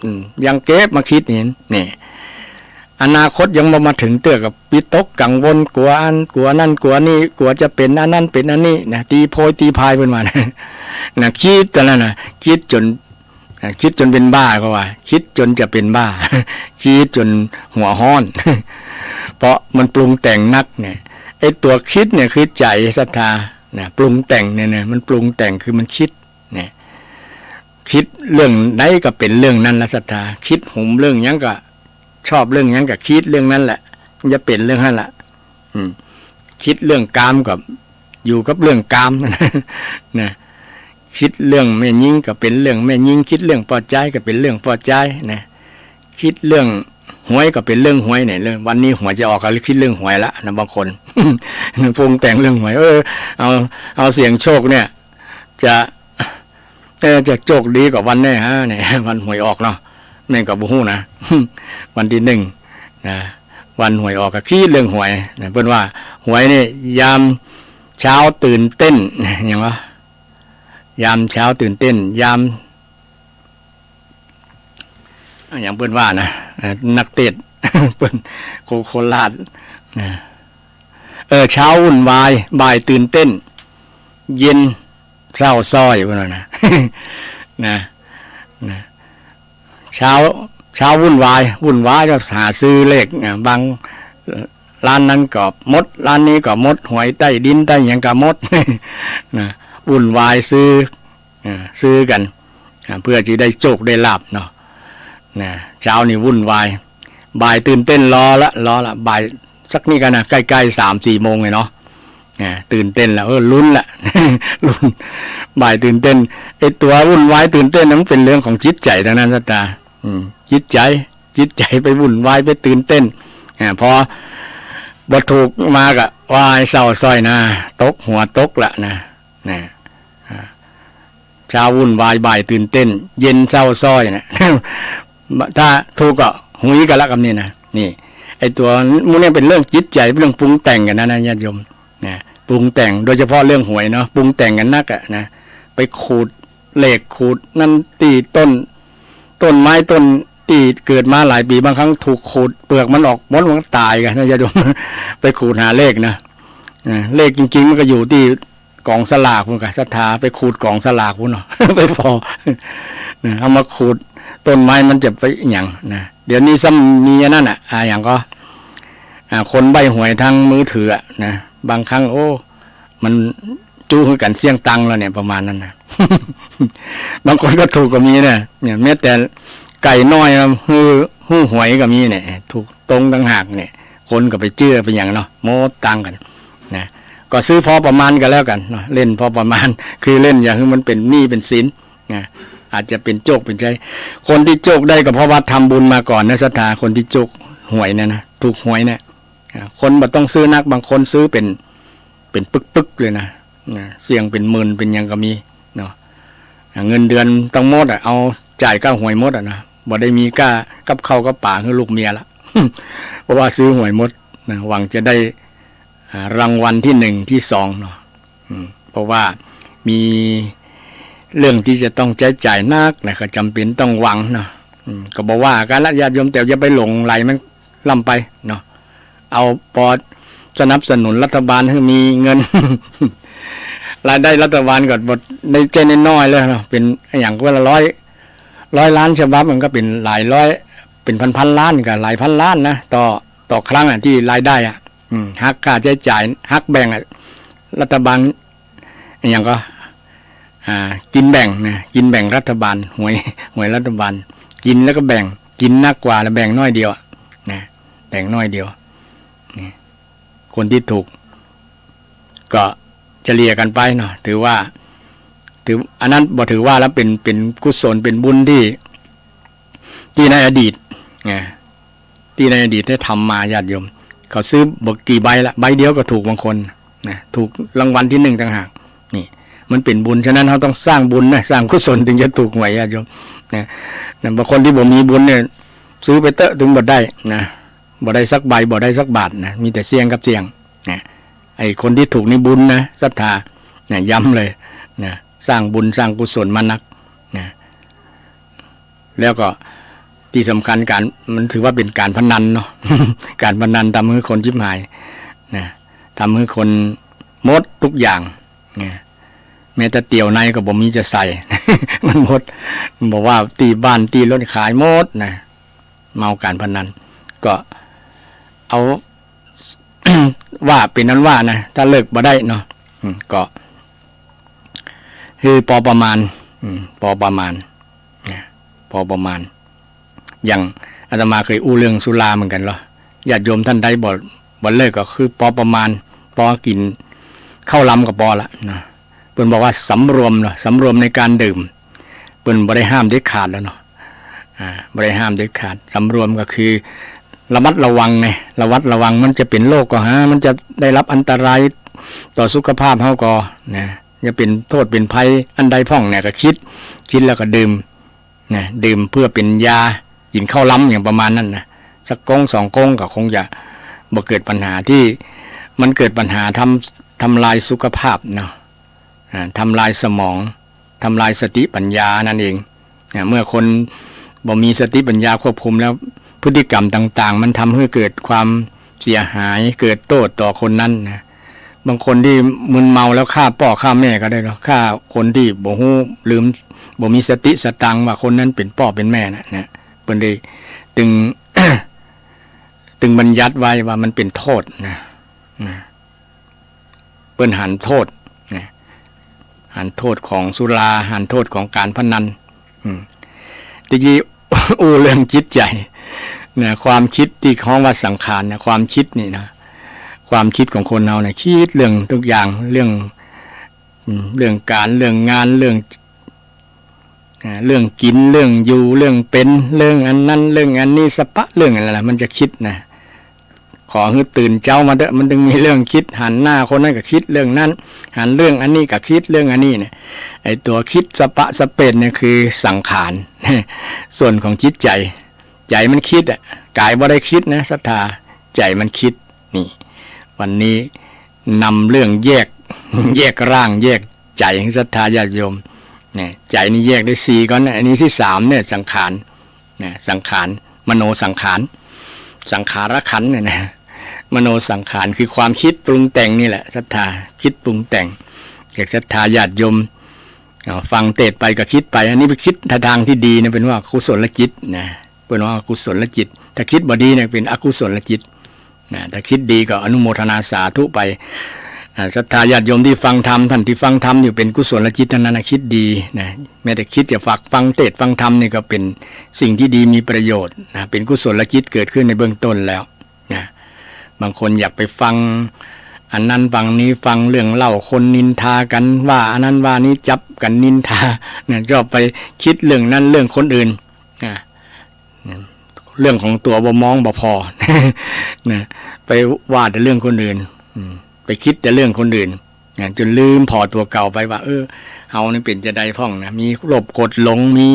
อืม ยังเก็บมาคิดเห็น นี่ อนาคตยังบ่มาเถิงเตื้อก็วิตกกังวล กั๋วอัน กั๋วนั่น กั๋วนี่ กั๋วจะเป๋นอันนั้นเป๋นอันนี้นะ ตีโพยตีพายเปิ้นว่านะ นะ คิดตอนนั้นนะ คิดจ๋น อ่า คิดจ๋นเป๋นบ้าเขาว่า คิดจ๋นจะเป๋นบ้า คิดจ๋นหัวฮ้อน เพราะมันปรุงแต่งนักเนี่ย ไอ้ตั๋วคิดเนี่ยคือใจ๋ศรัทธานะ ปรุงแต่งเนี่ยนะ มันปรุงแต่งคือมันคิดเนี่ย คิดเรื่องใดก็เป๋นเรื่องนั้นละศรัทธา คิดหมเรื่องหยังก็ ชอบเรื่องหยังก็คิดเรื่องนั้นแหละ มันจะเป๋นเรื่องนั้นละ อืม คิดเรื่องกามก็อยู่กับเรื่องกาม นะ คิดเรื่องแม่ญิงก็เป๋นเรื่องแม่ญิง คิดเรื่องป้อจายก็เป๋นเรื่องป้อจายนะ คิดเรื่องหวยก็เป๋นเรื่องหวยเนี่ย เรื่องวันนี้หวยจะออกก็คิดเรื่องหวยละนะ บางคน ปรุงแต่งเรื่องหวย เออ เอา เอาเสี่ยงโชคเนี่ย จะ เออ จะโชคดีกว่าวันแน่ฮะเนี่ย วันหวยออกเนาะ แม่นก็บ่ฮู้นะ วันตี้นึ่งนะ วันหวยออกก็คิดเรื่องหวยนะ เปิ้นว่าหวยนี่ยามเช้าตื่นเต้น หยังวะ ยามเช้าตื่นเต้น ยาม อะหยังเปิ้นว่านะ เอ่อ นักเทศน์ เปิ้น โค โคราชนะ เออ เช้าวุ่นวาย บ่ายตื่นเต้น เย็นเศร้าสร้อย เปิ้นว่านะ นะ นะ เช้า เช้าวุ่นวาย วุ่นวายก็หาซื้อเลขนะ บาง ร้านนั้นก็หมด ร้านนี้ก็หมด หวยใต้ดินใต้หยังก็หมด นะ วุ่นวายซื้อ อ่า ซื้อกั๋น อ่า เพื่อจะได้โชคได้ลาภเนาะ นะ เช้านี่วุ่นวาย บ่ายตื่นเต้นรอละ รอละ บ่ายสักนิดกั๋นนะ ใก้ๆ สามสี่โมงเลยเนาะ นะ ตื่นเต้นละ เออ ลุ้นละ ลุ้น บ่ายตื่นเต้น ไอ้ตั๋ววุ่นวายตื่นเต้นนั้นมันเป๋นเรื่องของจิตใจ๋ตังนั้นศรัทธา อืม จิตใจ๋ จิตใจ๋ไปวุ่นวาย ไปตื่นเต้น อ่า พอบ่ถูกมาก็ วาย เศร้าสร้อยนะ ตกหัวตกละนะ นะ อ่า เช้าวุ่นวาย บ่ายตื่นเต้น เย็นเศร้าสร้อยนะ ถ้าถูกก็หุยกั๋นละกำนี้นะ นี่ ไอ้ตั๋วหมู่เนี่ยเป๋นเรื่องจิตใจ๋ เป๋นเรื่องปรุงแต่งกั๋นนะ นะ ญาติโยม นะ ปรุงแต่ง โดยเฉพาะเรื่องหวยเนาะ ปรุงแต่งกั๋นนักอะนะ ไปขูดเหล็ก ขูดนั่นตี้ต้น ต้นไม้ต้นตี้เกิดมาหลายปี๋ บางครั้งถูกขูดเปลือกมันออกหมด มันก็ต๋ายกั๋นนะ ญาติโยม ไปขูดหาเลขนะ นะ เลขจริงๆ มันก็อยู่ตี้ ก๋องสลากพุ้นกะ ศรัทธาไปขูดก๋องสลากพุ้นเนาะ ไปผ่อ นะ เอามาขูดต้นไม้มันจะไปหยังนะ เดี๋ยวนี้ซ้ำมีอันนั้นน่ะ อ่า หยังก็ อ่า คนใบ้หวยทางมือถืออะนะ บางครั้ง โอ้ มันจุ๊หื้อกั๋นเสี้ยงตังค์แล้วเนี่ย ประมาณนั้นนะ บางคนก็ถูกก็มีเนี่ย เนี่ย แม้แต่ไก่น้อยอะ ฮู้ ฮู้หวยก็มีเนี่ย ถูกตรงต่างหากเนี่ย คนก็ไปเจื้อไปหยังเนาะ โม้ตังค์กั๋น นะ ก็ซื้อพอประมาณก็แล้วกั๋นเนาะ เล่นพอประมาณ คือเล่นอย่าหื้อมันเป๋นหนี้เป๋นสินนะ อาจจะเป๋นโชคเป๋นชัย คนตี้โชคได้ก็เพราะว่าทำบุญมาก่อนนะ ศรัทธา คนตี้โชคหวยเนี่ยนะ ถูกหวยเนี่ย อ่า คนบ่ต้องซื้อนัก บางคนซื้อเป๋น เป๋นปึกๆ เลยนะ นะ เสี่ยงเป๋นหมื่นเป๋นหยังก็มีเนาะ อ่า เงินเดือนตังหมดอะ เอาจ่ายค่าหวยหมดอะนะ บ่ได้มีก้ากับข้าวกับป๋าหื้อลูกเมียละ เพราะว่าซื้อหวยหมดนะ หวังจะได้ อ่า รางวัลตี้หนึ่งตี้สองเนาะ อืม เพราะว่ามีเรื่องตี้จะต้องใจ๊จ่ายนักนะ ก็จ๋ำเป๋นต้องหวังเนาะ อืม ก็บ่ว่ากั๋นละญาติโยม แต่อย่าไปหลงใหลมันล้ำไปเนาะ เอาปอสนับสนุนรัฐบาลหื้อมีเงิน รายได้รัฐบาลก็บ่ได้ใจ๊น้อยๆ เลยเนาะ เป๋นอะหยังก็ละร้อย ร้อยล้านฉบับ มันก็เป๋นหลายร้อย เป๋นพันๆ ล้าน ก็หลายพันล้านนะ ต่อ ต่อครั้งอะ ตี้รายได้อะ อืม หักค่าใจ๊จ่าย หักแบ่งอะ รัฐบาล อะหยังก็ อ่า กินแบ่งนะ กินแบ่งรัฐบาล หวย หวยรัฐบาล กินแล้วก็แบ่ง กินนักกว่า แล้วแบ่งน้อยเดียวอะ นะ แบ่งน้อยเดียว นี่ คนตี้ถูก ก็เฉลี่ยกั๋นไปเนาะ ถือว่า ถือ อันนั้นบ่ถือว่าแล้ว เป๋น เป๋นกุศล เป๋นบุญตี้ ตี้ในอดีต นะ ตี้ในอดีตได้ทำมา ญาติโยม เขาซื้อบ่กี่ใบละ ใบเดียวก็ถูกบางคนนะ ถูกรางวัลตี้นึ่งต่างหาก นี่ มันเป๋นบุญ ฉะนั้นเฮาต้องสร้างบุญนะ สร้างกุศล เถิงจะถูกหวย ญาติโยมนะ นะ บางคนตี้บ่มีบุญเนี่ย ซื้อไปเต๊อะ เถิงบ่ได้นะ บ่ได้สักใบ บ่ได้สักบาทนะ มีแต่เสี่ยงกับเสี่ยงนะ ไอ้คนตี้ถูกนี่บุญนะ ศรัทธานะ ย้ำเลยนะ สร้างบุญสร้างกุศลมานักนะ แล้วก็ตี้สำคัญก๋าน มันถือว่าเป๋นก๋านพนันเนาะ ก๋านพนันทำหื้อคนฉิบหายนะ ทำหื้อคนหมดกู้อย่างนะ แม้แต่เตี๋ยวในก็บ่มีจะใส่ มันหมด บ่ว่าตี้บ้านตี้รถขายหมดนะ เมาก๋านพนัน ก็เอา ว่าเป๋นอันว่านะ ถ้าเลิกบ่ได้เนาะ อืม ก็ คือปอประมาณ อืม ปอประมาณนะ ปอประมาณ อย่างอาตมาเคยอู้เรื่องสุราเหมือนกั๋นเนาะ ญาติโยมต้านใดบ่ บ่เลิกก็คือปอประมาณ ปอกิ๋นข้าวลำก็ปอละนะ เปิ้นบอกว่าสำรวมเนาะ สำรวมในการดื่ม เปิ้นบ่ได้ห้ามเด็ดขาดแล้วเนาะ อ่า บ่ได้ห้ามเด็ดขาด สำรวมก็คือระมัดระวังไง ระมัดระวัง มันจะเป๋นโรคก็หา มันจะได้รับอันตรายต่อสุขภาพเฮาก็นะ จะเป๋นโต้ษเป๋นภัยอันใดพ่องเนี่ยก็กึ๊ด กึ๊ดแล้วก็ดื่มนะ ดื่มเปื้อเป๋นยา กิ๋นข้าวลำอย่างประมาณนั้นนะ สักก๊งสองก๊งก็คงจะบ่เกิดปัญหา ตี้มันเกิดปัญหาทำ ทำลายสุขภาพเนาะ อ่า ทำลายสมอง ทำลายสติปัญญานั่นเอง อ่า เมื่อคนบ่มีสติปัญญาควบคุมแล้ว พฤติกรรมต่างๆ มันทำหื้อเกิดความเสียหาย เกิดโต้ษต่อคนนั้นนะ บางคนตี้มึนเมาแล้วฆ่าป้อฆ่าแม่ก็ได้เนาะ ฆ่าคนตี้บ่ฮู้ ลืม บ่มีสติสตังค์ว่าคนนั้นเป๋นป้อเป๋นแม่นะ นะ เปิ้นได้ตึง ตึงบัญญัติไว้ว่ามันเป๋นโต้ษนะ นะ เปิ้นหันโต้ษนะ หันโต้ษของสุรา หันโต้ษของก๋านพนัน อืม ตะกี้ อู้เรื่องจิตใจ๋นะ ความกึ๊ดตี้ฮ้องว่าสังขารนะ ความกึ๊ดนี่นะ ความกึ๊ดของคนเฮานะ กึ๊ดเรื่องกู้อย่าง เรื่อง อืม เรื่องก๋าน เรื่องงาน เรื่อง อ่า เรื่องกิ๋น เรื่องอยู่ เรื่องเป๋น เรื่องอันนั้น เรื่องอันนี้ สะปะเรื่องอะไรล่ะ มันจะกึ๊ดนะ ขอหื้อตื่นเจ๊ามาเต๊อะ มันเถิงมีเรื่องกึ๊ด หันหน้าคนนั้นก็กึ๊ดเรื่องนั้น หันเรื่องอันนี้ก็กึ๊ดเรื่องอันนี้เนี่ย ไอ้ตั๋วกึ๊ดสะปะสะเป๋นเนี่ยคือสังขาร ส่วนของจิตใจ๋ ใจ๋มันกึ๊ดอะ ก๋ายบ่ได้กึ๊ดนะ ศรัทธา ใจ๋มันกึ๊ด นี่ วันนี้นำเรื่องแยก แยกร่าง แยกใจ๋ ศรัทธาญาติโยม เนี่ย ใจ๋นี่แยกได้สี่ก้อนนะ อันนี้ตี้สามเนี่ย สังขาร นะ สังขาร มโนสังขาร สังขารขันธ์เนี่ยนะ มโนสังขารคือความกึ๊ดปรุงแต่งนี่แหละ ศรัทธา กึ๊ดปรุงแต่ง อยากศรัทธาญาติโยม เอา ฟังเตสน์ไปก็กึ๊ดไป อันนี้ไปกึ๊ดทางตี้ดีนะ เปิ้นว่ากุศลจิตนะ เปิ้นว่ากุศลจิต ถ้ากึ๊ดบ่ดีเนี่ยเป๋นอกุศลจิตนะ ถ้ากึ๊ดดีก็อนุโมทนาสาธุไป อ่า ศรัทธาญาติโยมตี้ฟังธรรม ต้านตี้ฟังธรรมอยู่เป๋นกุศลจิตตังนั้นนะ กึ๊ดดีนะ แม้แต่กึ๊ดจะฝากฟังเตสน์ฟังธรรมนี่ก็เป๋นสิ่งตี้ดีมีประโยชน์นะ เป๋นกุศลจิตเกิดขึ้นในเบื้องต้นแล้วนะ บางคนอยากไปฟังอันนั้นฟังนี้ ฟังเรื่องเล่าคนนินทากั๋น ว่าอันนั้นว่านี้ จับกั๋นนินทานะ ชอบไปกึ๊ดเรื่องนั้นเรื่องคนอื่นนะ เรื่องของตั๋วบ่มองบ่ผ่อ นะ ไปว่าแต่เรื่องคนอื่น อืม ไปกึ๊ดแต่เรื่องคนอื่น นะ จ๋นลืมผ่อตั๋วเก่าไปว่า เออ เฮานี่เป๋นจาใดพ่องนะ มีโลภโกรธหลง มี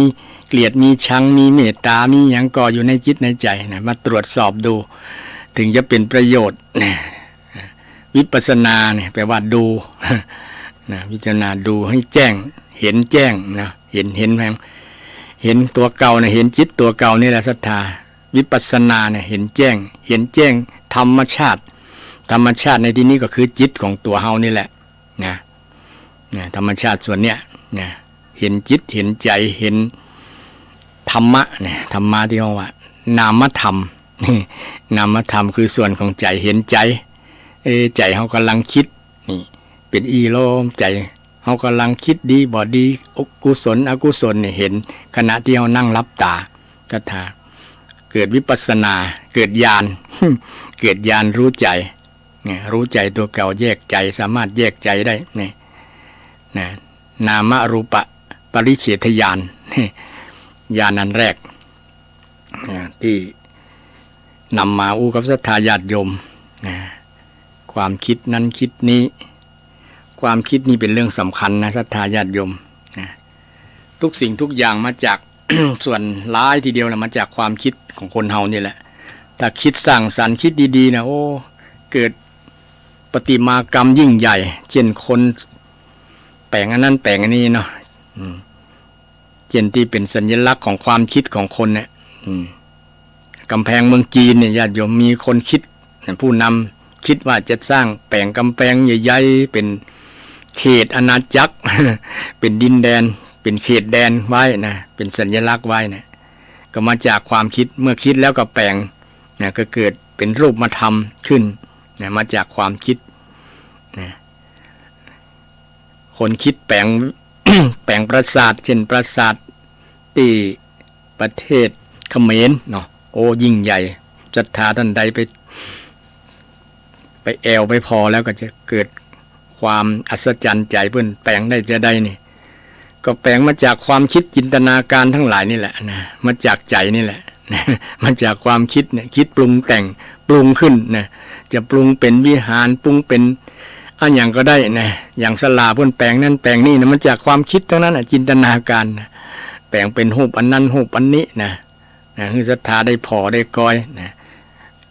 เกลียด มีชัง มีเมตต๋า มีหยังก่ออยู่ในจิตในใจ๋นะ มาตรวจสอบดู เถิงจะเป๋นประโยชน์นะ วิปัสสนาเนี่ยแปลว่าดู นะ พิจารณาดูให้แจ้ง เห็นแจ้งนะ เห็น เห็นแจ้ง เห็นตั๋วเก่าเนี่ย เห็นจิตตั๋วเก่านี่แหละ ศรัทธา วิปัสสนาเนี่ย เห็นแจ้ง เห็นแจ้งธรรมชาติ ธรรมชาติในตี้นี้ก็คือจิตของตั๋วเฮานี่แหละนะ นะ ธรรมชาติส่วนเนี้ยนะ เห็นจิต เห็นใจ๋ เห็นธรรมะเนี่ย ธรรมะตี้ฮ้องว่า นามธรรม นามธรรมคือส่วนของใจ๋ เห็นใจ๋ เอ ใจ๋เฮากำลังกึ๊ด นี่ เป๋นอี่โลม ใจ๋เฮากำลังกึ๊ดดีบ่ดี กุศลอกุศลเนี่ย เห็นขณะตี้เฮานั่งหลับต๋า ศรัทธา เกิดวิปัสสนา เกิดญาณ เกิดญาณรู้ใจ๋ เนี่ย รู้ใจ๋ตั๋วเก่า แยกใจ๋ สามารถแยกใจ๋ได้ เนี่ย นะ นามรูปปริเฉทญาณ ญาณอันแรก อ่า ตี้นำมาอู้กับศรัทธาญาติโยม นะ ความคิดนั้นคิดนี้ ความคิดนี่เป๋นเรื่องสำคัญนะ ศรัทธาญาติโยมนะ ทุกสิ่งทุกอย่างมาจาก ส่วนหลายทีเดียวนะ มาจากความคิดของคนเฮานี่แหละ ถ้าคิดสร้างสรรค์คิดดีๆ นะ โอ้ เกิดประติมากรรมยิ่งใหญ่ เจ้นคนแป๋งอันนั้นแป๋งอันนี้เนาะ อืม เจ้นตี้เป๋นสัญลักษณ์ของความคิดของคนเนี่ย อืม ก๋ำแพงเมืองจีนเนี่ย ญาติโยม มีคนคิด ผู้นำคิดว่าจะสร้างแป๋งก๋ำแพงใหญ่ๆ เป๋นเขตอาณาจักร เป๋นดินแดน เป๋นเขตแดนไว้นะ เป๋นสัญลักษณ์ไว้นะ ก็มาจากความคิด เมื่อคิดแล้วก็แป๋งนะ ก็เกิดเป๋นรูปธรรมขึ้นนะ มาจากความคิดนะ คนคิดแป๋ง แป๋งปราสาท เจ้นปราสาทตี้ประเทศเขมรเนาะ โอ้ ยิ่งใหญ่ ศรัทธาต้านใดไป ไปแอ่วไปผ่อแล้วก็จะเกิดความอัศจรรย์ใจ๋ เปิ้นแป๋งได้จาใดนี่ ก็แป๋งมาจากความคิดจินตนาการตังหลายนี่แหละนะ มาจากใจ๋นี่แหละนะ มาจากความคิดเนี่ย คิดปรุงแต่ง ปรุงขึ้นนะ จะปรุงเป๋นวิหาร ปรุงเป๋นอะหยังก็ได้นะ อย่างศาลาเปิ้นแป๋งนั้นแป๋งนี่นะ มาจากความคิดตังนั้นน่ะ จินตนาการนะ แป๋งเป๋นรูปอันนั้นรูปอันนี้นะ นะ หื้อศรัทธาได้ผ่อได้กอยนะ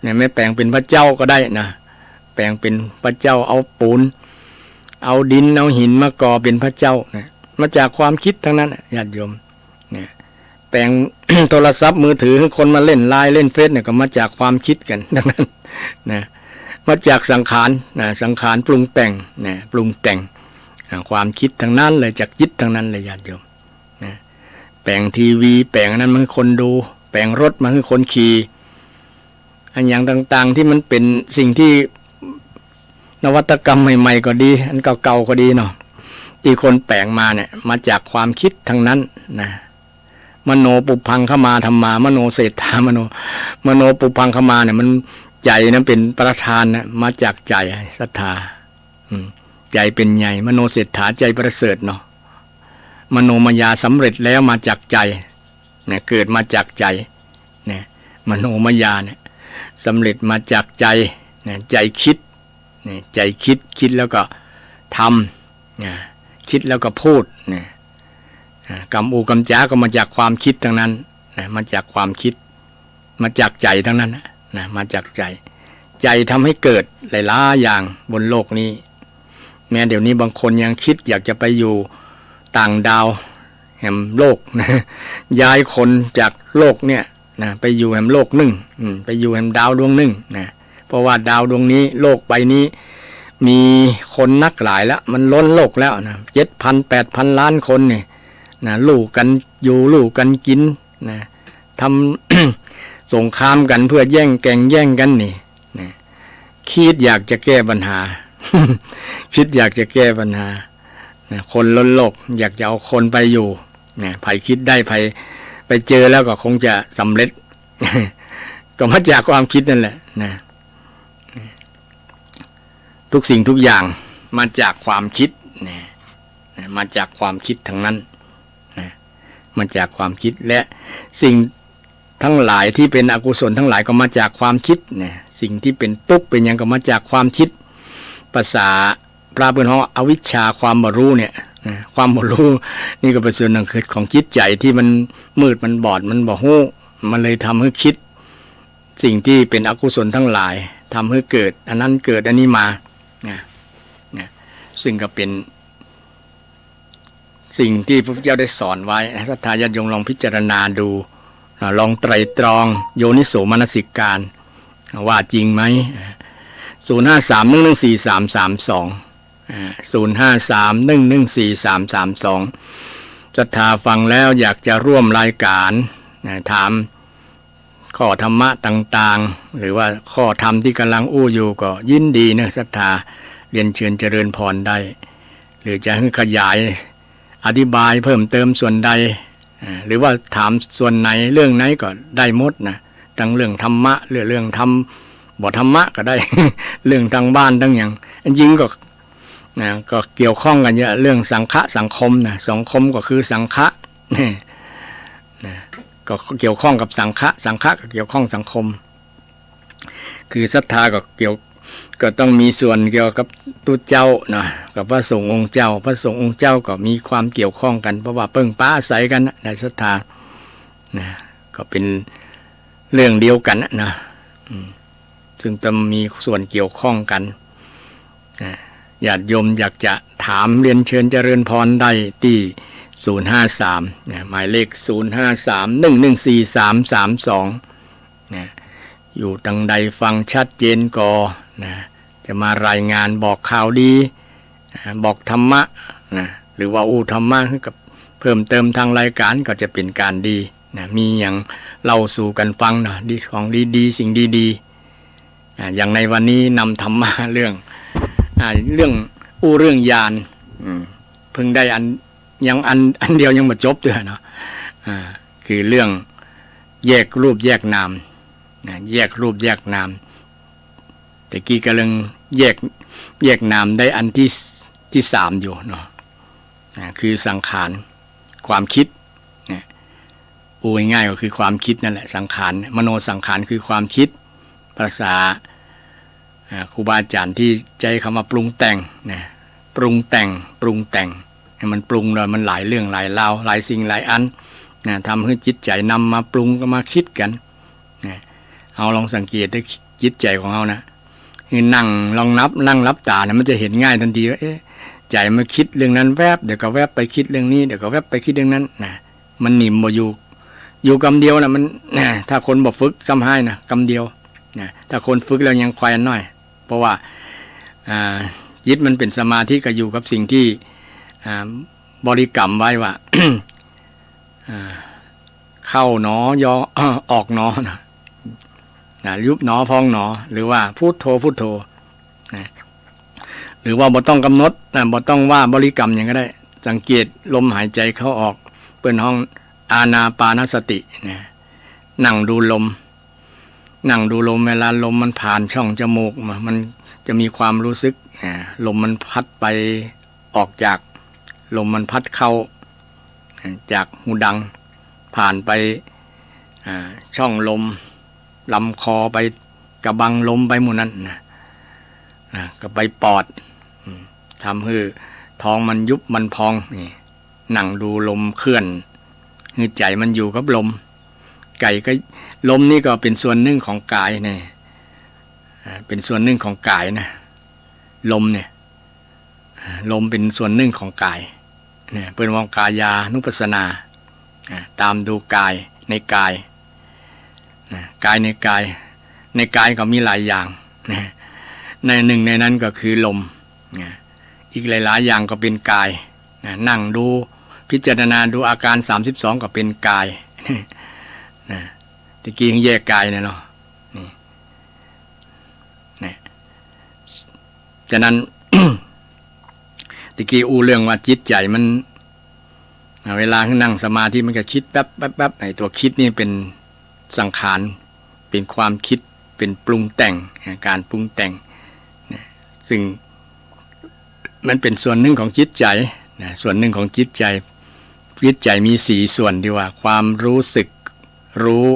เนี่ย แม้แป๋งเป๋นพระเจ้าก็ได้นะ แป๋งเป๋นพระเจ้า เอาปูน เอาดิน เอาหินมาก่อเป๋นพระเจ้านะ มาจากความคิดตังนั้นน่ะ ญาติโยม เนี่ย แป๋ง โทรศัพท์มือถือหื้อคนมาเล่นไลน์เล่นเฟซเนี่ย ก็มาจากความคิดกั๋นตังนั้นนะ มาจากสังขารนะ สังขารปรุงแต่งนะ ปรุงแต่งอ่า ความคิดตังนั้นเลย จากจิตตังนั้นเลย ญาติโยมนะ แป๋งทีวี แป๋งอันนั้นมาหื้อคนดู แป๋งรถมาหื้อคนขี่ อะหยังต่างๆ ตี้มันเป๋นสิ่งตี้นวัตกรรมใหม่ๆ ก็ดี อันเก่าๆ ก็ดีเนาะ ตี้คนแป๋งมาเนี่ย มาจากความคิดตังนั้นนะ มโนปุพพังคะมาธัมมา มโนเศรษฐา มโน มโนปุพพังคะมาเนี่ย มันใจ๋นั้นเป๋นประธานนะ มาจากใจ๋ ศรัทธา อืม ใจ๋เป๋นใหญ่ มโนเศรษฐา ใจ๋ประเสริฐเนาะ มโนมยาสำเร็จแล้วมาจากใจ๋ เนี่ย เกิดมาจากใจ๋ เนี่ย มโนมยาเนี่ย สำเร็จมาจากใจ๋ เนี่ย ใจ๋คิด เนี่ย ใจ๋คิด คิดแล้วก็ทำ เนี่ย คิดแล้วก็พูด เนี่ย อ่า กำอู้กำจ๋าก็มาจากความคิดตังนั้นนะ มาจากความคิด มาจากใจ๋ตังนั้นนะ นะ มาจากใจ๋ ใจ๋ทำหื้อเกิดหลายๆ อย่างบนโลกนี้ แม้เดี๋ยวนี้บางคนยังคิดอยากจะไปอยู่ต่างดาวแหมโลกนะ ย้ายคนจากโลกเนี่ยนะ ไปอยู่แหมโลกนึ่ง อืม ไปอยู่แหมดาวดวงนึ่งนะ เพราะว่าดาวดวงนี้ โลกใบนี้ มีคนนักหลายแล้ว มันล้นโลกแล้วนะ เจ็ดพัน แปดพัน ล้านคนนี่นะ ลู่กั๋นอยู่ ลู่กั๋นกิ๋นนะ ทำ สงครามกั๋นเพื่อแย่งแก่งแย่งกั๋นนี่นะ คิดอยากจะแก้ปัญหา คิดอยากจะแก้ปัญหานะ คนล้นโลก อยากจะเอาคนไปอยู่นะ ใผคิดได้ ใผไปเจอแล้วก็คงจะสำเร็จ ก็มาจากความคิดนั่นแหละนะ ทุกสิ่งทุกอย่างมาจากความคิดนะ นะ มาจากความคิดตังนั้นนะ มาจากความคิด และสิ่งตังหลายตี้เป๋นอกุศลตังหลายก็มาจากความคิดนะ สิ่งตี้เป๋นตุ๊กข์เป๋นหยังก็มาจากความคิด ภาษาพระเปิ้นฮ้องอวิชชา ความบ่ฮู้เนี่ยนะ ความบ่ฮู้นี่ก็เป๋นส่วนนึ่งของจิตใจ๋ตี้มันมืดมันบอด มันบ่ฮู้ มันเลยทำหื้อคิด สิ่งตี้เป๋นอกุศลตังหลาย ทำหื้อเกิดอันนั้นเกิดอันนี้มานะ นะ ซึ่งก็เป๋นสิ่งตี้พระพุทธเจ้าได้สอนไว้ ศรัทธาญาติโยมลองพิจารณาดูนะ ลองไตร่ตรอง โยนิโสมนสิการ ว่าจริงไหม ศูนย์ห้าสาม หนึ่งหนึ่งสี่ สามสามสอง อ่า ศูนย์ห้าสาม หนึ่งหนึ่งสี่ สามสามสอง ศรัทธาฟังแล้วอยากจะร่วมรายการนะ ถามข้อธรรมะต่างๆ หรือว่าข้อธรรมตี้ก่ำลังอู้อยู่ก็ยินดีนะ ศรัทธาเรียนเชิญเจริญพรได้ หรือจะหื้อขยายอธิบายเพิ่มเติมส่วนใด อ่า หรือว่าถามส่วนไหนเรื่องไหนก็ได้หมดนะ ตังเรื่องธรรมะ เรื่อง เรื่องธรรม บ่ธรรมะก็ได้ เรื่องตังบ้านตังหยัง อันจริงก็ นะ ก็เกี่ยวข้องกั๋นเยอะ เรื่องสังฆะสังคมนะ สังคมก็คือสังฆะ นะ ก็เกี่ยวข้องกับสังฆะ สังฆะก็เกี่ยวข้องสังคม คือศรัทธาก็เกี่ยว ก็ต้องมีส่วนเกี่ยวกับตุ๊เจ้านะ กับพระสงฆ์องค์เจ้า พระสงฆ์องค์เจ้าก็มีความเกี่ยวข้องกั๋น เพราะว่าเปิ้งปาอาศัยกั๋นนะ ในศรัทธานะ ก็เป๋นเรื่องเดียวกั๋นนะ อืม ซึ่งต้องมีส่วนเกี่ยวข้องกั๋นนะ ญาติโยมอยากจะถามเรียนเชิญเจริญพรได้ตี้ ศูนย์ห้าสาม นะ หมายเลข ศูนย์ห้าสาม หนึ่งหนึ่งสี่ สามสามสอง นะ อยู่ตางใดฟังชัดเจนก่อนะ จะมารายงานบอกข่าวดี อ่า บอกธรรมะนะ หรือว่าอู้ธรรมะหื้อกับเพิ่มเติมตางรายก๋านก็จะเป๋นก๋านดีนะ มีหยังเล่าสู่กั๋นฟังเนาะ ดี ของดีๆ สิ่งดีๆ อ่า อย่างในวันนี้นำธรรมะเรื่อง อ่า เรื่องอู้เรื่องญาณ อืม เพิ่งได้อัน ยังอัน อันเดียวยังบ่จบเตื้อเนาะ อ่า คือเรื่องแยกรูปแยกนามนะ แยกรูปแยกนาม ตะกี้ก็เรื่องแยก แยกนามได้อันตี้ ตี้สามอยู่เนาะ อ่า คือสังขาร ความคิดนะ อู้ง่ายๆ ก็คือความคิดนั่นแหละ สังขาร มโนสังขารคือความคิด ภาษา อ่า ครูบาอาจ๋ารย์ตี้ใจ๊กำว่าปรุงแต่งนะ ปรุงแต่ง ปรุงแต่ง หื้อมันปรุงโดยมันหลายเรื่องหลายราว หลายสิ่งหลายอันนะ ทำหื้อจิตใจ๋นำมาปรุงก็มาคิดกั๋นนะ เฮาลองสังเกตดูจิตใจ๋ของเฮานะ หื้อนั่งลองนับ นั่งหลับต๋านะ มันจะหันง่ายตันทีว่า เอ๊ะ ใจ๋มันกึ๊ดเรื่องนั้นแวบ เดี๋ยวก็แวบไปกึ๊ดเรื่องนี้ เดี๋ยวก็แวบไปกึ๊ดเรื่องนั้นนะ มันนิ่มบ่อยู่ อยู่กำเดียวนะ มัน นะ ถ้าคนบ่ฝึกซ้ำฮ้ายนะ กำเดียวนะ ถ้าคนฝึกแล้วยังไขว่อันน้อย เพราะว่า อ่า จิตมันเป๋นสมาธิก็อยู่กับสิ่งตี้ อ่า บริกรรมไว้ว่า อ่า เข้าหนอ ยอ ออกหนอนะ นะ ยุบหนอ พองหนอ หรือว่าพุทโธ พุทโธนะ หรือว่าบ่ต้องกำหนดนะ บ่ต้องว่าบริกรรมหยังก็ได้ สังเกตลมหายใจ๋เข้าออก เปิ้นฮ้องอานาปานสตินะ นั่งดูลม นั่งดูลม เวลาลมมันผ่านช่องจมูกมา มันจะมีความรู้สึก อ่า ลมมันพัดไปออกจาก ลมมันพัดเข้า อ่า จากฮูดัง ผ่านไป อ่า ช่องลม ลำคอไป กะบังลมไปหมู่นั้นนะ นะ ก็ไปปอด อืม ทำหื้อท้องมันยุบมันพอง นี่ นั่งดูลมเคลื่อน หื้อใจ๋มันอยู่กับลม ใจ๋ก็ ลมนี่ก็เป๋นส่วนนึ่งของก๋ายนะ อ่า เป๋นส่วนนึ่งของก๋ายนะ ลมเนี่ย อ่า ลมเป๋นส่วนนึ่งของก๋าย เนี่ย เปิ้นว่ากายานุปัสสนา อ่า ต๋ามดูก๋ายในก๋าย นะ ก๋ายในก๋าย ในก๋ายก็มีหลายอย่าง นะ ในนึ่งในนั้นก็คือลม นะ อีกหลายๆ อย่างก็เป๋นก๋าย นะ นั่งดู พิจารณาดูอาการสามสิบสองก็เป๋นก๋าย นะ ตะกี้แยกก๋ายนะเนาะ นี่ นะ ฉะนั้น ตะกี้อู้เรื่องว่าจิตใจ๋มัน อ่า เวลานั่งสมาธิมันก็กึ๊ดแป๊บๆๆ ไอ้ตั๋วกึ๊ดนี่เป๋นสังขาร เป๋นความกึ๊ด เป๋นปรุงแต่ง อ่า ก๋านปรุงแต่ง นะ ซึ่งมันเป๋นส่วนนึ่งของจิตใจ๋ นะ ส่วนนึ่งของจิตใจ๋ จิตใจ๋มีสี่ส่วนตี้ว่า ความรู้สึก รู้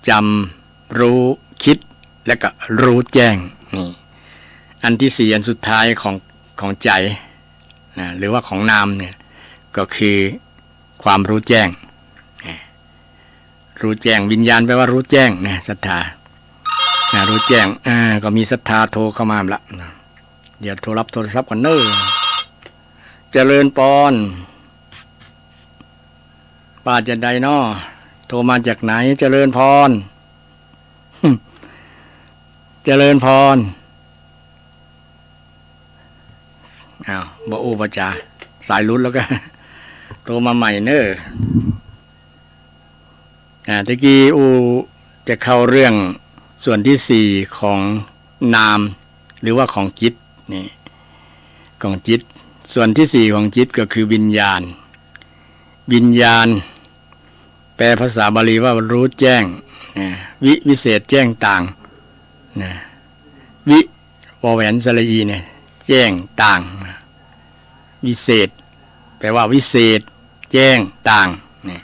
จำ รู้ กึ๊ด และก็รู้แจ้ง นี่ อันตี้สี่ อันสุดท้ายของ ของใจ๋ นะ หรือว่าของนามเนี่ย ก็คือความรู้แจ้ง นะ รู้แจ้ง วิญญาณแปลว่ารู้แจ้งนะ ศรัทธา นะ รู้แจ้ง อ่า ก็มีศรัทธาโทรเข้ามาละ นะ เดี๋ยวโทรรับโทรศัพท์ก่อนเน้อ เจริญปอน ป้าจะใดน้อ โทรมาจากไหน เจริญพร เจริญพร อ้าว บ่อู้บ่จ๋า สายหลุดแล้วก็ โทรมาใหม่เน้อ อ่า ตะกี้อู้จะเข้าเรื่องส่วนตี้สี่ของนาม หรือว่าของจิต นี่ ของจิต ส่วนตี้สี่ของจิตก็คือวิญญาณ วิญญาณ แปลภาษาบาลีว่ารู้แจ้ง นะ วิ วิเศษ แจ้งต่าง นะ วิ วอแหวนสระอีเนี่ย แจ้งต่าง นะ วิเศษ แปลว่าวิเศษ แจ้งต่าง นะ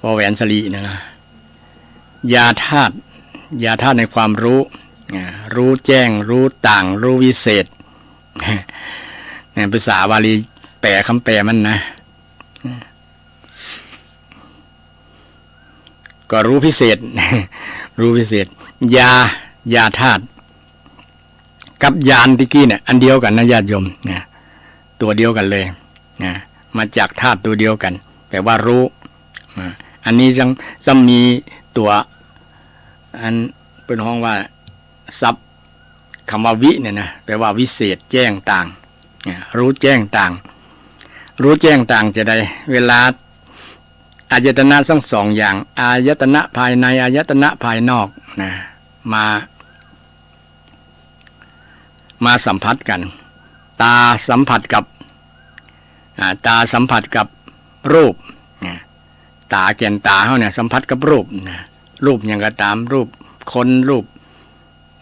วอแหวนสระอีนะ นะ ญาธาตุ ญาธาตุในความรู้ อ่า ฮู้แจ้ง ฮู้ต่าง ฮู้วิเศษ เนี่ย ภาษาบาลีแป๋ กำแป๋มันนะ ก็ฮู้พิเศษ ฮู้พิเศษ ญา ญาธาตุ กับญาณตะกี้เนี่ย อันเดียวกั๋นนะญาติโยม นะ ตั๋วเดียวกั๋นเลย นะ มาจากธาตุตั๋วเดียวกั๋น แป๋ว่าฮู้ อ่า อันนี้ยัง ยังมีตั๋ว อันเปิ้นฮ้องว่า ศัพท์ กำว่าวิเนี่ยนะ แป๋ว่าวิเศษ แจ้งต่าง นะ ฮู้แจ้งต่าง ฮู้แจ้งต่างจาใด เวลาอายตนะตึงสองอย่าง อายตนะภายใน อายตนะภายนอก นะ มา มาสัมผัสกั๋น ต๋าสัมผัสกับ อ่า ต๋าสัมผัสกับรูป นะ ต๋า แก่นต๋าเฮาเนี่ยสัมผัสกับรูป นะ รูปหยังก็ต๋าม รูปคน รูป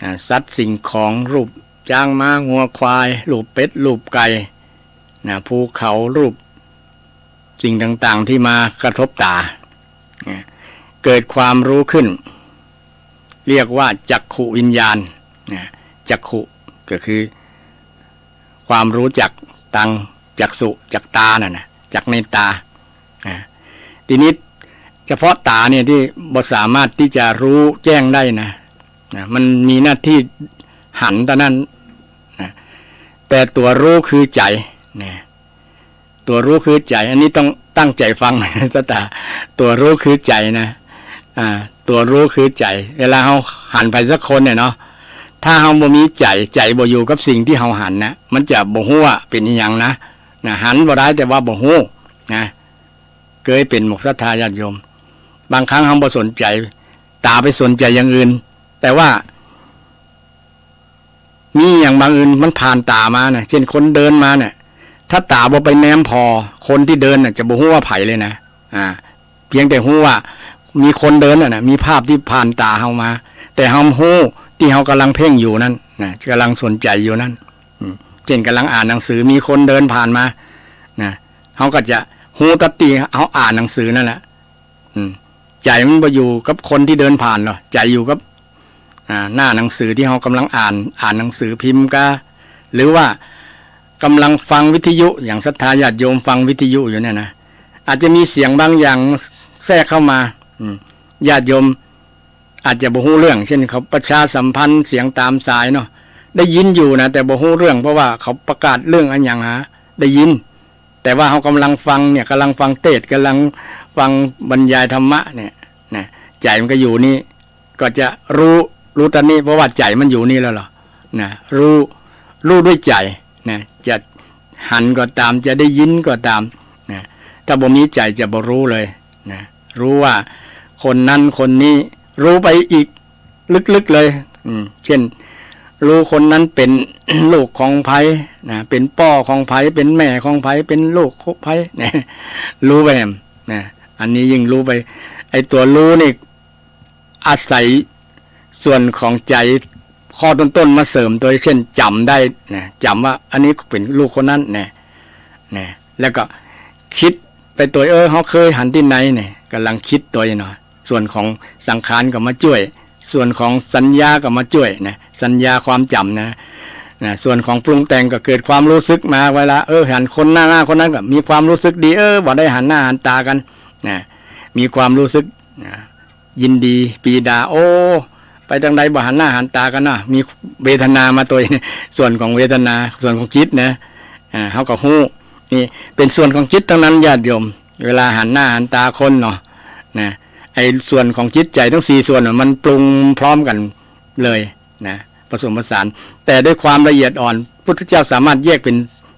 อ่า สัตว์สิ่งของ รูปจ๊างม้างัวควาย รูปเป็ด รูปไก่ นะ ภูเขา รูปสิ่งต่างๆ ตี้มากระทบต๋า นะ เกิดความฮู้ขึ้น เรียกว่าจักขุวิญญาณ นะ จักขุก็คือความฮู้จักตางจักษุ จักต๋านั่นนะ จักในต๋า นะ ทีนี้เฉพาะต๋าเนี่ยตี้บ่สามารถตี้จะฮู้แจ้งได้นะ นะ มันมีหน้าตี้หันเต้านั้น นะ แต่ตั๋วฮู้คือใจ๋ นะ ตั๋วฮู้คือใจ๋ อันนี้ต้องตั้งใจ๋ฟัง ศรัทธา ตั๋วฮู้คือใจ๋นะ อ่า ตั๋วฮู้คือใจ๋ เวลาเฮาหันใผสักคนเนี่ยเนาะ ถ้าเฮาบ่มีใจ๋ ใจ๋บ่อยู่กับสิ่งตี้เฮาหันนะ มันจะบ่ฮู้ว่าเป๋นอิหยังนะ นะ หันบ่ได้แต่ว่าบ่ฮู้ นะ เกยเป๋นหมก ศรัทธาญาติโยม บางครั้งเฮาบ่สนใจ๋ ต๋าไปสนใจ๋อย่างอื่น แต่ว่า มีอย่างบางอื่นมันผ่านต๋ามานะ เจ้นคนเดินมาเนี่ย ถ้าต๋าบ่ไปแนมผ่อคนตี้เดินน่ะ จะบ่ฮู้ว่าใผเลยนะ อ่า เพียงแต่ฮู้ว่ามีคนเดินน่ะนะ มีภาพตี้ผ่านต๋าเฮามา แต่เฮาฮู้ตี้เฮากำลังเพ่งอยู่นั้นนะ กำลังสนใจ๋อยู่นั้น อืม เจ้นกำลังอ่านหนังสือ มีคนเดินผ่านมา นะ เฮาก็จะฮู้ตั๊ดตี้เฮาอ่านหนังสือนั่นแหละ อืม ใจ๋มันบ่อยู่กับคนตี้เดินผ่านหรอก ใจ๋อยู่กับ อ่า หน้าหนังสือตี้เฮากำลังอ่าน อ่านหนังสือพิมพ์กา หรือว่ากำลังฟังวิทยุ อย่างศรัทธาญาติโยมฟังวิทยุอยู่เนี่ยนะ อาจจะมีเสียงบางอย่างแทรกเข้ามา อืม ญาติโยมอาจจะบ่ฮู้เรื่อง เจ้นเขาประชาสัมพันธ์เสียงต๋ามสายเนาะ ได้ยินอยู่นะ แต่บ่ฮู้เรื่อง เพราะว่าเขาประกาศเรื่องอะหยังหา ได้ยิน แต่ว่าเฮากำลังฟังเนี่ย กำลังฟังเตสน์ กำลังฟังบรรยายธรรมะเนี่ย นะ ใจ๋มันก็อยู่นี่ ก็จะฮู้ ฮู้ตั๊ดนี้ เพราะว่าใจ๋มันอยู่นี่แล้วเหรอ นะ ฮู้ ฮู้ด้วยใจ๋ นะ จะหันก็ต๋าม จะได้ยินก็ต๋าม นะ ถ้าบ่มีใจ๋จะบ่ฮู้เลย นะ ฮู้ว่าคนนั้นคนนี้ ฮู้ไปอีกลึกๆ เลย อืม เจ้น ฮู้คนนั้นเป๋น ลูกของใผ นะ เป๋นป้อของใผ เป๋นแม่ของใผ เป๋นลูกของใผ นะ ฮู้ไปแหม นะ อันนี้ยิ่งฮู้ไป ไอ้ตั๋วฮู้นี่ อาศัยส่วนของใจ๋ข้อต้นๆ มาเสริมตวย เจ้นจ๋ำได้นะ จ๋ำว่าอันนี้เป๋นลูกคนนั้นนะ นะ แล้วก็กึ๊ดไปตวย เออ เฮาเกยหันตี้ไหนเนี่ย กำลังกึ๊ดตวยเนาะ ส่วนของสังขารก็มาจ้วย ส่วนของสัญญาก็มาจ้วยนะ สัญญาความจ๋ำนะ นะ ส่วนของปรุงแต่งก็เกิดความฮู้สึกมา เวลา เออ หันคนหน้า หน้าคนนั้นก็มีความฮู้สึกดี เออ บ่ได้หันหน้าหันต๋ากั๋นนะ มีความฮู้สึกนะ ยินดี ปีดา โอ้ ไปตางใดบ่หันหน้าหันต๋ากั๋นเนาะ มีเวทนามาตวย ส่วนของเวทนา ส่วนของจิตนะ อ่า เฮาก็ฮู้ นี่เป๋นส่วนของจิตตังนั้นญาติโยม เวลาหันหน้าหันต๋าคนเนาะ นะ ไอ้ส่วนของจิตใจ๋ตังสี่ส่วนน่ะ มันปรุงพร้อมกั๋นเลยนะ ผสมผสาน แต่ด้วยความละเอียดอ่อน พุทธเจ้าสามารถแยกเป๋น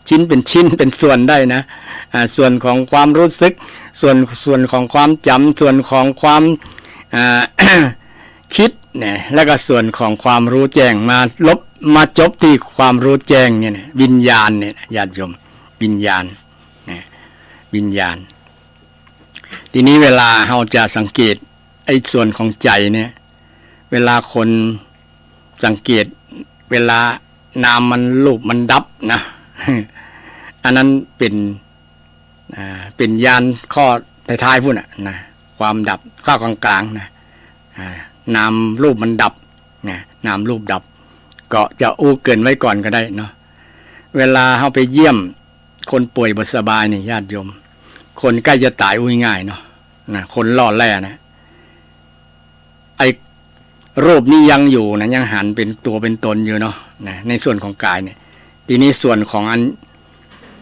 ชิ้น เป๋นชิ้น เป๋นส่วนได้นะ อ่า ส่วนของความฮู้สึก ส่วน ส่วนของความจ๋ำ ส่วนของความ อ่า กึ๊ดเนี่ย แล้วก็ส่วนของความฮู้แจ้ง มาลบ มาจบตี้ความฮู้แจ้งเนี่ยนะ วิญญาณเนี่ยนะ ญาติโยม วิญญาณนะ วิญญาณ ทีนี้เวลาเฮาจะสังเกตไอ้ส่วนของใจ๋เนี่ย เวลาคนสังเกต เวลานามมันรูปมันดับนะ อันนั้นเป๋น อ่า เป๋นญาณข้อท้ายๆ พู้นน่ะนะ ความดับ ข้อกลางๆ นะ อ่า นามรูปมันดับ นะ นามรูปดับ ก็จะอู้เกริ่นไว้ก่อนก็ได้เนาะ เวลาเฮาไปเยี่ยมคนป่วยบ่สบายนี่ ญาติโยม คนใกล้จะต๋าย อู้ง่ายๆเนาะ นะ คนล่อแร่นะ ไอ้รูปนี้ยังอยู่นะ ยังหันเป๋นตั๋วเป๋นต๋นอยู่เนาะ นะ ในส่วนของก๋ายเนี่ย ทีนี้ส่วนของอัน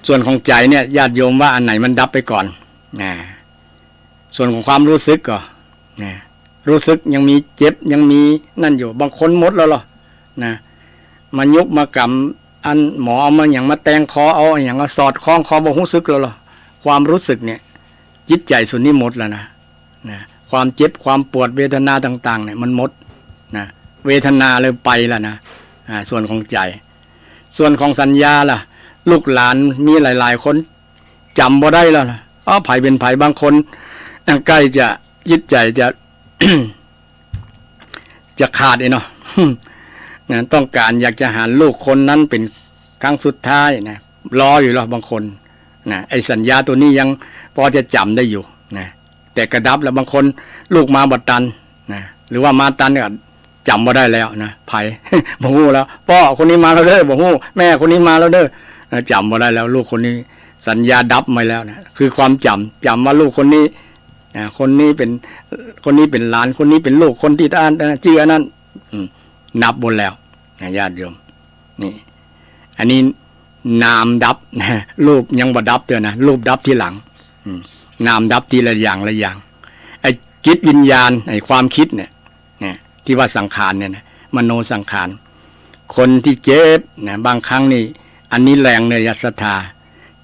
ส่วนของใจ๋เนี่ย ญาติโยมว่าอันไหนมันดับไปก่อน นะ ส่วนของความรู้สึกก็ นะ รู้สึกยังมีเจ็บ ยังมีนั่นอยู่ บางคนหมดแล้วเหรอ นะ มายุกมากำ อันหมอเอามาหยังมาแตงคอ เอาหยังมาสอดคล้องคอ บ่ฮู้สึกแล้วเหรอ ความรู้สึกเนี่ย จิตใจ๋ส่วนนี้หมดแล้วนะ นะ ความเจ็บ ความปวด เวทนาต่างๆเนี่ย มันหมด นะ เวทนาเลยไปแล้วนะ อ่า ส่วนของใจ๋ ส่วนของสัญญาล่ะ ลูกหลานมีหลายๆคน จ๋ำบ่ได้แล้วนะ อ้าว ใผเป๋นใผ บางคน อ่ะ ใก้จะ จิตใจ๋จะ จะขาดอีกเนาะ นะ ต้องก๋านอยากจะหันลูกคนนั้นเป๋นครั้งสุดท้ายนะ รออยู่แล้วบางคน นะ ไอ้สัญญาตั๋วนี้ยังปอจะจ๋ำได้อยู่ นะ แต่ก็ดับแล้ว บางคนลูกมาบ่ตัน นะ หรือว่ามาตันก็จ๋ำบ่ได้แล้วนะ ใผ บ่ฮู้แล้ว ป้อคนนี้มาแล้วเด้อ บ่ฮู้ แม่คนนี้มาแล้วเด้อ นะ จ๋ำบ่ได้แล้ว ลูกคนนี้ สัญญาดับไปแล้วนะ คือความจ๋ำ จ๋ำว่าลูกคนนี้ อ่า คนนี้เป๋น คนนี้เป๋นหลาน คนนี้เป๋นลูกคนตี้อั้น จื้ออันนั้น อืม ดับหมดแล้วนะ ญาติโยม นี่ อันนี้นามดับนะ รูปยังบ่ดับเตื้อนะ รูปดับทีหลัง อืม นามดับทีละอย่างละอย่าง ไอ้จิตวิญญาณ ไอ้ความคิดเนี่ย เนี่ย ตี้ว่าสังขารเนี่ยนะ มโนสังขาร คนตี้เจ็บนะ บางครั้งนี่ อันนี้แรงเลยอะ ศรัทธา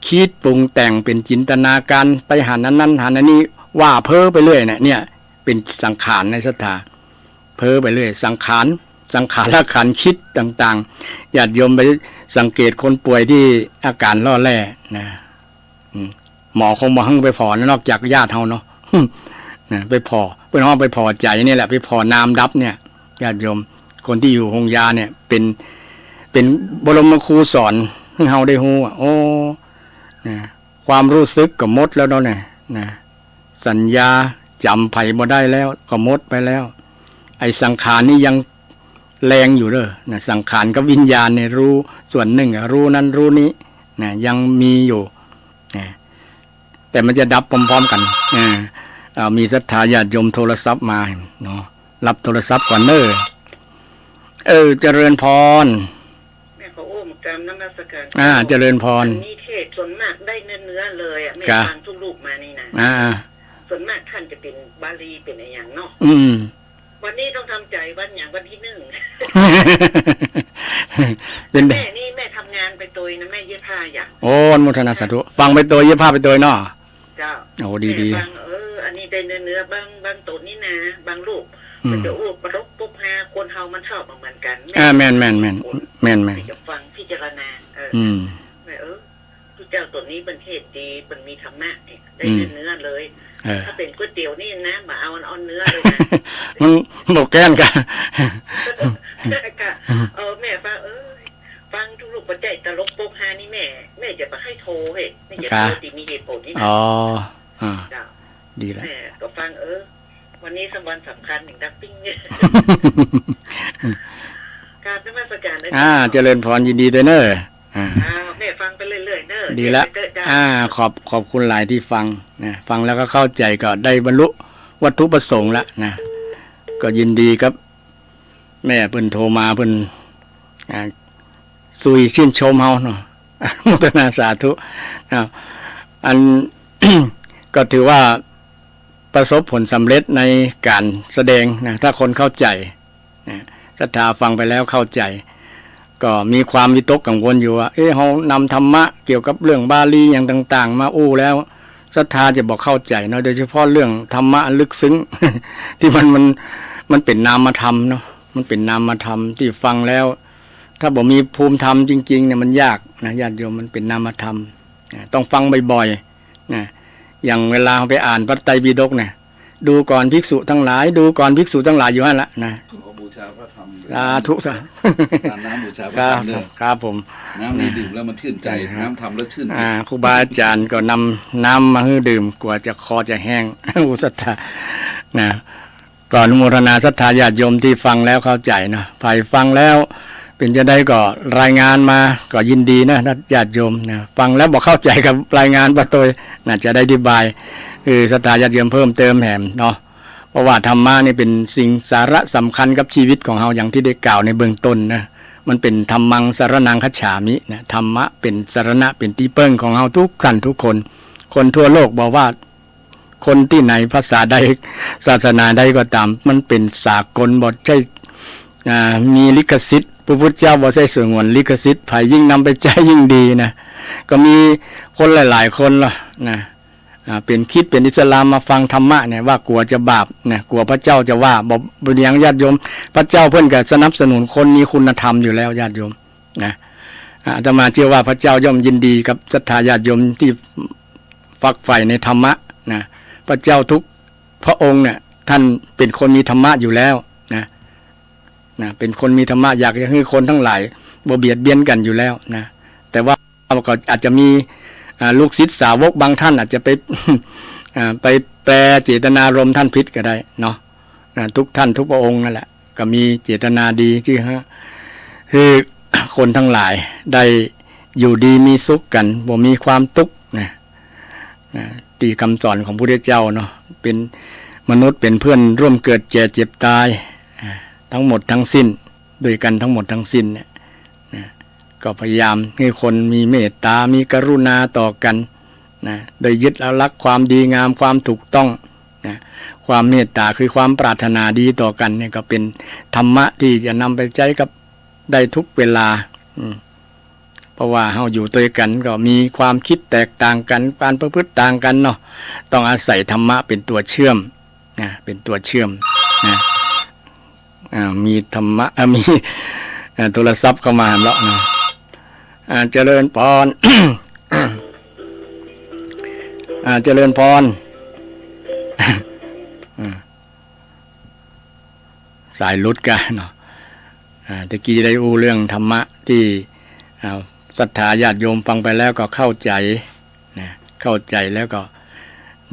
คิดปรุงแต่งเป๋นจินตนาการ ไปหันอันนั้นหันอันนี้ ว่าเพ้อไปเรื่อยนะ เนี่ย เป๋นสังขารในศรัทธา เพ้อไปเรื่อย สังขาร สังขารขันธ์ คิดต่างๆ ญาติโยมไปสังเกตคนป่วยตี้อาก๋านล่อแร่นะ อืม หมอคงบ่หื้อไปผ่อนะ นอกจากญาติเฮาเนาะ นะ ไปผ่อ เปิ้นฮ้องไปผ่อใจ๋นี่แหละ ไปผ่อนามดับเนี่ย ญาติโยม คนตี้อยู่โฮงยาเนี่ย เป๋น เป๋นบรมครูสอนหื้อเฮาได้ฮู้อะ โอ้ นะ ความรู้สึกก็หมดแล้วเนาะเนี่ย นะ สัญญาจ๋ำใผบ่ได้แล้ว ก็หมดไปแล้ว ไอ้สังขารนี่ยังแรงอยู่เด้อ นะ สังขารกับวิญญาณเนี่ย ฮู้ส่วนนึ่งอะ ฮู้นั้นฮู้นี้ นะ ยังมีอยู่ นะ แต่มันจะดับพร้อมๆกั๋น อ่า เอ่อ มีศรัทธาญาติโยมโทรศัพท์มาเนาะ ฮับโทรศัพท์ก่อนเน้อ เออ เจริญพร แม่ขอโอ้ กราบนมัสก๋าน อ่า เจริญพร อันนี้เทศน์ส่วนมากได้เนื้อๆเลยอะ แม่ กะ ฟังทุกรูปมานี่นะ อ่า ส่วนมากต้านจะเป๋นบาลีเป๋นอะหยังเนาะ อืม วันนี้ต้องทำใจ๋วันหยัง วันตี้นึ่ง เป๋น แม่นี่แม่ทำงานไปตวยนะ แม่เย็บผ้าอย่าง โอ้ อนุโมทนาสาธุ ฟังไปตวย เย็บผ้าไปตวยเนาะ เจ้า โอ้ ดีๆ แม่ฟัง เออ อันนี้ได้เนื้อๆ บาง บางตั๋นนี่นะ บางรูป อืม มันจะอู้ปรกปกฮา คนเฮามันชอบบ่เหมือนกั๋น อ่า แม่นๆๆ แม่นๆ แม่นๆ ที่จะฟังพิจารณา เออ อืม แม่ เออ ผู้เจ้าตั๋นนี้เปิ้นเทศน์ดี เปิ้นมีธรรมะเนี่ย ได้ อืม เนื้อๆเลย เออ ถ้าเป๋นก๋วยเตี๋ยวนี่นะ บ่เอา เอาเนื้อเลยนะ มันบ่แก้นกะ กะ เออ แม่ฟัง เออ ฟังทุกรูป บ่ใจ้ตลกปกฮานี่แม่ แม่จะบ่ใค่โทรเฮ้ย แม่จะโทร กะ ตี้มีเหตุผลนี่นะ อ๋อ อ่า เจ้า ดีแล้ว แม่ก็ฟัง เออ วันนี้สักวันสำคัญหนึ่งดับปิ้งเนี่ย กราบนมัสก๋านนะ อ่า เจ้า เจริญพร ยินดีตวยเน้อ อ่า อ่า แม่ฟังไปเรื่อยๆเน้อ ดีละ เรื่อยๆเจ้า อ่า ขอบ ขอบคุณหลายตี้ฟังนะ ฟังแล้วก็เข้าใจ๋ ก็ได้บรรลุวัตถุประสงค์ละนะ ก็ยินดีกับ แม่เปิ้นโทรมา เปิ้น อ่า ซุยชื่นชมเฮาเนาะ อนุโมทนาสาธุ อ่า อัน ก็ถือว่าประสบผลสำเร็จในก๋านแสดงนะ ถ้าคนเข้าใจ๋นะ ศรัทธาฟังไปแล้วเข้าใจ๋ ก็มีความวิตกกังวลอยู่ว่า เอ๊ะ เฮานำธรรมะเกี่ยวกับเรื่องบาลีหยังต่างๆ มาอู้แล้ว ศรัทธาจะบ่เข้าใจ๋เนาะ โดยเฉพาะเรื่องธรรมะอันลึกซึ้ง ตี้มัน มัน มันเป๋นนามธรรมเนาะ มันเป๋นนามธรรมตี้ฟังแล้ว ถ้าบ่มีภูมิธรรมจริงๆเนี่ย มันยากนะ ญาติโยม มันเป๋นนามธรรม อ่า ต้องฟังบ่อยๆ นะ อย่างเวลาไปอ่านพระไตรปิฎกเนี่ย ดูก่อนภิกษุทั้งหลาย ดูก่อนภิกษุทั้งหลาย อยู่หั้นละนะ ขอบูชาพระธรรม สาธุ สา ทานน้ำบูชาพระธรรมเน้อ ครับ ครับผม น้ำนี่ดื่มแล้วมันชื่นใจ๋ ครับ น้ำธรรมแล้วชื่นจิต อ่า ครูบาอาจ๋ารย์ก็นำน้ำมาหื้อดื่ม กว่าจะคอจะแห้ง อุตส่าห์นะ ก็อนุโมทนาศรัทธาญาติโยมตี้ฟังแล้วเข้าใจ๋เนาะ ใผฟังแล้วเป๋นจาใดก็รายงานมาก็ยินดีนะ ญาติโยมนะ ฟังแล้วบ่เข้าใจ๋ก็รายงานมาตวยนะ จะได้อธิบาย คือศรัทธาญาติโยมเพิ่มเติมแหมเนาะ เพราะว่าธรรมะนี่เป๋นสิ่งสาระสำคัญกับชีวิตของเฮา อย่างตี้ได้กล่าวในเบื้องต้นนะ มันเป๋น ธัมมัง สรณัง คัจฉามิ นะ ธรรมะเป๋นสรณะ เป๋นตี้เปิ้งของเฮาทุกท่านทุกคน คนทั่วโลก บ่ว่าคนตี้ไหน ภาษาใด ศาสนาใดก็ต๋าม มันเป๋นสากล บ่ใจ้ อ่า มีลิขสิทธิ์ พระพุทธเจ้าบ่ใจ้สงวนลิขสิทธิ์ ใผยิ่งนำไปใจ๊ยิ่งดีนะ ก็มีคนหลายๆ คนละนะ อ่า เป๋นคริสต์ เป๋นอิสลาม มาฟังธรรมะเนี่ย ว่ากั๋วจะบาปนะ กั๋วพระเจ้าจะว่า บ่ บ่เป๋นหยังญาติโยม พระเจ้าเปิ้นก็สนับสนุนคนมีคุณธรรมอยู่แล้วญาติโยมนะ อ่า อาตมาเจื้อว่าพระเจ้าย่อมยินดีกับศรัทธาญาติโยมตี้ฝักใฝ่ในธรรมะนะ พระเจ้าทุกพระองค์เนี่ย ท่านเป๋นคนมีธรรมะอยู่แล้วนะ นะ เป๋นคนมีธรรมะ อยากจะหื้อคนตังหลายบ่เบียดเบียนกั๋นอยู่แล้วนะ แต่ว่าก็อาจจะมี อ่า ลูกศิษย์สาวกบางท่านอาจจะไป อ่า ไปแปลเจตนารมณ์ท่านผิดก็ได้เนาะ อ่า ทุกท่านทุกพระองค์นั่นแหละ ก็มีเจตนาดีตี้หื้อ หื้อคนตังหลายได้อยู่ดีมีสุขกั๋น บ่มีความตุ๊กข์นะ นะ ตี้กำสอนของพระพุทธเจ้าเนาะ เป๋นมนุษย์เป๋นเพื่อนร่วมเกิดแก่เจ็บต๋าย อ่า ตังหมดตังสิ้น โดยกั๋นตังหมดตังสิ้นเนี่ยนะ ก็พยายามหื้อคนมีเมตต๋า มีกรุณาต่อกั๋นนะ โดยยึดเอาหลักความดีงาม ความถูกต้องนะ ความเมตต๋าคือความปรารถนาดีต่อกั๋นเนี่ย ก็เป๋นธรรมะตี้จะนำไปใจ๊กับได้ทุกเวลา อืม เพราะว่าเฮาอยู่ตวยกั๋นก็มีความกึ๊ดแตกต่างกั๋น ก๋านประพฤติต่างกั๋นเนาะ ต้องอาศัยธรรมะเป๋นตั๋วเชื่อมนะ เป๋นตั๋วเชื่อมนะ อ่า มีธรรมะ อ่า มี อ่า โทรศัพท์เข้ามาแล้วนะ อ่า เจริญพร อ่า เจริญพร อ่า สายหลุดกะเนาะ อ่า ตะกี้ได้อู้เรื่องธรรมะตี้ อ่า ศรัทธาญาติโยมฟังไปแล้วก็เข้าใจ๋นะ เข้าใจ๋แล้วก็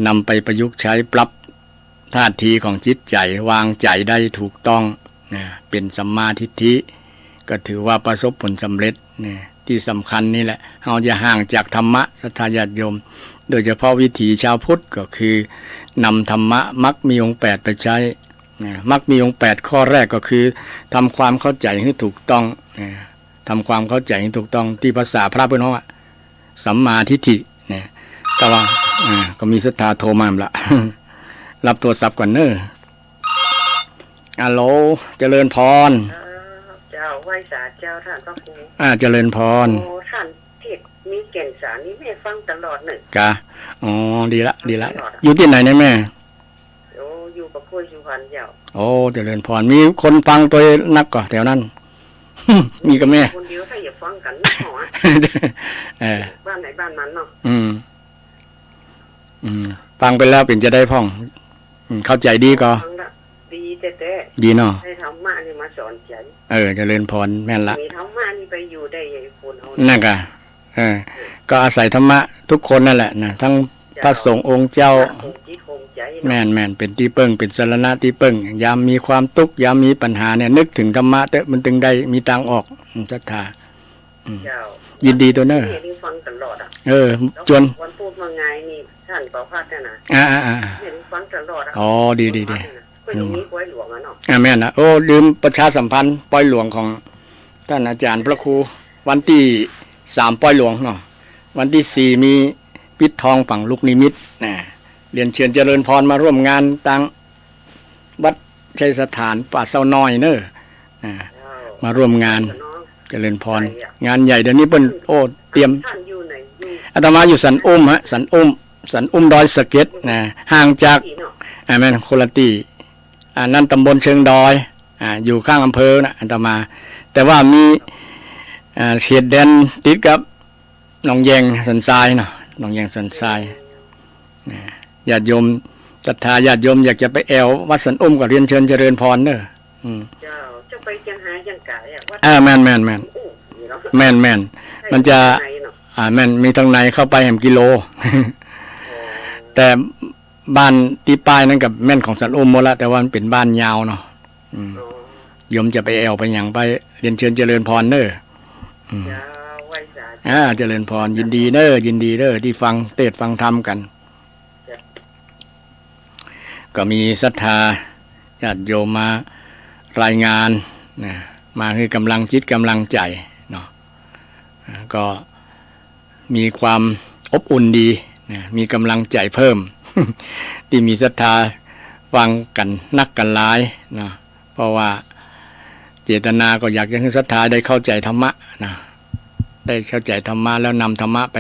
นำไปประยุกต์ใจ๊ปรับท่าทีของจิตใจ๋ วางใจ๋ได้ถูกต้องนะ เป๋นสัมมาทิฏฐิ ก็ถือว่าประสบผลสำเร็จนะ ตี้สำคัญนี่แหละ เฮาอย่าห่างจากธรรมะ ศรัทธาญาติโยม โดยเฉพาะวิถีชาวพุทธก็คือนำธรรมะ มรรคมีองค์แปดไปใจ๊ นะ มรรคมีองค์แปดข้อแรกก็คือทำความเข้าใจ๋หื้อถูกต้องนะ ทำความเข้าใจ๋หื้อถูกต้อง ตี้ภาษาพระเปิ้นฮ้องว่าสัมมาทิฏฐินะ แต่ว่า อ่า ก็มีศรัทธาโทรมาละ รับโทรศัพท์ก่อนเน้อ ฮัลโหล เจริญพร เออ เจ้า ไหว้สาเจ้าต้านพระครู อ่า เจริญพร โอ้ ต้านเทศน์มีแก่นสารนี่แม่ฟังตลอดเน่อ กะ อ๋อ ดีละ ดีละ ฟังตลอดอะ อยู่ตี้ไหนเนี่ยแม่ โอ้ อยู่ปากกล้วยสุพรรณเจ้า โอ้ เจริญพร มีคนฟังตวยนักก่อแถวนั้น มีก่อแม่ คนเดียวถ้าอย่าฟังกั๋นเนาะ เออ บ้านไหนบ้านมันเนาะ อืม อืม ฟังไปแล้วเป๋นจาใดพ่อง อืม เข้าใจ๋ดีก่อ ฟังละ ดีแต๊ๆ ดีเนาะ ได้ธรรมะนี่มาสอนใจ๋ เออ เจริญพร แม่นละ มีธรรมะนี่ไปอยู่ได้ไงคนเฮา นั่นกะ เออ ก็อาศัยธรรมะทุกคนนั่นแหละนะ ทั้งพระสงฆ์องค์เจ้า เจ้า คงจิตคงใจ๋เนาะ แม่นๆ เป๋นตี้เปิ้ง เป๋นสรณะตี้เปิ้ง ยามมีความตุ๊กข์ ยามมีปัญหาเนี่ย นึกเถิงธรรมะเต๊อะ มันตึงได้มีตางออก อืม ศรัทธา อืม เจ้า ยินดีตวยเน้อ เนี่ยได้ฟังตลอดอะ เออ แล้ว จวน วันพูดว่าไงนี่ ต้านประภัสน่ะนะ อ่าๆๆ เนี่ยได้ฟังตลอดอะ อ๋อ ดีๆๆ ประภัสน่ะนะ ก็ยังมีปอยหลวงอะเนาะ อ่า แม่นนะ โอ้ ลืมประชาสัมพันธ์ปอยหลวงของต้านอาจ๋ารย์พระครู วันตี้สามปอยหลวงเนาะ วันตี้สี่มีปิดทองฝังลูกนิมิตนะ เรียนเชิญเจริญพรมาร่วมงานตางวัดชัยสถานป่าเซาน้อยเน้อนะ มาร่วมงาน เจริญพร งานใหญ่ เดี๋ยวนี้เปิ้น โอ้ เตรียม อาตมาอยู่สันอุ้มฮะ สันอุ้ม สันอุ้มดอยสะเก็ดนะ ห่างจาก อ่า แม่น คนละตี้ อ่า นั่นตำบลเชิงดอย อ่า อยู่ข้างอำเภอนะ อาตมา แต่ว่ามี อ่า เขตแดนติดกับหนองแยงสันทรายเนาะ หนองแยงสันทรายนะ ญาติโยม ศรัทธาญาติโยมอยากจะไปแอ่ววัดสันอุ้มก็เรียนเชิญเจริญพรเน้อ อืม เจ้า จะไปจังหายังก๋ายอะ วัด อ่า แม่นๆๆ อุ้มนี่เนาะ แม่นๆ มันจะ ไปทางในเนาะ อ่า แม่น มีตางในเข้าไปแหมกิโล อ๋อ แต่ บ้านตี้ป้ายนั้นก็แม่นของสันอุ้มหมดละ แต่ว่ามันเป๋นบ้านยาวเนาะ อืม โยมจะไปแอ่วไปหยังไป เรียนเชิญเจริญพรเน่อ อืม อ่า เจริญพร ยินดีเน่อ ยินดีเน่อ ตี้ฟังเตสน์ฟังธรรมกั๋น ก็มีศรัทธาญาติโยมมารายงานนะ มาหื้อก๋ำลังจิตก๋ำลังใจ๋เนาะ อ่า ก็มีความอบอุ่นดีนะ มีก๋ำลังใจ๋เพิ่ม ตี้มีศรัทธาฟังกั๋นนักกั๋นหลายนะ เพราะว่าเจตนาก็อยากจะหื้อศรัทธาได้เข้าใจ๋ธรรมะนะ ได้เข้าใจ๋ธรรมะแล้วนำธรรมะไป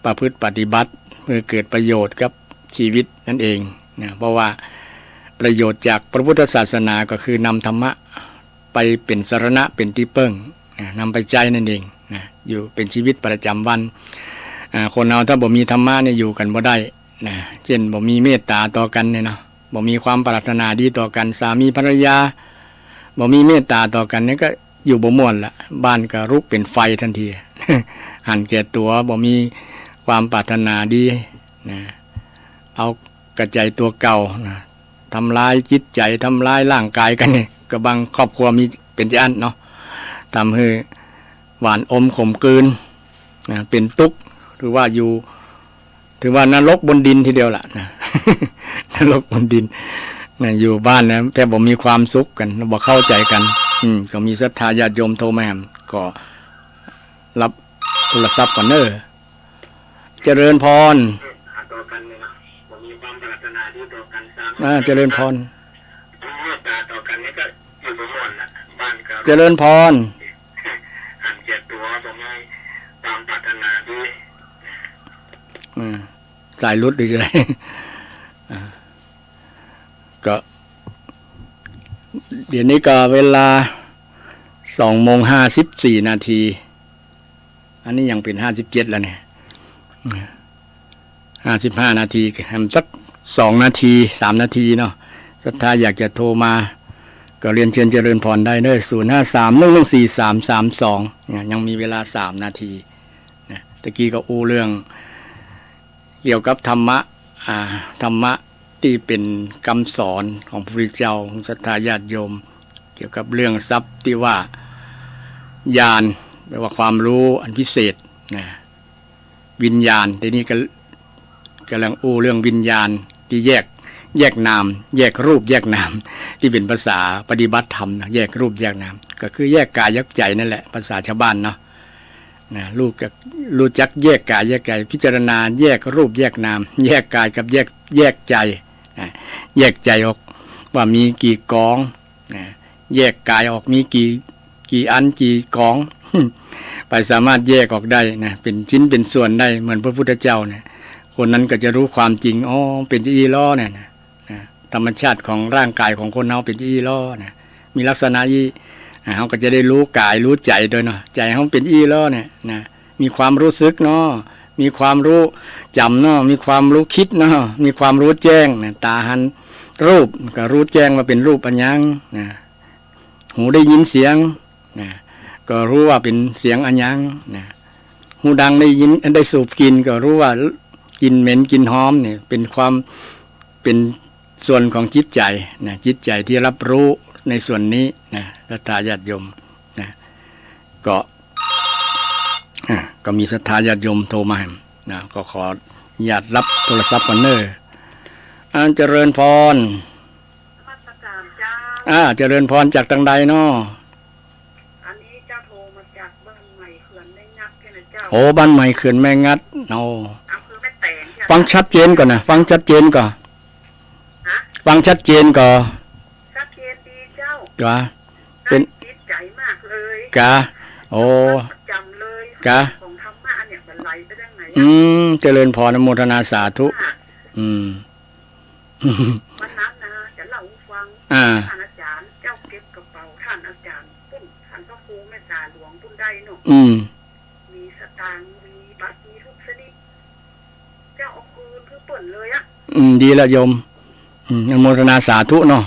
ประพฤติปฏิบัติ เพื่อเกิดประโยชน์กับชีวิตนั่นเองนะ เพราะว่าประโยชน์จากพระพุทธศาสนาก็คือนำธรรมะไปเป๋นสรณะ เป๋นตี้เปิ้งนะ นำไปใจ๊นั่นเองนะ อยู่เป๋นชีวิตประจ๋ำวัน อ่า คนเฮาถ้าบ่มีธรรมะเนี่ยอยู่กั๋นบ่ได้นะ เจ้นบ่มีเมตต๋าต่อกั๋นเนี่ยเนาะ บ่มีความปรารถนาดีต่อกั๋น สามีภรรยา บ่มีเมตต๋าต่อกั๋นเนี่ยก็อยู่บ่ม่วนละ บ้านก็ลุกเป๋นไฟตันที หันแก่ตั๋ว บ่มีความปรารถนาดีนะ เอากระใจ๋ตั๋วเก่านะ ทำร้ายจิตใจ๋ ทำร้ายร่างกายกั๋นเนี่ย ก็บางครอบครัวมีเป๋นจะอั้นเนาะ ทำหื้อหว่านอมขมกลืนนะ เป๋นตุ๊กข์ ถือว่าอยู่ ถือว่านรกบนดินทีเดียวละนะ นรกบนดินนะ อยู่บ้านนะ แทบบ่มีความสุขกั๋น บ่เข้าใจ๋กั๋น อืม ก็มีศรัทธาญาติโยมโทรมาแหม ก็รับโทรศัพท์ก่อนเน่อ เจริญพร อ่า เจริญพร เจริญพร อ่า สายหลุดเลย อ่า ก็ เดี๋ยวนี้ก็เวลาสองโมงห้าสิบสี่นาที อันนี้ยังเป๋นห้าสิบเจ็ดแล้วเนี่ย ห้าสิบห้านาที แหมสักสองนาที สามนาทีเนาะ ศรัทธาอยากจะโทรมา ก็เรียนเชิญเจริญพรได้เน่อ ศูนย์ห้าสาม หนึ่งหนึ่งสี่ สามสามสอง เนี่ย ยังมีเวลาสามนาทีนะ ตะกี้ก็อู้เรื่อง เกี่ยวกับธรรมะ อ่า ธรรมะตี้เป๋นกำสอนของพระพุทธเจ้า ของศรัทธาญาติโยม เกี่ยวกับเรื่องศัพท์ตี้ว่าญาณ แปลว่าความฮู้อันพิเศษนะ วิญญาณ ทีนี้ก็ ก่ำลังอู้เรื่องวิญญาณตี้แยก แยกนาม แยกรูป แยกนาม ตี้เป๋นภาษาปฏิบัติธรรมนะ แยกรูปแยกนาม ก็คือแยกก๋ายแยกใจ๋นั่นแหละ ภาษาจาวบ้านเนาะ นะ ฮู้จัก ฮู้จักแยกก๋ายแยกใจ๋ พิจารณาแยกรูปแยกนาม แยกก๋ายกับแยก แยกใจ๋ นะ แยกใจ๋ออกว่ามีกี่ก๋อง นะ แยกก๋ายออกมีกี่ กี่อันกี่ก๋อง ไปสามารถแยกออกได้นะ เป๋นชิ้นเป๋นส่วนได้ เหมือนพระพุทธเจ้าเนี่ย คนนั้นก็จะฮู้ความจริง อ๋อ เป๋นจะอี้ลอเนี่ยนะ นะ ธรรมชาติของร่างก๋ายของคนเฮาเป๋นจะอี้ลอนะ มีลักษณะอี้ อ่า เฮาก็จะได้ฮู้ก๋ายฮู้ใจ๋ตวยเนาะ ใจ๋เฮาเป๋นอี้ลอเนี่ยนะ มีความฮู้สึกเนาะ มีความฮู้จ๋ำเนาะ มีความฮู้กึ๊ดเนาะ มีความฮู้แจ้งนะ ต๋าหันรูปก็ฮู้แจ้งว่าเป๋นรูปอะหยังนะ หูได้ยินเสียงนะ ก็ฮู้ว่าเป๋นเสียงอะหยังนะ ฮูดังได้ยิน ได้สูบกลิ่น ก็ฮู้ว่ากลิ่นเหม็นกลิ่นหอมเนี่ย เป๋นความ เป๋นส่วนของจิตใจ๋นะ จิตใจ๋ตี้ฮับฮู้ในส่วนนี้นะ ศรัทธาญาติโยมนะ ก็ อ่า ก็มีศรัทธาญาติโยมโทรมาแหมนะ ก็ขออนุญาตฮับโทรศัพท์ก่อนเน่อ อ่า เจริญพร นมัสการเจ้า อ่า เจริญพร จากตางใดเนาะ อันนี้เจ้าโทรมาจากบ้านใหม่เขื่อนแม่งัดเนี่ยนะเจ้า โอ้ บ้านใหม่เขื่อนแม่งัด โอ้ อำเภอแม่แตงเจ้า ฟังชัดเจนก่อนะ ฟังชัดเจนก่อ ฮะ ฟังชัดเจนก่อ ชัดเจนดีเจ้า กะ เป๋น จิตใจ๋มากเลย กะ โอ้ ประจ๋ำเลย กะ ของธรรมะเนี่ยมันไหลไปตางไหนอะ อืม เจริญพร อนุโมทนาสาธุ ค่ะ อืม วันนั้นนะ จะเล่าหื้อฟัง อ่า ท่านอาจ๋ารย์ เจ้าเก็บกระเป๋า ท่านอาจ๋ารย์ปุ้น ท่านพระครูเมตตาหลวงปุ้นได้เนาะ อืม มีสตางค์ มีบัตร มีทุกชนิด เจ้าเอาคืนหื้อเปิ้นเลยอะ อืม ดีละโยม อืม อนุโมทนาสาธุเนาะ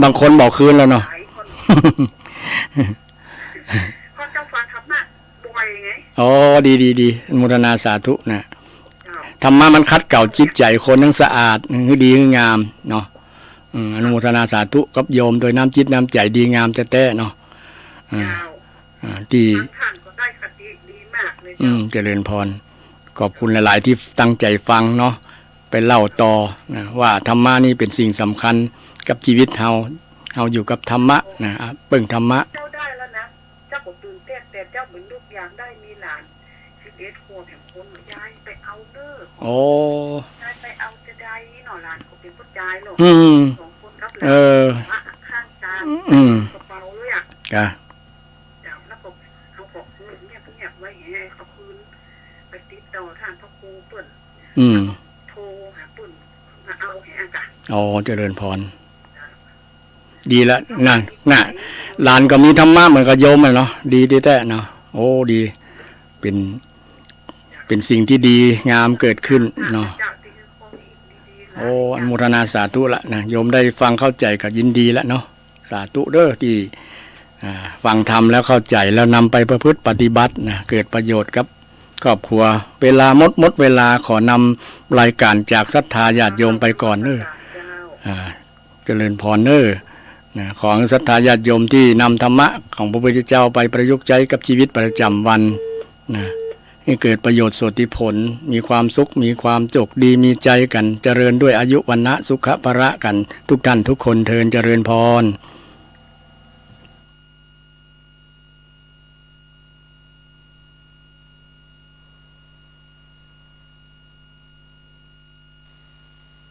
บางคนบ่เอาคืนแล้วเนาะ หลายคน เพราะเจ้าฟังธรรมะบ่อยไง อ๋อ ดี ดี ดี อนุโมทนาสาธุนะ เจ้า ธรรมะมันขัดเกลาจิตใจ๋คนหื้อสะอาด หื้อดีหื้องามเนาะ อืม อนุโมทนาสาธุกับโยมโดยน้ำจิตน้ำใจ๋ดีงามแต๊ๆ เนาะ อืม เจ้า อ่า ตี้ ฟังท่านก็ได้คติดีมากเลย อืม เจ้า เจริญพร ขอบคุณหลายๆ ตี้ตั้งใจ๋ฟังเนาะ ไปเล่าต่อนะ ว่าธรรมะนี่เป๋นสิ่งสำคัญกับจีวิตเฮา เฮาอยู่กับธรรมะนะ อ่ะ เปิ้งธรรมะ เจ้าได้แล้วนะ เจ้าก็ตื่นเต้น แต่เจ้าเป๋นลูกอยากได้มีหลานสิบเอ็ดขวบแหมคน ยายไปเอาเน้อ โอ้ ยายไปเอาจะได้เนาะ หลานก็เป๋นผู้จายเนาะ อืม สองคนกับหลาน เออ พระข้างตา อืม กระเป๋าเลยอะ จ้ะ เจ้า แล้วก็เขาก็เงียบๆ ไว้ หื้อเขาคืนไปติดต่อท่านพระครูเปิ้น อืม โทรหาเปิ้นมาเอาหื้ออะจ้ะ อ๋อ เจริญพร ดีละ น่ะ น่ะ หลานก็มีธรรมะเหมือนกับโยมอะเนาะ ดีแต๊ๆ เนาะ โอ้ ดี เป๋น เป๋นสิ่งตี้ดีงามเกิดขึ้นเนาะ เจ้า ตี้หื้อข้อคิดดีๆ โอ้ อนุโมทนาสาธุละนะ โยมได้ฟังเข้าใจ๋ก็ยินดีละเนาะ สาธุเด้อตี้ อ่า ฟังธรรมแล้วเข้าใจ๋ แล้วนำไปประพฤติปฏิบัตินะ เกิดประโยชน์กับครอบครัว เวลาหมด หมดเวลา ขอนำรายการจากศรัทธาญาติโยมไปก่อนเน้อ อ่า เจริญพรเน้อ นะ ขอหื้อศรัทธาญาติโยมตี้นำธรรมะของพระพุทธเจ้าไปประยุกต์ใจ๊กับจีวิตประจ๋ำวันนะ หื้อเกิดประโยชน์โสติผล มีความสุข มีความโจคดี มีใจ๋กั๋น เจริญด้วยอายุวรรณะสุขะพละกั๋น ทุกท่านทุกคนเทอญ เจริญพร